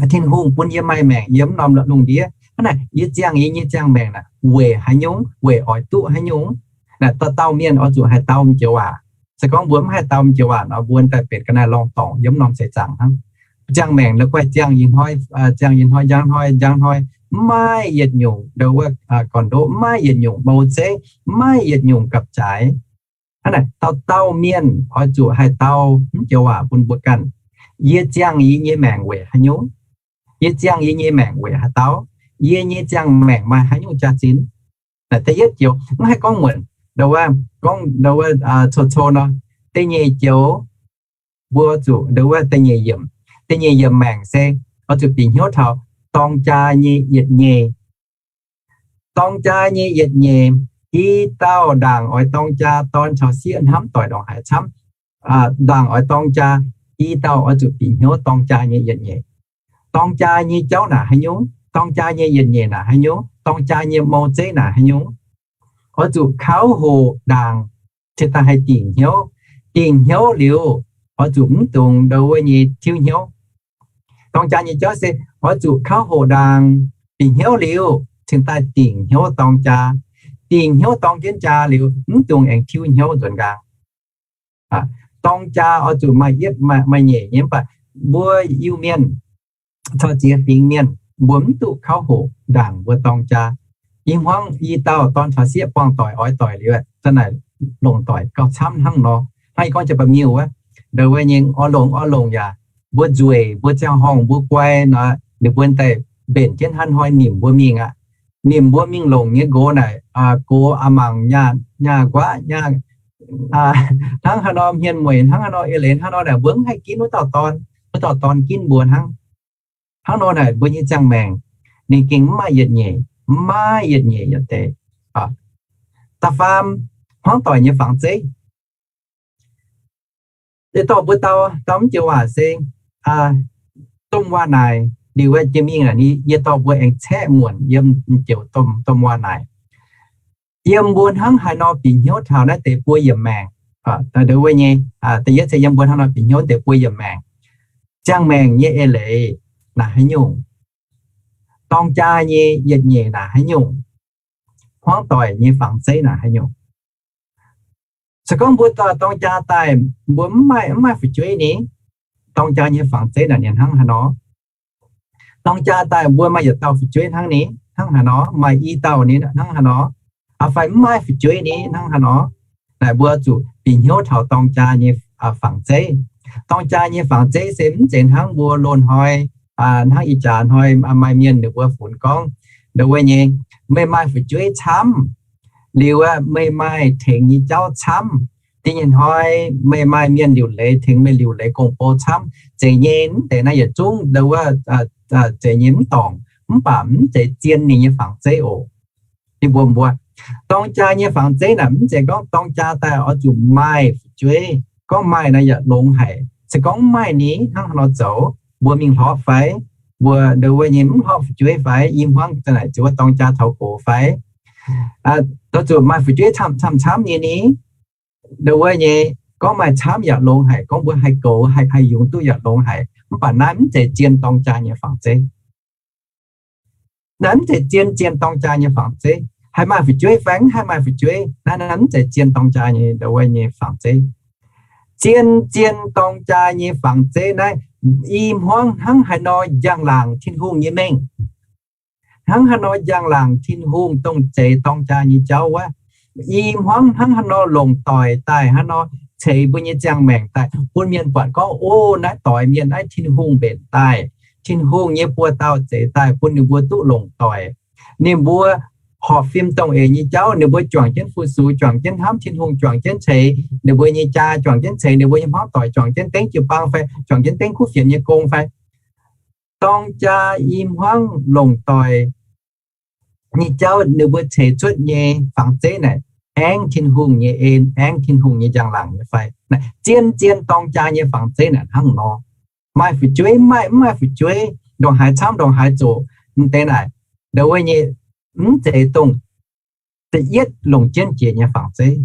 Tin-Hungh bun yie maaih maengc yiem norm lungh ndiev. Hnangv naaic, yie ziangh yie nyei ziangh maengc naaic weic haaix nyungc? Weic oix duqv haaix nyungc? Naaic dauh dauh mienh oix zuqc haih dau m'joux waac. Se gorngv mbuo mv haih dau m'joux waac nor, mbuo daaih benx ga'naaiv lorngh dorngc yiem norm seix zaangc hnangv. Ziangh maengc nor guaih ziangh ih hnoi, ziangh ih hnoi, njang hnoi, njang hnoi, mv maaih yietc nyungc ndo wuov gorn-ndoqv, mv maaih yietc nyungc mou zeiv, mv maaih yietc nyungc gapv-jaaix. Hnangv naaic dauh dauh mienh oix zuqc haih dau m'joux waac bun mbuo ganh. Yie ziangh yie nyei maengc weic haaix nyungc? Yie ziangh yie nyei maengc weic haaix dauh? Yie nyei ziangh maengc maaih haaix nyungc jaax-zinh? Naaic da'yietv joux mv haih gorngv muonc, ndo wuov, gorngv ndo wuov, co-co nor. Da'nyeic joux mbuo zuqc ndo wuov da'nyeic yiemc. Da'nyeic yiemc maengc se oix zuqc bieqc hnyouv taux dorng jaa nyei yietc nyeic. Dorng jaa nyei yietc nyeic, i dauh ndaangc oix dorng jaa, dorn caux sieqv hnamv doic ndongc haaix camv. Ndaangc oix dorng jaa, i dauh oix zuqc bieqc hnyouv dorng jaa nyei yietc nyeic. Dorng jaa nyei jauv naaic haaix nyungc? Dorng jaa nyei yietc nyeic naaic haaix nyungc? Dorng jaa nyei mou zeiv naaic haaix nyungc? Oix zuqc kauv hoqc ndaangc cingx daaih haih dingc hnyouv. Dingc hnyouv liuz, oix zuqc mv dungx ndo wuov nyei tiuv hnyouv. Dorng jaa nyei jauv se oix zuqc kauv hoqc ndaangc, bieqc hnyouv liuz cingx daaih dingc hnyouv dorng jaa. Dingc hnyouv dorng jienv jaa liuz, mv dungx aengx tiuv hnyouv nzuonx nqaang. Dorng jaa oix zuqc maaih yietv maaih nyeic nyei, mv baac mbuo Iu-Mienh caux ziex fingx mienh mbuo mv duqv kauv hoqc ndaangc mbuo dorng jaa. I hmuangv i dauh dorn caux sieqv buangh doic oix doic liuz, za'naaic longc doic gauh camv hnangv nor. Hnangv yie gorngv jiex ba'miuh wuov, ndo wuov nyei orn longc orn longc yaac mbuo nzueic, mbuo ziangh horngh mbuo guai nor, ninh mbuo daaih mbenc jienv hnangv hnoi nimc mbuo mingh aqv. Nimc mbuo mingh longc nyei nqox naaic, gox a'mangc nyaah nquaqv nyaah, hnangv haaix nor hmien mueic, hnangv haaix nor eix leiz, hnangv nor naaic mbuo mv haih ginv wuov dauh dorn, wuov dauh dorn ginv mbuo hnangv. Hnangv nor naaic mbuo nyei ziangh maengc ninh gengh mv maaih yietc nyeic, mv maaih yietc nyeic yietc deix. Da'faam, hmuangv doic nyei fangx zeiv. Yie dorh mbuo dau, dau mv joux waac se domh waac-naaic. Liuz jiex mingh naaic, yie dorh mbuo aengx caeqv muonc yiem joux domh waac-naaic. Yiem mbuo hnangv haaix nor bieqc hnyouv taux naaiv deix buo yiemc maengc, ndo wuov nyei, da'yietv se yiem mbuo hnangv nor bieqc hnyouv deix buo yiemc maengc. Ziangh maengc nyei eix leiz naaic haaix nyungc? Dorng jaa nyei yietc nyeic naaic haaix nyungc? Hmuangv doic nyei fangx zeiv naaic haaix nyungc? Se gorngv mbuo dorng jaa daaih, mbuo mv maaih, mv maaih fu'jueiv ni, dorng jaa nyei fangx zeiv naaic ninh hnangv haaix nor? Dorng jaa daaih mbuo maaih yietc dauh fu'jueiv hnangv ni, hnangv haaix nor? Maaih i dauh ni, hnangv haaix nor? Fai mv maaih fu'jueiv ni, hnangv haaix nor? Naaic mbuo zuqc bieqc hnyouv taux dorng jaa nyei fangx zeiv. Dorng jaa nyei fangx zeiv se mv zeiz hnangv mbuo loz-hnoi, hnangv ih jaax hnoi maaih mienh ninh mbuo funx gorngv, ndo wuov nyei, meih maaih fu'jueiv camv, liuz meih maaih tengx nyei jauv camv, da'nyeic hnoi meih maaih mienh liuc leiz tengx meih liuc leiz gong-bou camv, zeiz nyei mv deix naaiv yietc zungv ndo wuov, zeiz nyei mv dorngc, mv baac mv zeiz zien ninh nyei fangx zeiv oc. Ninh mbuo, mbuo dorng jaa nyei fangx zeiv naaic mv zeiz gorngv dorng jaa daaih oix zuqc maaih fu'jueiv. Gorngv maaih naaic yaac longx haic. Se gorngv mv maaih ni, hnangv haaix nor zoux? Mbuo mingh hlorpv fai? Mbuo ndo wuov nyei mv hlorpv fu'jueiv fai? I hmuangv za'naaic ziouc wuov dorng jaa taux gox fai? Zuqc maaih fu'jueiv camv-camv nyei ni? Ndo wuov nyei, gorngv maaih camv yaac longx haic, gorngv mbuo haih goux, haih, haih yungz duqv yaac longx haic. Mv baac naaiv mv zeiz zien dorng jaa nyei fangx zeiv. Naaiv mv zeiz zien, zien dorng jaa nyei fangx zeiv. Haih maaih fu'jueiv fai mv haih maaih fu'jueiv, naaiv, naaiv mv zeiz zien dorng jaa nyei, ndo wuov nyei fangx zeiv. Zien-zien dorng jaa nyei fangx zeiv naaiv, i hmuangv hnangv haaix nor njang-laangc Tin-Hungh nyei mengh. Hnangv haaix nor njang-laangc Tin-Hungh dongh zeix dorng jaa nyei jauv wuov. I hmuangv hnangv haaix nor longc doic daaih, haaix nor ceix mbuo nyei ziangh maengc daaih bun mienh buatc gorngv, o, naaiv doix mienh naaiv Tin-Hungh mbenc daaih. Tin-Hungh nyei buoz-dauh zeix daaih bun ninh mbuo duqv longc doic. Ninh mbuo horpc fim dongh eix nyei jauv, ninh mbuo juangc jienv fu-sux, juangc jienv hnamv Tin-Hungh, juangc jienv ceix ninh mbuo nyei jaa, juangc jienv ceix ninh mbuo nyei hmuangv doic, juangc jienv dengv jiu-baang fai juangc jienv dengv kuv fienx nyei gong fai. Dorng jaa i hmuangv longc doic nyei jauv ninh mbuo ceix cuotv nyei fangx zeiv naaic aengv Tin-Hungh nyei en, aengv Tin-Hungh nyei njang-laangc nyei fai? Zien-zien dorng jaa nyei fangx zeiv naaic hnangv nor. Maaih fu'jueiv, maaih, mv maaih fu'jueiv, ndongc haaix camv ndongc haaix zoqc, m'deix naaic, ndongc wuov nyei, mv zeiz dongh da'yietv longc jienv jiex nyei fangx zeiv.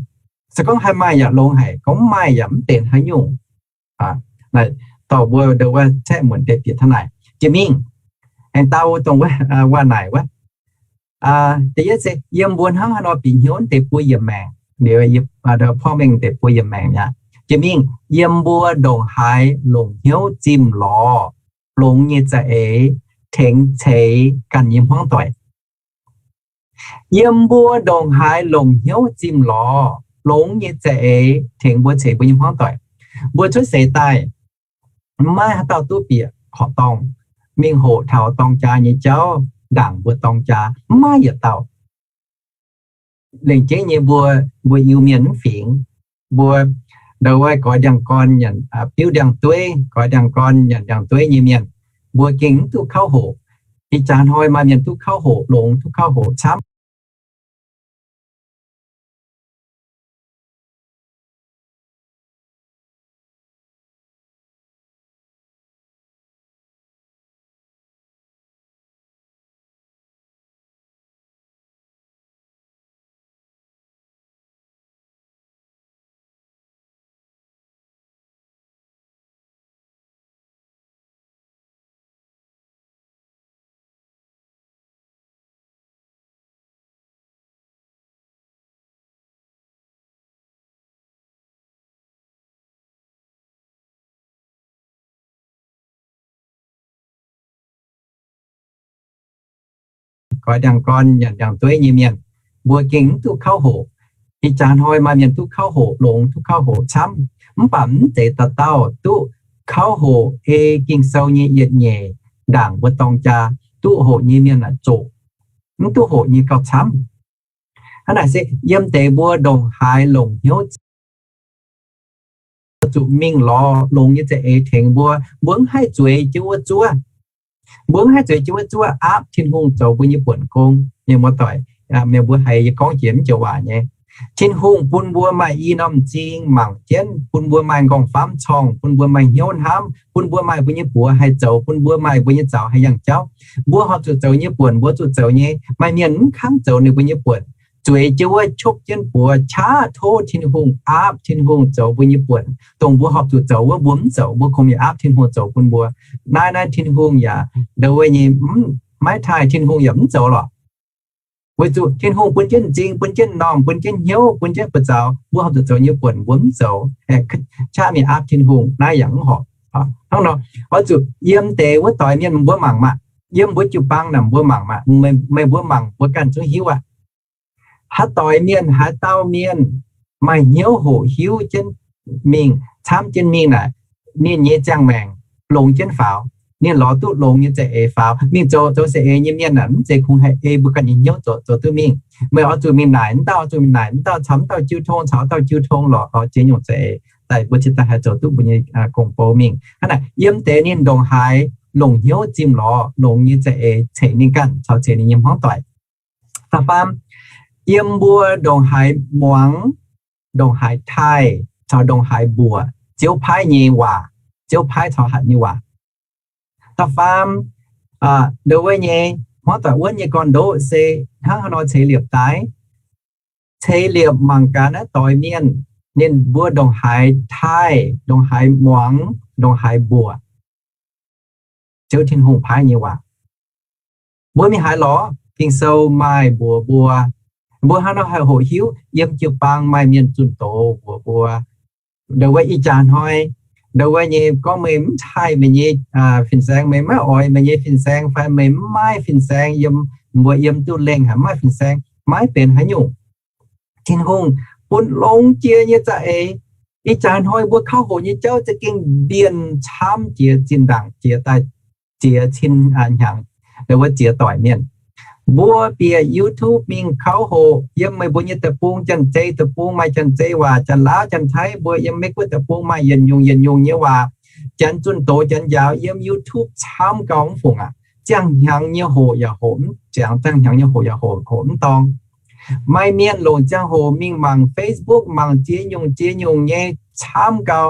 Se gorngv haih maaih yaac longx haic, gorngv mv maaih yaac mv benx haaix nyungc. Dorh mbuo ndongc wuov caeqv muonc deix bieqc taux naaic jiex mingh. Aengx dau dongh wuov waac naaic wuov. Da'yietv se yiem mbuo hnangv haaix nor bieqc hnyouv deix buo yiemc maengc, porv mengh deix buo yiemc maengc mi'aqv. Jiex mingh, yiem mbuo ndongc haaix longc hnyouv zimh lorz longx nyei za'eix tengx ceix ganh nyei hmuangv doic. Yiem mbuo ndongc haaix longc hnyouv zimh lorz longx nyei za'eix tengx mbuo ceix mbuo nyei hmuangv doic. Mbuo cuotv seix daaih, maiv haaix dauh duqv bieqc horqc dorngh mingh hoqc taux dorng jaa nyei jauv ndaangc mbuo dorng jaa, maiv maaih yietc dauh. Lengc jeiv nyei mbuo, mbuo Iu-Mienh mv fingx, mbuo ndau wuov goix ndiangx-gorn nyanc, biuv ndiangx-dueiv, goix ndiangx-gorn nyanc ndiangx-dueiv nyei mienh, mbuo gengh mv duqv kauv hoqc. Ih jaax hnoi maaih mienh duqv kauv hoqc longx, duqv kauv hoqc camv. Goix ndiangx-gorn nyanc ndiangx-dueiv nyei mienh, mbuo gengh mv duqv kauv hoqc. Ih jaax hnoi maaih mienh duqv kauv hoqc longx, duqv kauv hoqc camv, mv baac mv zeiz dauh dauh duqv kauv hoqc ei Ging-Sou nyei yietc nyeic ndaangc mbuo dorng jaa. Duqv hoqc nyei mienh naaic zoqc, mv duqv hoqc nyei gauh camv. Hnangv naaic se yiem deix mbuo ndongc haaix longc hnyouv zuqc mingh lorz longx nyei za'eix tengx mbuo, mbuo mv haih zueiz jienv wuov zuov. Mbuo mv haih zueiz jienv wuov zuov aapv Tin-Hungh zoux mbuo nyei buonc gong. Mienh muoz-doic, mienh mbuo haiz yie gorngv jiex mv joux waac nyei. Tin-Hungh bun mbuo maaih i norm m'zing mangc jienv, bun mbuo maaih m'nqorngv-famv corngh, bun mbuo maaih hnyouv hnamv, bun mbuo maaih mbuo nyei buoz haih zoux, bun mbuo maaih mbuo nyei zaux haih yangh jauv. Mbuo horpc zuqc zoux nyei buonc mbuo zuqc zoux nyei. Maaih mienh mv kangv zoux ninh mbuo nyei buonc, zueiz jienv wuov, qopv jienv buoz qaqv tov Tin-Hungh, aapv Tin-Hungh zoux mbuo nyei buonc. Dongh mbuo horpc zuqc zoux wuov mbuo mv zoux, mbuo kungx mingh aapv Tin-Hungh zoux bun mbuo. Naaiv, naaiv Tin-Hungh yaac ndongc wuov nyei, mv, maiv taaih Tin-Hungh yaac mv zoux lorqc. Weic zuqc Tin-Hungh bun jienv m'zing, bun jienv m'normh, bun jienv hnyouv, bun jienv buoz-zaux, mbuo horpc zuqc zoux nyei buonc mbuo mv zoux, qaqv mingh aapv Tin-Hungh, naaiv yaac mv horpc. Hnangv nor, oix zuqc yiem deix wuov doix mienh mbuo mangc maah! Yiem mbuo jiu-baang naaic mbuo mangc maah! Meih mbuo mangc mbuo ganh zungv hiuv aqv. Haaix doix mienh, haaix dauh mienh maaih hnyouv hoqc hiuv jienv mingh, camv jienv mingh naaic, ninh nyei ziangh maengc longx jienv faaux, ninh lorz duqv longx nyei za'eix faaux. Mingh zoux, zoux za'eix nyei mienh aah, mv zeiz kungx haih ei mbuo ganh nyei hnyouv zoux, zoux duqv mingh. Meih oix zuqc mingh naaic mv dauh, oix zuqc mingh naaic mv dauh, caux mv dauh jiu tong, caux mv dauh jiu tong lorz, lorz jiex nyungc za'eix daaih mbuo cingx daaih haih zoux duqv mbuo nyei gong-bou mingh. Hnangv naaic, yiem deix ninh ndongc haaix longc hnyouv zimh lorz longx nyei za'eix ceix ninh ganh caux ceix ninh nyei hmuangv doic. Da'faam, yiem mbuo ndongc haaix muangx, ndongc haaix taaih, caux ndongc haaix mbuoqc Ziouv paaiv nyei waac, Ziouv paaiv taux hatc nyei waac. Da'faam, ndongc wuov nyei hmuangv doic wuonv nyei gorn-ndoqv se hnangv haaix nor ceix liepc daaih? Ceix liepc mangc gaax naaiv doix mienh, ninh mbuo ndongc haaix taaih, ndongc haaix muangx, ndongc haaix mbuoqc Ziouv Tin-Hungh paaiv nyei waac. Mbuo mingh haaix lorz? Ging-Sou maaih mbuox mbuo. Mbuo hnangv nor haih hoqc hiuv, yiem jiu-baang maaih mienh zunh doz mbuox mbuo. Ndau wuov ih jaax hnoi, ndau wuov nyei gorngv meih mv taaih meih nyei fin-saeng, meih maiv oix meih nyei fin-saeng fai meih mv maaih fin-saeng yiem, mbuo yiem duqv lengh haic mv maaih fin-saeng, maiv benx haaix nyungc. Tin-Hungh bun longx jiex nyei za'eix. Ih jaax hnoi mbuo kauv hoqc nyei jauv za'gengh mbienc camv jiex, zinh ndaangc jiex daaih, jiex cin hnyangx, ndau wuov ziex doic mienh. Mbuo bieqc YouTube mingh kauv hoqc yiem meih mbuo nyei deic-bung, Janx-Zei deic-bung, maaih Janx-Zei waac, Janx-Laauv, Janx-Taiv, mbuo yiem Meiv-Guoqv deic-bung maaih yietc nyungc yietc nyungc nyei waac. Janx zunh doz, Janx njaaux yiem YouTube camv gau mv fungc aqv. Ziangh hnyangx nyei hoqc yaac hoqc mv ziangx, ziangh hnyangx nyei hoqc yaac hoqc, hoqc mv dorng. Maaih mienh longc ziangh hoc mingh mangc Facebook, mangc ziex nyungc ziex nyungc nyei camv gau,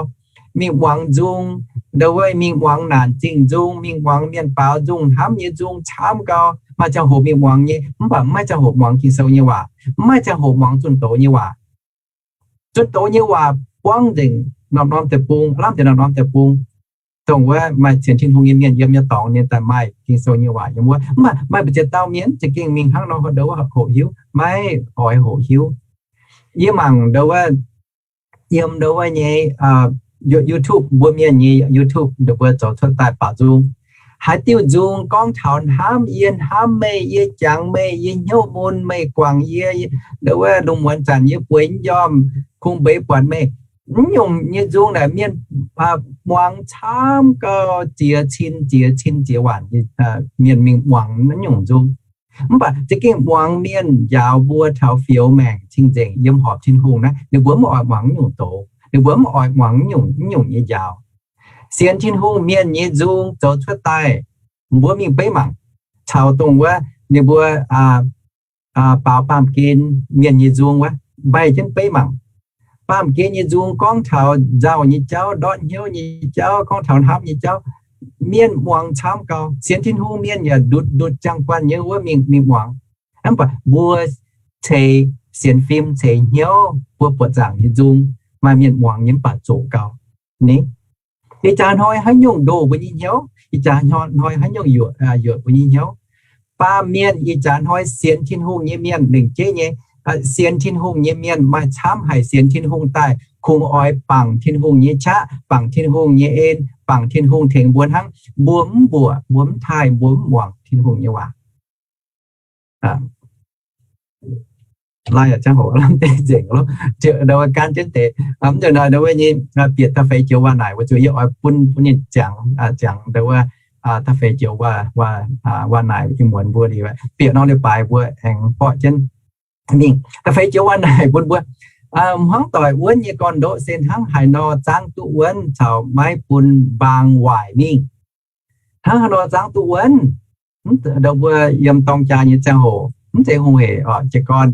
mingh muangx nzung, ndau wuov mingh muangx naanc zingh nzung, mingh muangx mienh baaux nzung hnamv nyei nzung camv gau. Maaih ziangh hoc mingh muangx nyei, mv baac mv maaih ziangh hoc muangx Ging-Sou nyei waac, mv maaih ziangh hoc muangx zunh doz nyei waac. Zunh doz nyei waac buangv nzengc norm-norm deic-bung, lamh nzengc norm-norm deic-bung. Dongh wuov maaih sienx Tin-Hungh nyei mienh yiem nyei dorngx ninh daaih maaih Ging-Sou nyei waac yiem wuov. Mv baac maaih mbu'ziex dauh mienh za'gengh mingh hnangv nor, ndau wuov hoqc hiuv, maiv oix hoqc hiuv. Yie mangc ndau wuov, yiem ndau wuov nyei YouTube, mbuo mienh nyei YouTube, ndau mbuo zoux cuotv daaih baaux nzung, haaix diuh nzung gorngv taux hnamv yie, hnamv meih, yie jangx meih, yie hnyouv mun meih, guangc yie, ndau wuov lungh muonz zanc yie bueix njormh kungx mbeix buatc meih. Naaiv nyungc nyei nzung naaic mienh muangx camv gau, ziex cin ziex cin ziex waanc mienh mingh muangx naaiv nyungc nzung. Mv baac za'gengh muangx mienh njaaux mbuo taux fioux maengc cing-nzengc yiem horpc Tin-Hungh naaiv, ninh mbuo mv oix muangx naaiv nyungc doz, ninh mbuo mv oix muangx naaiv nyungc, naaiv nyungc nyei njaaux. Sienx Tin-Hungh mienh nyei nzung zoux cuotv daaih, mbuo mingh beiv mangc. Caux dongh wuov ninh mbuo baaux baamh gen mienh nyei nzung wuov, mbaih jienv beiv mangc. Baamh gen nyei nzung gorngv taux nzauh nyei jauv, ndortv hnyouv nyei jauv, gorngv taux hnamv nyei jauv, mienh muangx camv gau. Sienx Tin-Hungh mienh yaac ndutc ndutc ziangh guanh nyei wuov mingh, mingh muangx. Mv baac mbuo ceix sienx fim, ceix hnyouv, mbuo buoqc zaangc nyei nzung, maaih mienh muangx nyei mv baac zoqc gau. Ni, ih jaax hnoi haaix nyungc ndoh mbuo nyei hnyouv, ih jaax hnoi haaix nyungc yuoqc, yuoqc mbuo nyei hnyouv. Baamh mienh ih jaax hnoi sienx Tin-Hungh nyei mienh lengc jeiv nyei, sienx Tin-Hungh nyei mienh maaih camv haic sienx Tin-Hungh daaih kungx oix bangc Tin-Hungh nyei qaqv, bangc Tin-Hungh nyei en, bangc Tin-Hungh tengx mbuo hnangv. Mbuo mv mbuoqc, mbuo mv taaih, mbuo mv muangx Tin-Hungh nyei waac. Lai ziangh hoc lamh deix nzengc loh, ndau wuov gan jienv deix. Mv zeiz naaic ndau wuov nyei bieqc da'feix joux waac naaic weic zuqc yie oix bun, bun ninh ziangx, ziangx ndau wuov da'feix joux waac naaic ih muonz mbuo liuz bieqc norm leiz-baaix mbuo aengx borqv jienv mingh. Da'feix joux waac naaic bun mbuo, hmuangv doic wuonv nyei gorn-ndoqv se hnangv haaix nor zaangv duqv wuonv caux maiv bun mbaang waaic mingh. Hnangv haaix nor zaangv duqv wuonv? Ndau mbuo yiem dorng jaa nyei ziangh hoc mv zeiz hungh hec oc. Jiez gorn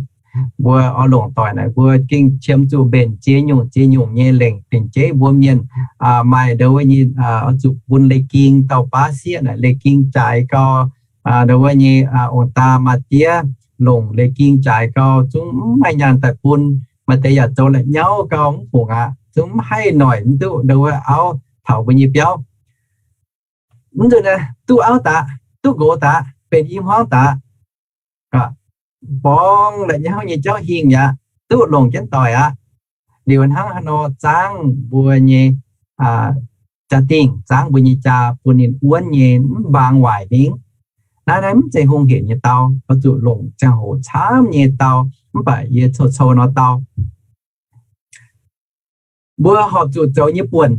mbuo oix longc doic naaic mbuo gengh qiemx zuqc mbenc ziex nyungc ziex nyungc nyei lengc lengc jeiv. Mbuo mienh maaih ndau wuov nyei oix zuqc bun leiz-ging dauh baav sieqv naaic, leiz-ging jaaix gau, ndau wuov nyei ong-daa maa-diev longc leiz-ging jaaix gau, zungv mv maaih nyaanh daaih bun. Maaih deix yaac zoux la'nyauv gau mv fungc aqv, zungv mv haih noic mv duqv ndau wuov auv taux mbuo nyei biauv. Mv nzunc duqv auv daqc, duqv nqox daqc, benx i hmuangv daqc, borngz la'nyauv nyei jauv hingh aqv, duqv longc jienv doic aqv. Liuz hnangv haaix nor zaangv mbuo nyei jaa-dingh, zaangv mbuo nyei jaa, bun ninh wuonv nyei mv mbaang waaic mingh. Naaiv, naaiv mv zeiz hungh hec nyei dau, oix zuqc longc ziangh hoc camv nyei dau, mv baac yie cou-cou nor dau. Mbuo horpc zuqc zoux nyei buonc.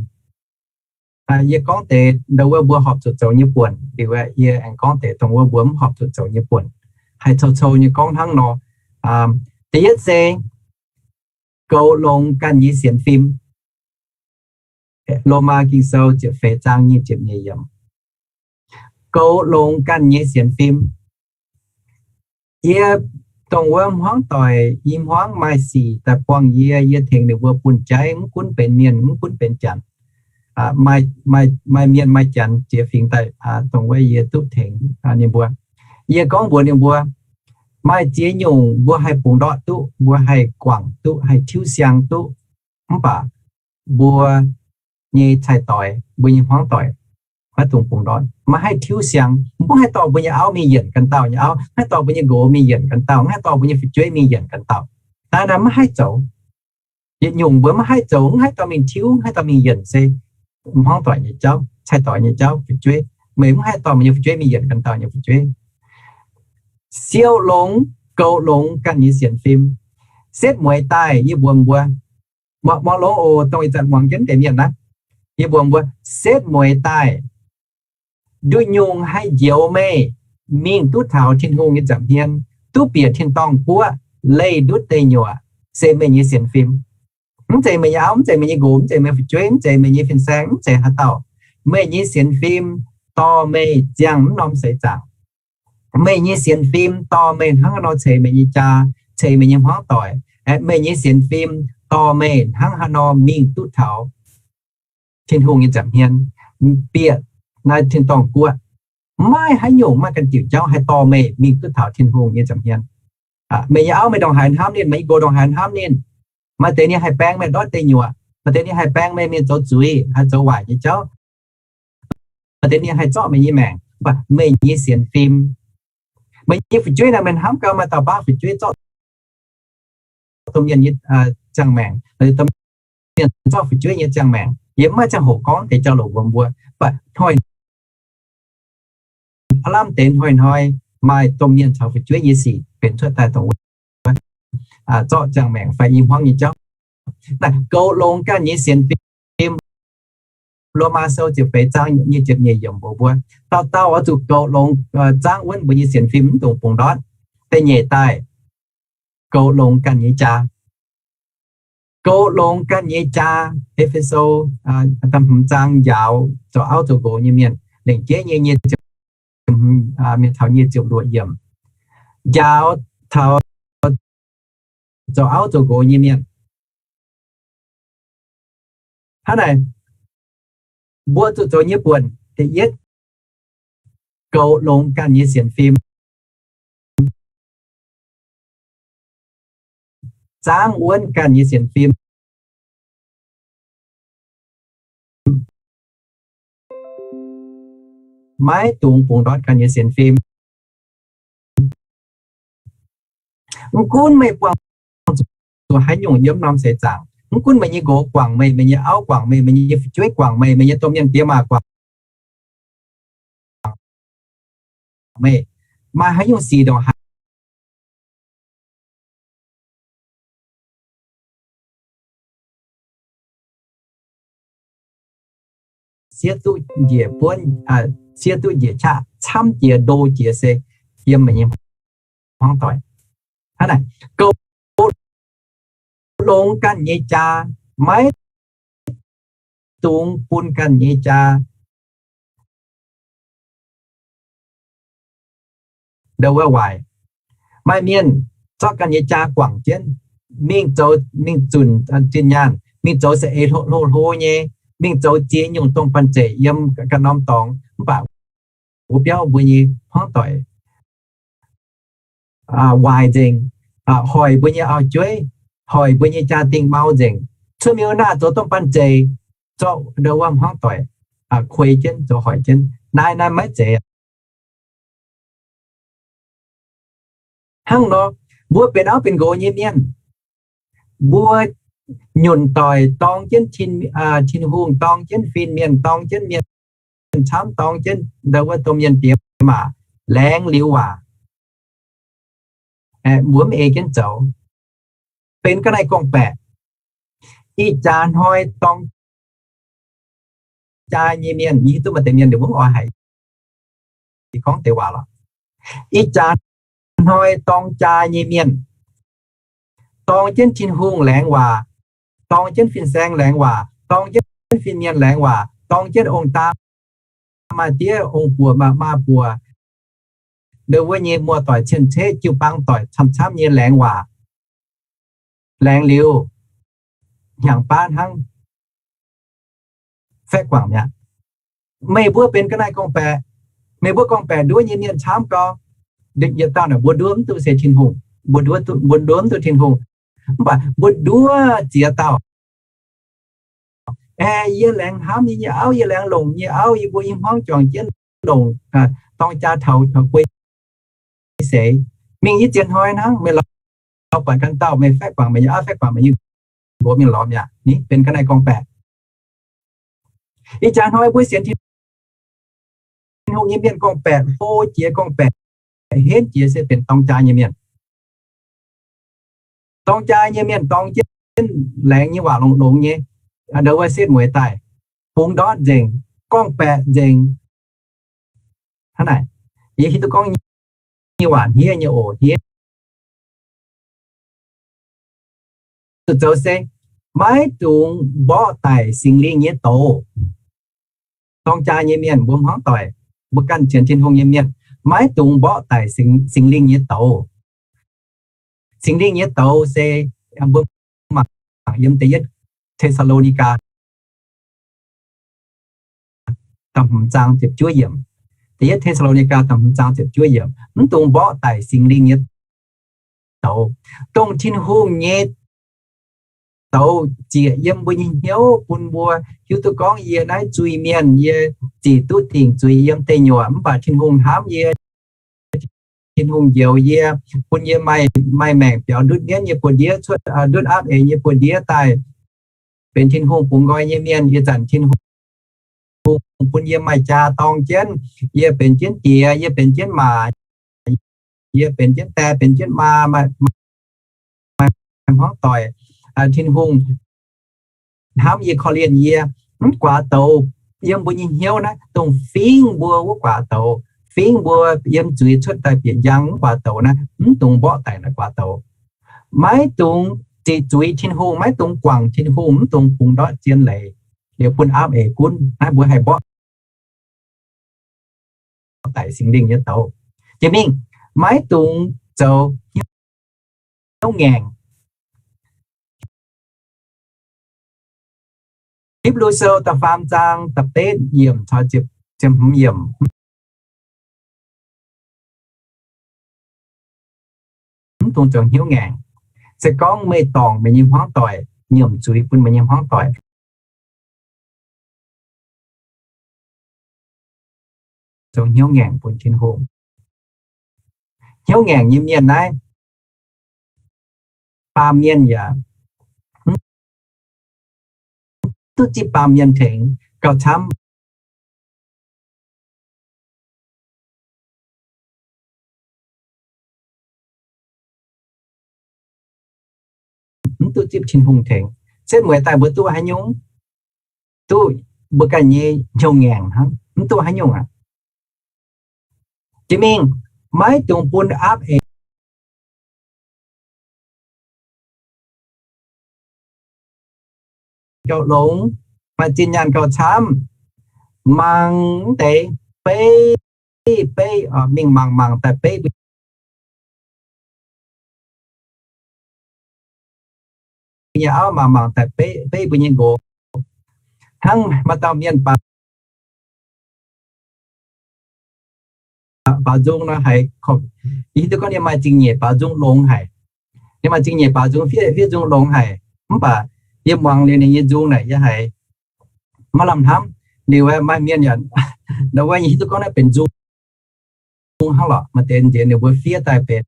Yie gorngv deix ndau wuov mbuo horpc zuqc zoux nyei buonc liuz, yie aengx gorngv deix dongh wuov mbuo mv horpc zuqc zoux nyei buonc. Haih cou-cou nyei gorngv hnangv nor. Da'yietv se goux longx ganh nyei sienx fim. Lomaa Ging-Sou ziepc feix zaang nyic ziepc nyeic yiemc. Goux longx ganh nyei sienx fim. Yie dongh wuov hmuangv doic i hmuangv maaih sic daaih buangh yie, yie tengx ninh mbuo bun jaiv, mv gunv benx mienh, mv gunv benx janx. Maaih mienh maaih janx jiex fingx daaih, dongh wuov yie duqv tengx ninh mbuo. Yie gorngv mbuox ninh mbuo, maaih ziex nyungc mbuo haih bungx ndortv duqv, mbuo haih guangc duqv, haih tiuv siang duqv. Mv baac mbuo nyei cai-doix, mbuo nyei hmuangv doic maiv dungx bungx ndortv, maiv haih tiuv siang. Mv haih dorh mbuo nyei auv mingh yienc ganh dauh nyei auv, mv haih dorh mbuo nyei nqox mingh yienc ganh dauh, mv haih dorh mbuo nyei fu'jueiv mingh yienc ganh dauh. Naaiv, naaiv maiv haih zoux. Yietc nyungc mbuo maiv haih zoux, maiv haih dorh mingh tiuv, maiv haih dorh mingh yienc se hmuangv doic nyei jauv, cai doic nyei jauv, fu'jueiv. Meih maiv haih dorh meih nyei fu'jueiv mingh yienc ganh dauh nyei fu'jueiv. Siou longx, goux longx ganh nyei sienx fim. Setv mueiz daaih, yie mbuox mbuo, muangx longx oc, dongh ih zanc muangx jienv deix mienh naaiv, yie mbuox mbuo, setv mueiz daaih, nduqc nyungc haih njoux meih mingh duqv taux Tin-Hungh nyei nza'hmien, duqv bieqc tin-dorngh guoqv, leih ndutv deic nyuoqc, se meih nyei sienx fim. Mv zeiz meih nyei auv, mv zeiz meih nyei nqox, mv zeiz meih fu'jueiv, mv zeiz meih nyei fin-saeng, mv zeiz haaix dauh. Meih nyei sienx fim dorh meih ziangh mv norm seix zaangc. Meih nyei sienx fim dorh meih hnangv haaix nor ceix meih nyei jaa, ceix meih nyei hmuangv doic. Aeqv, meih nyei sienx fim dorh meih hnangv haaix nor mingh duqv taux Tin-Hungh nyei nza'hmien, bieqc naaiv tin-dorngh guoqv. Maiv maaih haaix nyungc, maaih ganh diuc jauv haih dorh meih mingh duqv taux Tin-Hungh nyei nza'hmien. Meih nyei auv meih ndongc haaix hnamv ninh, meih nyei nqox ndongc haaix hnamv ninh. Maaih deix ninh haih baeng meih ndortv deic nyuoqc, maaih deix ninh haih baeng meih mingh zoux zuiz, haih zoux waaic nyei jauv. Maaih deix ninh haih zorqv meih nyei maengc, mv baac meih nyei sienx fim, meih nyei fu'jueiv naaic, meih hnamv gau, maaih dauh baav fu'jueiv zorqv domh mienh nyei ziangh maengc, domh mienh zorqv fu'jueiv nyei ziangh maengc. Yie mv maaih ziangh hoc gorngv deix jauv-louc mbuox mbuo, mv baac hnoi aav lamh deix hnoi-hnoi maaih domh mienh caux fu'jueiv nyei sic benx cuotv daaih dongh wuov zorqv ziangh maengc fai i hmuangv nyei jauv. Naaiv goux longx ganh nyei sienx fim. Lomaa Sou ziepc feix zaang nyic ziepc nyeic yiemc mbuox mbuo, dauh dauh oix zuqc goux longx zaangv wuonv mbuo nyei sienx fim, mv dungx bungx ndortv. Da'nyeic daaih, goux longx ganh nyei jaa. Goux longx ganh nyei jaa. E^fe^so da'hmz zaang njaaux zoux auv zoux nqox nyei mienh, lengc jeiv nyei nyic ziepc, mienh taux nyic ziepc luoqc yiemc, njaaux taux zoux auv zoux nqox nyei mienh. Hnangv naaic, mbuo zuqc zoux nyei buonc da'yietv, goux longx ganh nyei sienx fim, zaangv wuonv ganh nyei sienx fim. Maiv dungx bungx ndortv ganh nyei sienx fim. Mv gunv meih buangh zuqc haaix nyungc yiem norm seix zaangc, mv gunv meih nyei nqox guangc meih, meih nyei auv guangc meih, meih nyei fu'jueiv guangc meih, meih nyei domh mienh diex maac guangc meih, maaih haaix nyungc sic ndongc haaix sieqv duqv njiec buonv, sieqv duqv njiec qaqv camv jiex ndo jiex se yiem meih nyei hmuangv doic. Hnangv naaic, goux longx ganh nyei jaa, maiv dungx bun ganh nyei jaa ndau wuov waaic. Maaih mienh zorqv ganh nyei jaa guangc jienv, mingh zoux, mingh zunc zinh nyaanh, mingh zoux saeng-eix hlo hlo nyei, mingh zoux ziex nyungc domh banh zeic yiem ganh norm dorngx, mv baac wuov biauv mbuo nyei hmuangv doic waaic nzengc, hoic mbuo nyei auv-jueiv, hoic mbuo nyei jaa-dingh mau nzengc, cuotv mingh wuov naaiv zoux domh banh zeic, zorqv ndau wuov hmuangv doic kuei jienv, zoux hoic jienv. Naaiv, naaiv maiv zeiz. Hnangv nor, mbuo benx auv benx nqox nyei mienh, mbuo nyunc doic dorng jienv Tin-Hungh, dorng jienv fin-mienh, dorng jienv mienh camv, dorng jienv ndau wuov domh mienh diex maac, laengz liuz waac, mbuo mv ei jienv zoux, benx ga'naaiv gorngv-baeqc. Ih jaax hnoi dorng jaa nyei mienh, yie hiuv duqv maaih deix mienh ninh mbuo mv oix haiz yie gorngv deix waac lorqc. Ih jaax hnoi dorng jaa nyei mienh, dorng jienv Tin-Hungh laengz waac, dorng jienv fin-saeng laengz waac, dorng jienv fin-mienh laengz waac, dorng jienv ong-daa maa-diev, ong-buoc maa-buoc, ndau wuov nyei muoz-doic, cien-ceqv, jiu-baang doic, camv-camv nyei laengz waac. Laengz liuz, hnyangx baav hnangv faeqv guangc mi'aqv. Meih mbuo benx ga'naaiv gorngv-baeqc, meih mbuo gorngv-baeqc nduov nyei mienh camv gau. Yietc dauh naaic mbuo nduov mv duqv se Tin-Hungh, mbuo nduov mv duqv Tin-Hungh, mv baac mbuo nduov ziex dauh. Aeqv, yie laengz hnamv yie nyei auv, yie laengz longc nyei auv, yie mbuo i hmuangv juangc jienv longc dorng jaa taux guei seix. Mingh i ziex hnoi hnangv, meih lorz buatc ganh dauh, meih faeqv guangc meih nyei auv, faeqv guangc meih nyei mbuox mingh lorz mi'aqv. Ni benx ga'naaiv gorngv-baeqc. Ih jaax hnoi mbuo sienx Tin-Hungh nyei mienh gorngv-baeqc, hlo jiex gorngv-baeqc, henv jiex se benx dorng jaa nyei mienh. Dorng jaa nyei mienh dorng jienv laengz nyei waac longx-longx nyei, ndau wuov setv mueiz daaih, bungx ndortv nzengc, gorngv-baeqc nzengc. Hnangv naaic, yie hiuv duqv gorngv nyei waac hniev nyei oc, hniev. Zuqc zoux se maiv dungx mborqv daic Singx Lingh nyei douz. Dorng jaa nyei mienh mbuo hmuangv doic, mbuo ganh sienx Tin-Hungh nyei mienh, maiv dungx mborqv daic Singx, Singx Lingh nyei douz. Singx Lingh nyei douz se mbuo mangc yiem da'yietv Te^saa^lo^ni^gaa da'hmz zaang ziepc juov yiemc. Da'yietv Te^saa^lo^ni^gaa da'hmz zaang ziepc juov yiemc. Mv dungx mborqv daic Singx Lingh nyei douz. Dongh Tin-Hungh nyei douz zieqc yiem mbuo nyei hnyouv bun mbuo hiuv duqv gorngv yie naaiv zuiz-mienh, yie zic duqv dingc zuiz yiem deic nyuoqc, mv baac Tin-Hungh hnamv yie. Tin-Hungh njoux yie, bun yie maaih, maaih maengc biaux ndutv mienv nyei buoz-ndiev, cuotv ndutv aapv eix nyei buoz-ndiev daaih, benx Tin-Hungh bungx nqoi nyei mienh. Ih zanc Tin-Hungh bun yie maaih jaa dorng jienv, yie benx jienv diex, yie benx jienv maac, yie benx jienv die, benx jienv maa, maaih, maaih hmuangv doic. Tin-Hungh hnamv yie, korv-lienh yie. Mv guaax douz yiem mbuo nyei hnyouv naaiv, dongh fingx mbuo wuov guaax douz, fingx mbuo yiem zuiz cuotv daaih bieqc njang wuov guaax douz naaiv, mv dungx mborqv daic naaiv guaax douz. Maiv dungx ziqc zuiz Tin-Hungh, maiv dungx guangc Tin-Hungh, mv dungx bungx ndortv zien leiz liuz bun aapv eix gunv. Naaiv mbuo haih mborqv daic Singx Lingh nyei douz. Jiex mingh, maiv dungx zoux hnyouv ngaengc. Hipv^lu Sou da'faam zaang da'betv yiemc caux ziepc hmz yiemc. Mv dungx zoux hnyouv ngaengc. Se gorngv meih dorngc meih nyei hmuangv doic, nyiemc zuiz bun meih nyei hmuangv doic, zoux hnyouv ngaengc bun Tin-Hungh. Hnyouv ngaengc nyei mienh naaiv, baamh mienh yaac mv duqv zipv baamh mienh tengx gauh camv. Mv duqv zipv Tin-Hungh tengx. Setv mueiz daaih mbuo duqv haaix nyungc? Duqv mbuo ganh nyei hnyouv ngaengc hnangv, mv duqv haaix nyungc aqv. Jiex mingh, maiv dungx bun aapv eix gauh longx, maaih zinh nyaanh gauh camv, mangc mv deix beiv beiv, mingh mangc mangc daaih beiv mbuo nyei auv, mangc mangc daaih beiv beiv mbuo nyei nqox. Hnangv maaih dauh mienh baaux nzung nor haiz, yie hiuv duqv gorngv ninh maaih zingh nyeic baaux nzung longx haic. Ninh maaih zingh nyeic baaux nzung, fiev nzung longx haic. Mv baac yie muangx liuz ninh nyei nzung naaic yie haiz maiv lamh hnamv. Liuz maaih mienh yaac, ndau wuov yie hiuv duqv gorngv naaiv benx nzung hnangv lorqc. Maaih deix nziex ninh mbuo fiev daaih benx,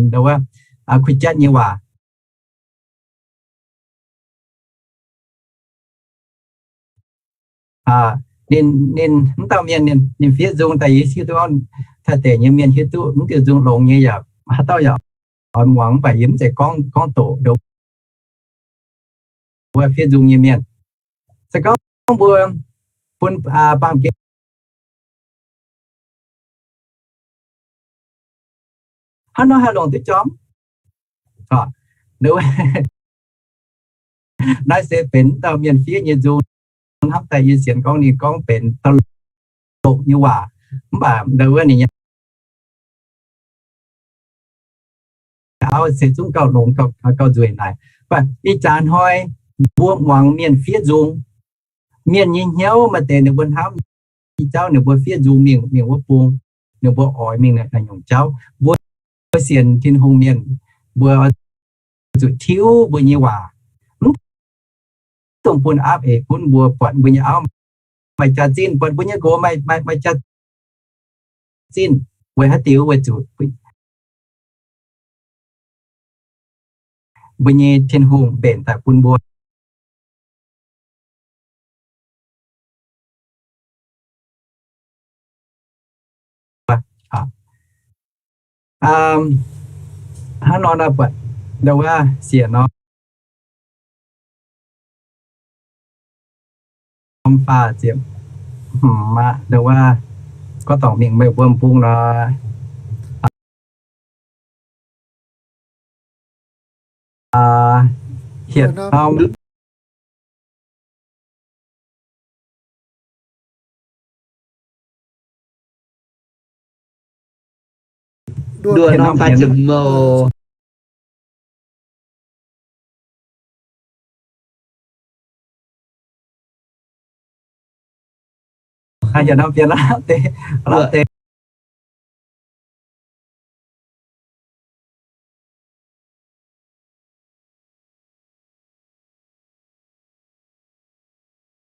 ndau wuov, kuh jatv nyei waac. Ninh, ninh mv dauh mienh ninh fiev nzung daaih yie hiuv duqv, Taiv deic nyei mienh hiuv duqv mv diuh nzung longx nyei yaac haaix dauh yaac oix muangx, mv baac yie mv zeiz gorngv, gorngv doqc ndau wuov fiev nzung nyei mienh. Se gorngv mbuo bun baamh gen hnangv nor haih longc duqv jorm. Naaiv se benx dauh mienh fiev nyei nzung. Hnamv daaih yie sienx gorngv ninh gorngv benx doqc nyei waac, mv baac ndau wuov ninh nyei auv se zungv gauh longx, gauh nzueic naaic. Mv baac ih jaax hnoi mbuo muangx mienh fiev nzung, mienh nyei hnyouv maaih deix ninh mbuo hnamv nyei jauv ninh mbuo fiev nzung mingh, mingh wuov bung, ninh mbuo oix mingh naaiv nyungc jauv. Mbuo sienx Tin-Hungh mienh, mbuo zuqc tiuv mbuo nyei waac, mv dungx bun aapv eix gunv mbuo, buatc mbuo nyei auv maaih jaax-zinh, buatc mbuo nyei nqox maaih, maaih, maaih jaax-zinh. Weic haaix diuc? Weic zuqc mbuo nyei Tin-Hungh mbenc daaih bun mbuo. Hnangv nor nor buatc ndau wuov siec norm faah ziepc hmz aqv, ndau wuov gorngv dorngc mingh meih mbuo bung nor, hietc norm Nduoh norm faah ziepc hmz.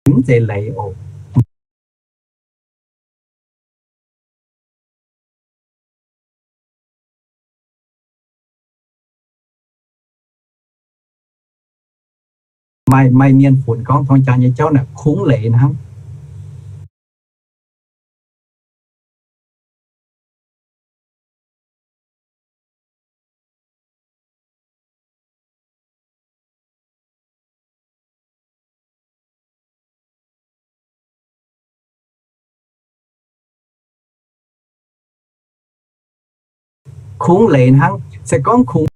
Mv zeiz leiz oc. Maaih, maaih mienh funx gorngv dorng jaa nyei jauv naaic kungx leiz hnangv. Kungx leiz hnangv, se gorngv kungx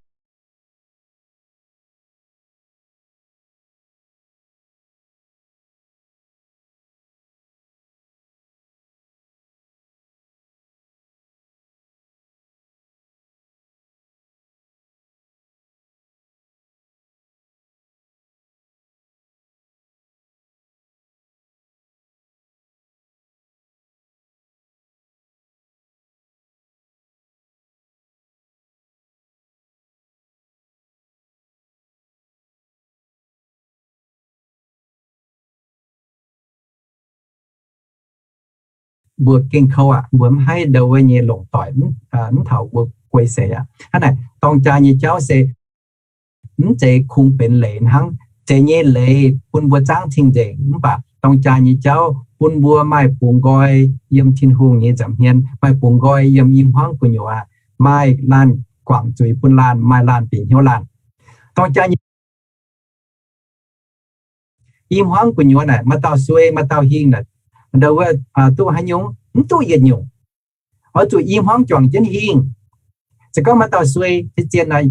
Mbuo gengh kouv aqv, mbuo mv haih ndau wuov nyei longc doic, mv taux mbuo guei seix aqv. Hnangv naaic, dorng jaa nyei jauv se mv zeiz kungx benx leiz hnangv. Zeiz nyei leiz bun mbuo zaangv cing-nzengc, mv baac dorng jaa nyei jauv bun mbuo maaih bungx nqoi yiem Tin-Hungh nyei nza'hmien, maaih bungx nqoi yiem i hmuangv gu'nyuoz, maaih laanh guangc zuiz bun laanh, maaih laanh bieqc hnyouv laanh. Dorng jaa nyei i hmuangv gu'nyuoz naaic, maaih dauh suei, maaih dauh hingh naaic, ndau wuov duqv haaix nyungc? Mv duqv yietc nyungc. Oix zuqc i hmuangv juangc jienv hingh. Se gorngv maaih dauh suei, zien-zien naaic,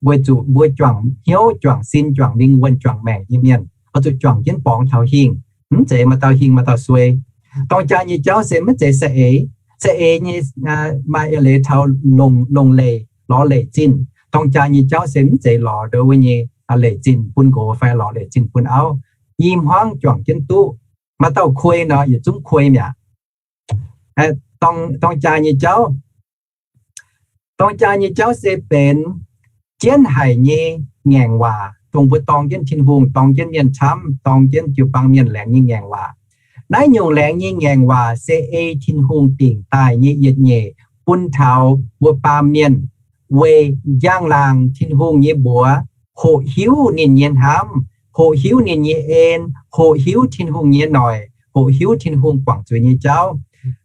weic zuqc mbuo juangc hnyouv, juangc sin, juangc lingh wuonh, juangc maengc nyei mienh, oix zuqc juangc jienv borngz taux hingh. Mv zeiz maaih dauh hingh maaih dauh suei. Dorng jaa nyei jauv se mv zeiz saeng-eix. Saeng-eix nyei maaih eix leiz taux longc, longc leic, lorz leic zinh. Dorng jaa nyei jauv se mv zeiz lorz ndau wuov nyei leic zinh bun nqox fai lorz leic zinh bun auv. I hmuangv juangc jienv duqv. Maaih dauh kuei nor, yietc zungv kuei mi'aqv. Dorng jaa nyei jauv, dorng jaa nyei jauv se benx jienv haic nyei ngaengc waac, dongh mbuo dorng jienv Tin-Hungh, dorng jienv mienh camv, dorng jienv jiu-baang mienh laengz nyei ngaengc waac. Naaiv nyungc laengz nyei ngaengc waac se ei Tin-Hungh dingc daaih nyei yietc nyeic bun taux mbuo baamh mienh, weic njang-laangc Tin-Hungh nyei mbuox, hoqc hiuv ninh nyei hnamv, hoqc hiuv ninh nyei en, hoqc hiuv Tin-Hungh nyei noic, hoqc hiuv Tin-Hungh guangc zuiz nyei jauv.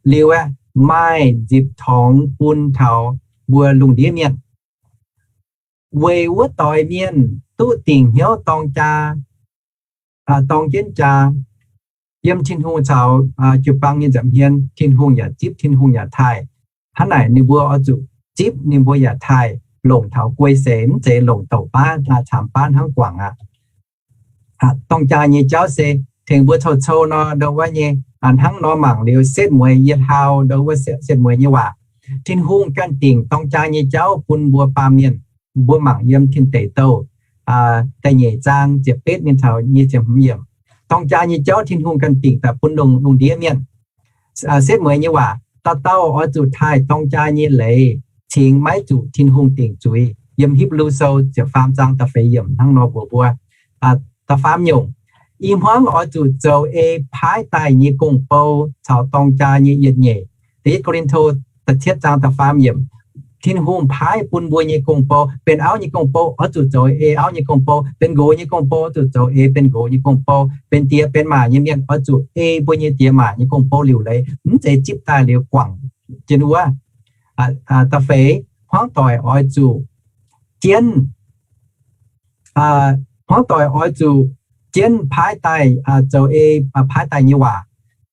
Liuz aeqv, maaih nzipc torngx bun taux mbuo lungh ndiev mienh, weic wuov doix mienh duqv dingc hnyouv dorng jaa, dorng jienv jaa yiem Tin-Hungh caux jiu-baang nyei nza'hmien. Tin-Hungh yaac zipv, Tin-Hungh yaac taaih. Hnangv naaic ninh mbuo oix zuqc zipv, ninh mbuo yaac taaih longc taux guei seix, mv zeiz longc douc baav, caamx baav hnangv guangc aqv. Dorng jaa nyei jauv se tengx mbuo cou-cou nor, ndau wuov nyei, hnangv nor mangc liuz setv mueiz yie hlaau ndau wuov setv mueiz nyei waac. Tin-Hungh ganh dingc dorng jaa nyei jauv bun mbuo baamh mienh. Mbuo mangc yiem Tin Deic Douh da'nyeic zaang ziepc betv mingh taux nyic ziepc hmz yiemc. Dorng jaa nyei jauv Tin-Hungh ganh dingc daaih bun lungh, lungh ndiev mienh. Setv mueiz nyei waac, dauh dauh oix zuqc taaih dorng jaa nyei leiz cingx maiv zuqc Tin-Hungh dingc zuiz. Yiem Hipv^lu Sou ziepc faam zaang da'feix yiemc hnangv nor mbuox mbuo. Da'faam nyungc, i hmuangv oix zuqc zoux ei paaiv daaih nyei gong-bou caux dorng jaa nyei yietc nyeic. Da'yietv Ko^lin^to da'cietv zaang da'faam yiemc. Tin-Hungh paaiv bun mbuo nyei gong-bou. Benx auv nyei gong-bou oix zuqc zoux ei auv nyei gong-bou. Benx nqox nyei gong-bou oix zuqc zoux ei benx nqox nyei gong-bou. Benx diex benx maac nyei mienh oix zuqc ei mbuo nyei diex maac nyei gong-bou liuc leiz, mv zeiz zipv daaih liuz guangc jienv wuov. Da'feix, hmuangv doic oix zuqc jienv, hmuangv doic oix zuqc jienv paaiv daaih, zoux ei paaiv daaih nyei waac.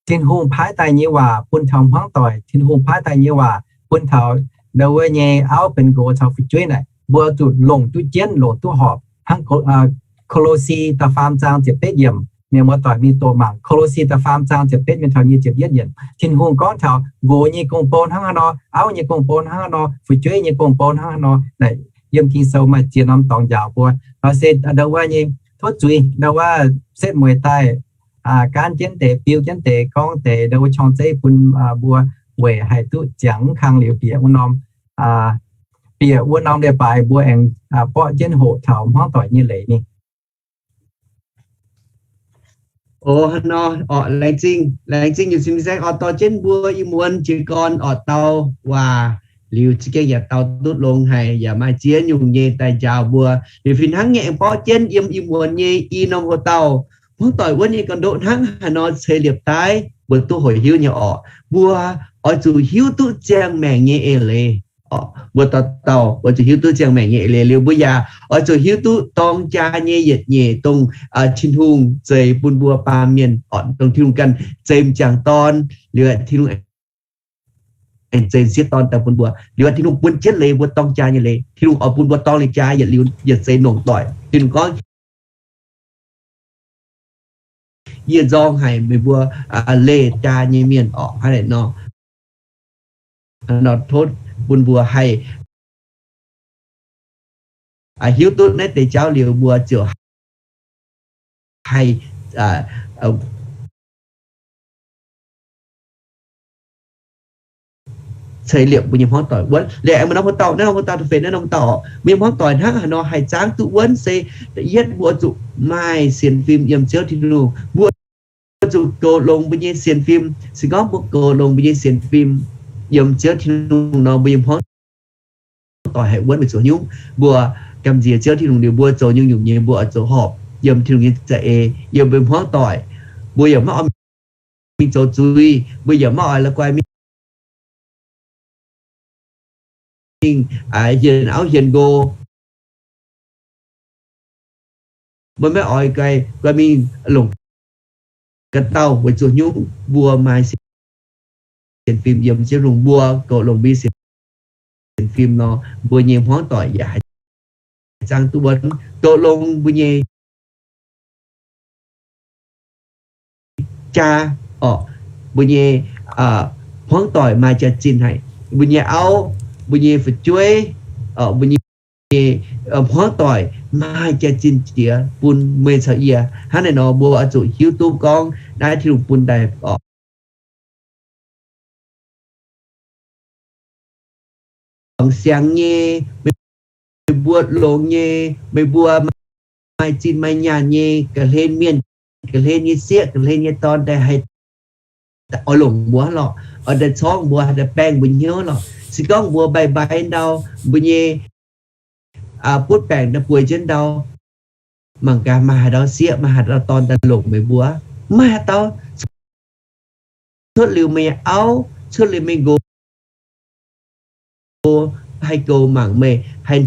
Tin-Hungh paaiv daaih nyei waac bun taux hmuangv doic. Tin-Hungh paaiv daaih nyei waac bun taux ndau wuov nyei auv benx nqox caux fu'jueiv naaic, mbuo zuqc longc duqv jienv, longc duqv horpc. Hnangv Ko^lo^si da'faam zaang ziepc betv yiemc, mienh muoz-doic mingh doqc mangc Ko^lo^si da'faam zaang ziepc betv mingh taux nyic ziepc yietv yiemc. Tin-Hungh gorngv taux nqox nyei gong-bou hnangv haaix nor, auv nyei gong-bou hnangv haaix nor, fu'jueiv nyei gong-bou hnangv haaix nor naaic, yiem Ging-Sou maaih ziex norm dorngx njaaux mbuo. Nor se ndau wuov nyei tov zuiz, ndau wuov setv mueiz daaih gaanv jienv deix, biu jienv deix, gorngv deix ndau wuov qorng-zeiv bun mbuo weic haih duqv ziangx mv kang liuz bieqc wuov norm, bieqc wuov norm leiz-baaix mbuo aengx borqv jienv hoqc taux hmuangv doic nyei leiz ninh. O, hnangv nor, orqc, laengz zingh, laengz zingh nyei sin saeng orqc, dorh jienv mbuo ih muonz jiez gorn orqc dau waac liuz za'gengh yaac dau duqv longx haic, yaac maaih ziex nyungc nyei daaih njaaux mbuo. Liuz fih hnangv nyei aengx borqv jienv yiem ih muonz nyei i norm hoc-dauh, hmuangv doic wuov nyei ga'ndoqv hnangv haaix nor ceix liepc daaih mbuo duqv hoic hiuv nyei orqc. Mbuo oix zuqc hiuv duqv ziangh maengc nyei eix leiz. Mbuo dauh dauh oix zuqc hiuv duqv ziangh maengc nyei eix leiz liuz, mbuo yaac oix zuqc hiuv duqv dorng jaa nyei yietc nyeic dongh Tin-Hungh zeix bun mbuo baamh mienh, dongh Tin-Hungh ganh zeix m'jangc dorn, liuz Tin-Hungh aengx zeix sieqv dorn daaih bun mbuo. Liuz Tin-Hungh bun jienv leiz mbuo dorng jaa nyei leiz. Tin-Hungh oix bun mbuo dorng leiz jaa yietc liuz yietc seix longc doic. Tin-Hungh gorngv, yie nzorng haic meih mbuo leih jaa nyei mienh orqc. Hnangv naaic nor, tov bun mbuo haih hiuv duqv naaiv deix jauv liuz, mbuo ziouc haih ceix liepc mbuo nyei hmuangv doic wuonv. Liuz aengx maaih norm hoc-dauh, naaiv norm hoc-dauh da'feix, naaiv norm hoc-dauh orqc, mbuo nyei hmuangv doic hnangv haaix nor haih zaangv duqv wuonv se, da'yietv mbuo zuqc maaih sienx fim yiem Ziouv Tin-Hungh. Mbuo zuqc goux longx mbuo nyei sienx fim. Se gorngv mbuo goux longx mbuo nyei sienx fim yiem Ziouv Tin-Hungh nor, mbuo nyei hmuangv doic haih wuonv weic zuqc nyungc. Mbuo gamh nziex Ziouv Tin-Hungh liuz, mbuo zoux nyungc-nyungc nyei mbuo oix zoux horpc yiem Tin-Hungh nyei za'eix, yiem mbuo hmuangv doic. Mbuo yaac maiv oix mingh zoux zuiz, mbuo yaac maiv oix la'guaih mingh hienx auv hienx nqo. Mbuo maiv oix guai mingh longc ga'dauh weic zuqc nyungc mbuo maaih sienx fim yiem Ziouv Tin-Hungh, mbuo goux longx mbuo nyei sienx fim nor, mbuo nyei hmuangv doic yaac haih zaangv duqv wuonv. Goux longx mbuo nyei jaa orqc, mbuo nyei hmuangv doic maaih jaax-zinh haic. Mbuo nyei auv, mbuo nyei fu'jueiv, mbuo nyei hmuangv doic maaih jaax-zinh jiex bun meih caux yie. Hnangv naaiv nor mbuo oix zuqc hiuv duqv gorngv naaiv Tin-Hungh bun daaih orqc, siangx nyei, meih mbuo longx nyei, meih mbuo maaih zinh maaih nyaanh nyei, ga'hlen mienh, ga'hlen nyei sieqv, ga'hlen nyei dorn daaih haih oix longc mbuo lorqc, oix daaih corngv mbuo, haih daaih baengh mbuo hnyouv lorqc. Se gorngv mbuo mbaih mbaih ndau, mbuo nyei butv baengc daaih bueix jienv ndau, mangc gaax maaih haaix dauh sieqv, maaih haaix dauh dorn daaih longc meih mbuo? Maaih haaix dauh. Cuotv liuz meih auv, cuotv liuz meih nqox haih goux mangc meih, haih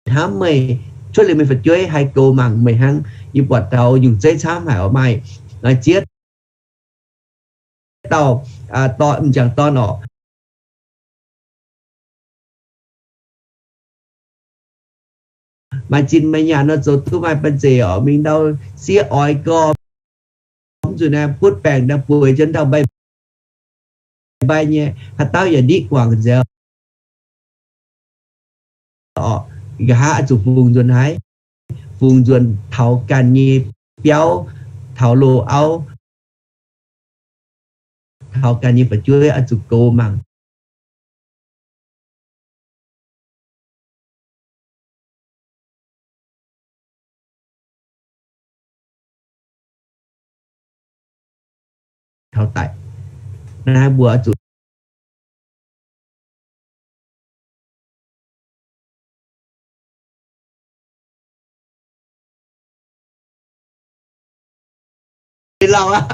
hnamv meih, cuotv liuz meih fu'jueiv haih goux mangc meih hnangv. Yie buatc taux nyungc zeiv camv haic orqc, maaih ziex dauh dorn, m'jangc dorn orqc, maaih zinh maaih nyaanh nor zoux duqv maaih banh zeic orqc, mingh ndau sieqv oix gorx, mv zuqc naaiv butv baengc ndau bueix jienv ndau mbaih mbaih nyei, haaix dauh yaac ndiqv guangc nzengc orqc. Nqa'haav oix zuqc fungx nzuonx haiv, fungx nzuonx taux ganh nyei biauv, taux loz-auv, taux ganh nyei fu'jueiv oix zuqc goux mangc. Taux daic naaiv mbuo oix zuqc dauh aqv.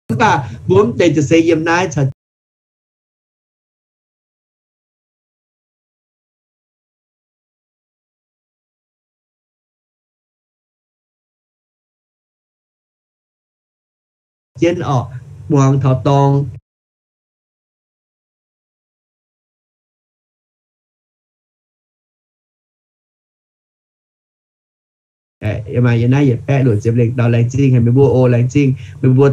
Mv baac mbuo mv deix ziepc seix yiem naaiv caux jienv orqc, muangx taux dorng. Yie maaih yie naaiv yietc baeqv luoqc ziepc lengh dauh, laengz zingh haic meih mbuo oc, laengz zingh meih mbuo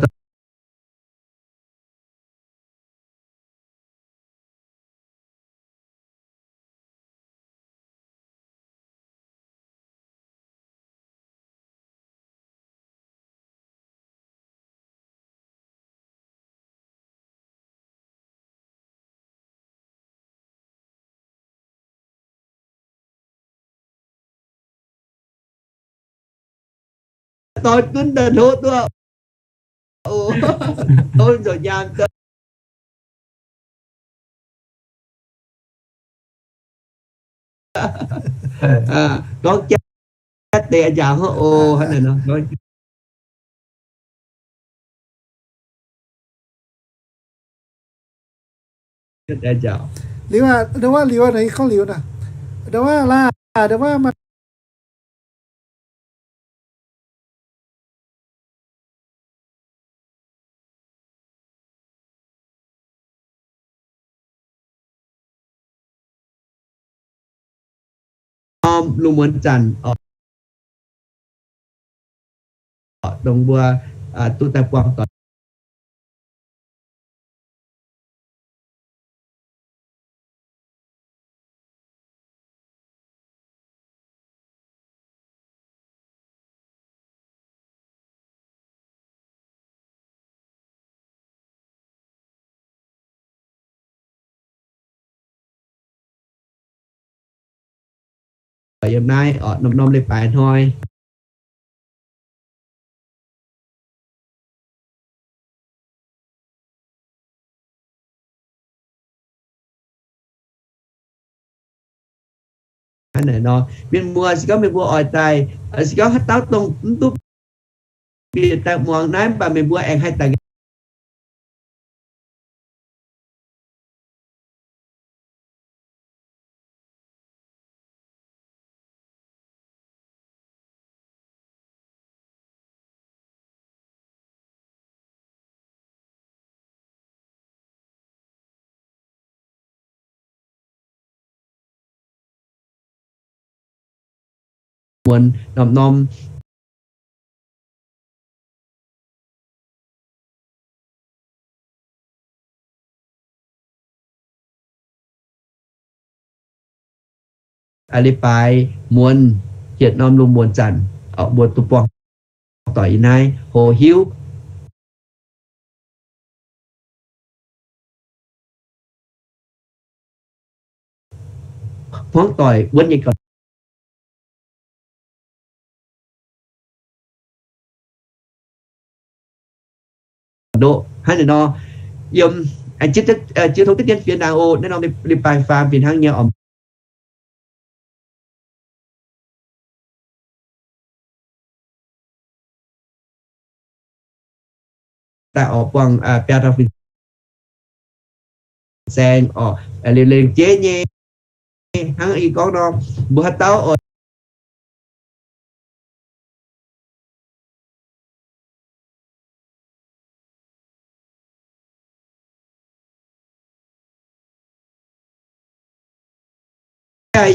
doix gunv daaih hlo duqv. Gorngv njaaux, jatv deix njaaux hnangv oc, hnangv naaiv nor. Liuz aqv, ndau wuov liuz aqv, gorngv liuz naaic, ndau wuov laaix, ndau wuov maaih norm lungh muonz zanc, dongh mbuo duqv daaih buangh doic. Yiem naaiv oc, norm-norm leiz-baaix hnoi. Hnangv naaic nor, mienh muoz, se gorngv meih mbuo oix daaih, se gorngv haaix dauh dongh mv duqv bieqc daaih muangx naaiv, mv baac meih mbuo aengx haih daaih muonz norm-norm. Leiz-baaix muonz, yietc norm lungh muonz zanc, mbuo duqv buangh doic yiem naaiv hlo hiuv. Hmuangv doic wuonv nyei ga'ndoqv. Hnangv naaiv nor, yiem, jienv tongx diqv dien fienx naaic oc, naaiv norm leiz-baaix faam fih hnangv nyei oc. Daaih oix buangh biaa dauh fin-saeng oc, liuz lengc jeiv nyei, hnangv yie gorngv nor, mbuo haaix dauh oix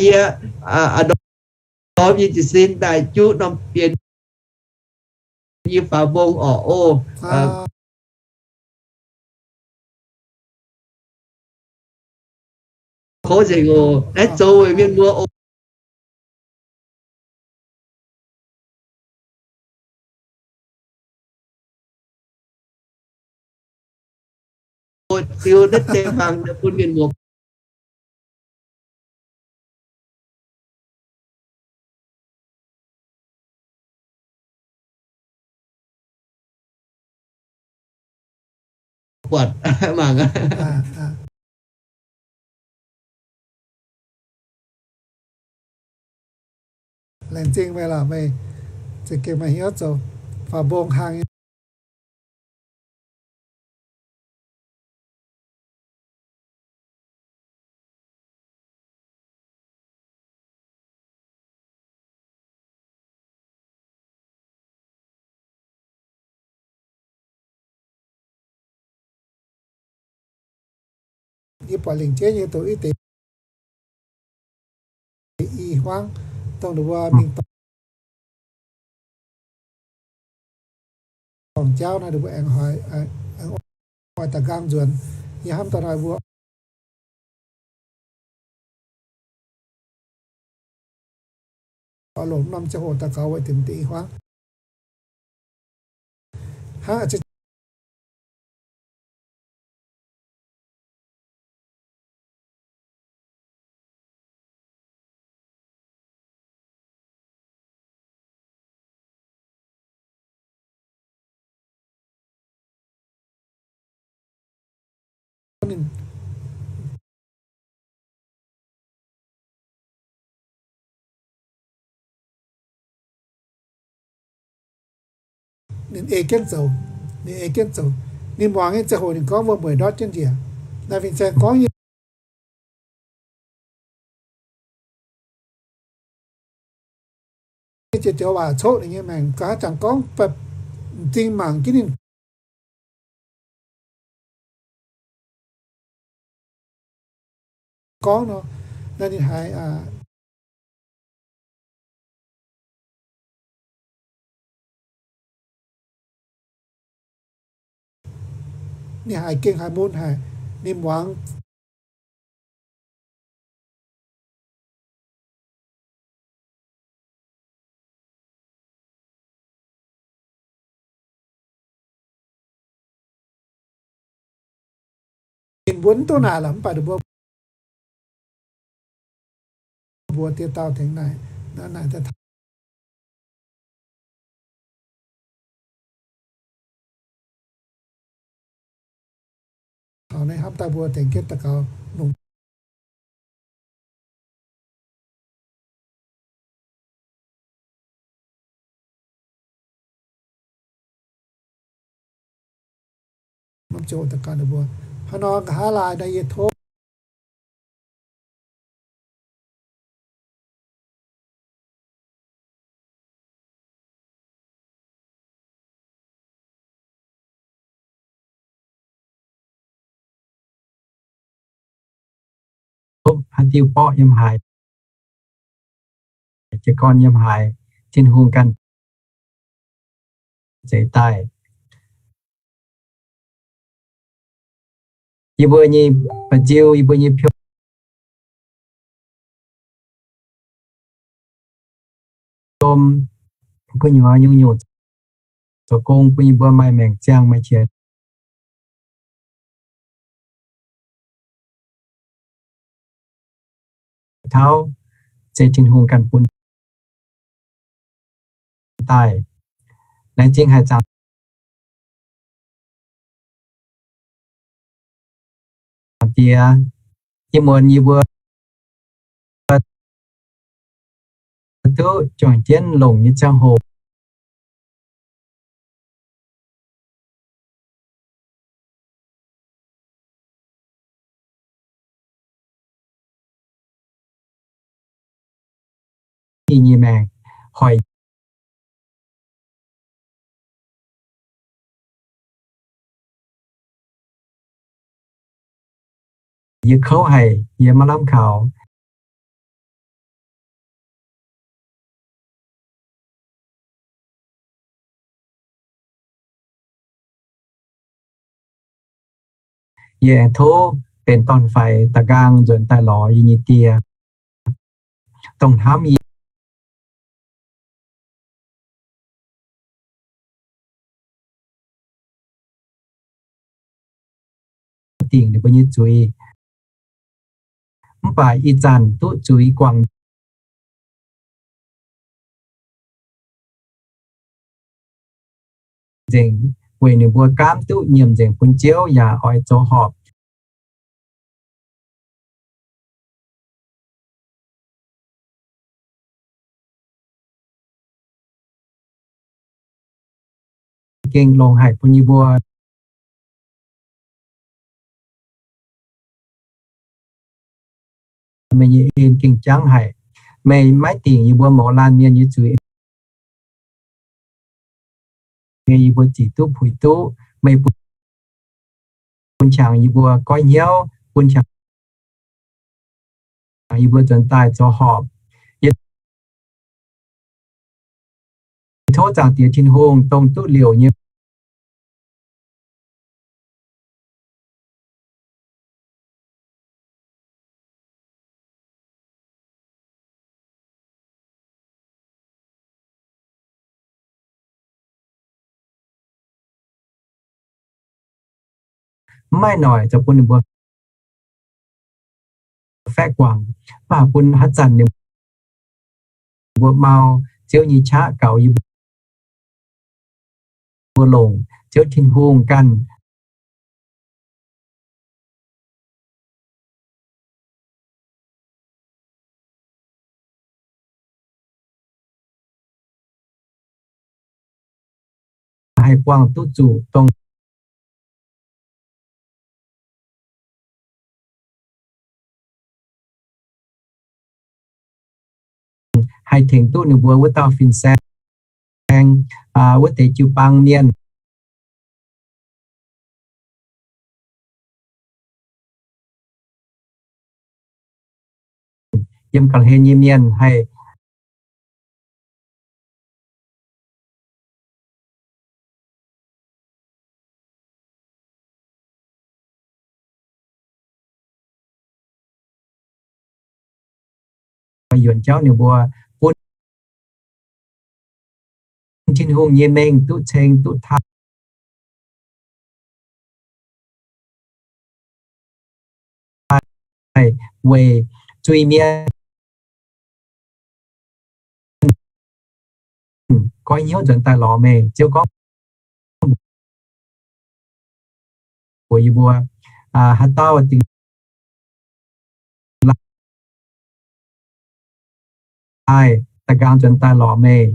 yie, ndorm yie jiez sin daaih juqv norm bienx yie faaux mbong orqc oc. Kov nzengc oc, naaiv zoux weic mienh muoz oc. Ziux naaiv deix fangx bun mienh muoz buatc mangc. Laengz zingh meih lorqc, meih za'gengh maaih hnyouv zoux faaux mbong hlang nyei. Yie buatc lengc jeiv nyei doqc i deix i hmuangv, dongh ninh mbuo mingh dorngc jauv naaiv, ninh mbuo aengx oix da'nqaang nzuonx. Yie hnamv daaih naaiv mbuo oix longc norm ziangh hoc daux gaux weic dingc deix i hmuangv. Hnangv ninh ei jienv zoux, ninh ei jienv zoux. Ninh muangx nyei ziangh hoc ninh gorngv wuom-mueic ndortv jienv njiec. Naaiv fin-saeng gorngv nyei joux waac coqv ninh nyei maengc, nqa'haav zanc gorngv m'zing mangc jienv ninh gorngv nor, naaiv ninh haiz ninh haiz gengh haiz mun haic, ninh muangx. Ninh mbuo mv duqv naaic lorqc, mv baac ninh mbuo mbuox dieh dauh tengx naaic, naaic daaih taux naaiv hnamv daaih mbuo tengx jienv daux gaux longc norm ziangh hoc daux gaux ninh mbuo. Hnangv nor nqa'haav laai naaiv yie tov haaix diuh borqv yiem haaix, jiez gorn yiem haaix, Tin-Hungh ganh zeix daaih. Yie mbuo nyei ba'nziu, yie mbuo nyei piom, gu'nyuoz nyungc-nyungc zoux gong bun yie mbuo maaih maengc ziangh maaih qiex tauv, se Tin-Hungh ganh bun daaih. Laengz zingh haic Zaangc Diex, ih muonz yie mbuo duqv juangc jienv longc nyei ziangh hoc, ih nyei maengc hoic yie kouv haic, yie maiv lamh kaux. Yie aengx tov benx dorn-faix da'nqaang nzuonx daaih lorz yie nyei die, dongh hnamv yie dingc ninh mbuo nyei zuiz, mv baac ih zanc duqv zuiz guangc nzengc, weic ninh mbuo gaamv duqv nyiemc nzengc bun Ziouv yaac oix zoux horpc. gengh longx haic bun yie mbuo. Meih nyei en gengh jangv haic. Meih maiv dingc yie mbuo mouz laanh mienh nyei zuiz. Meih yie mbuo zic duqv puix duqv. Meih bun qangx yie mbuo goiv hnyouv, bun qangx yie mbuo nzuonx daaih zoux horpc. Yie tov Zaangc Diex Tin-Hungh dongh duqv liouc nyei mv maaih noic zoux bun ninh mbuo faeqv guangc, mv baac bun haaix zanc ninh mbuo mau, Ziouv nyei qaqv gaux yie mbuo longc, Ziouv Tin-Hungh ganh haih buangh duqv zuqc dongh haih tengx duqv ninh mbuo wuov dauh fin-saeng, wuov deix jiu-baang mienh, yiem ga'hlen nyei mienh haih yuonx jauv ninh mbuo, bun Tin-Hungh nyei mengh duqv ceng duqv taaih weic zuiz-mienh goiv hnyouv nzuonx daaih lorz meih. Ziouv gorngv mbuox yie mbuo, haaix dauh dingx laaih da'nqaang nzuonx daaih lorz meih.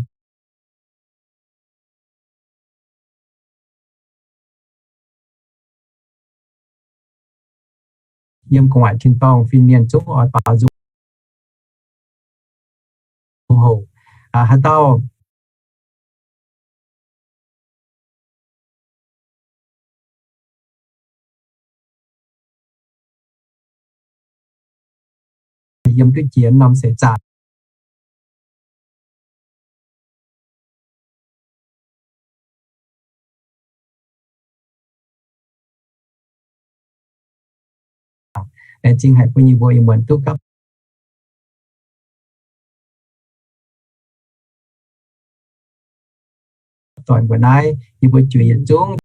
Yiem gu'nguaaic tin-dorngh fin-mienh zungv oix baaux nzung houc. Haaix dauh yiem duqv jiex norm seix zaangc, laengz zingh haic bun yie mbuo ih muonz duqv gapv doic mbuo naaiv, yie mbuo juiz yietc zungv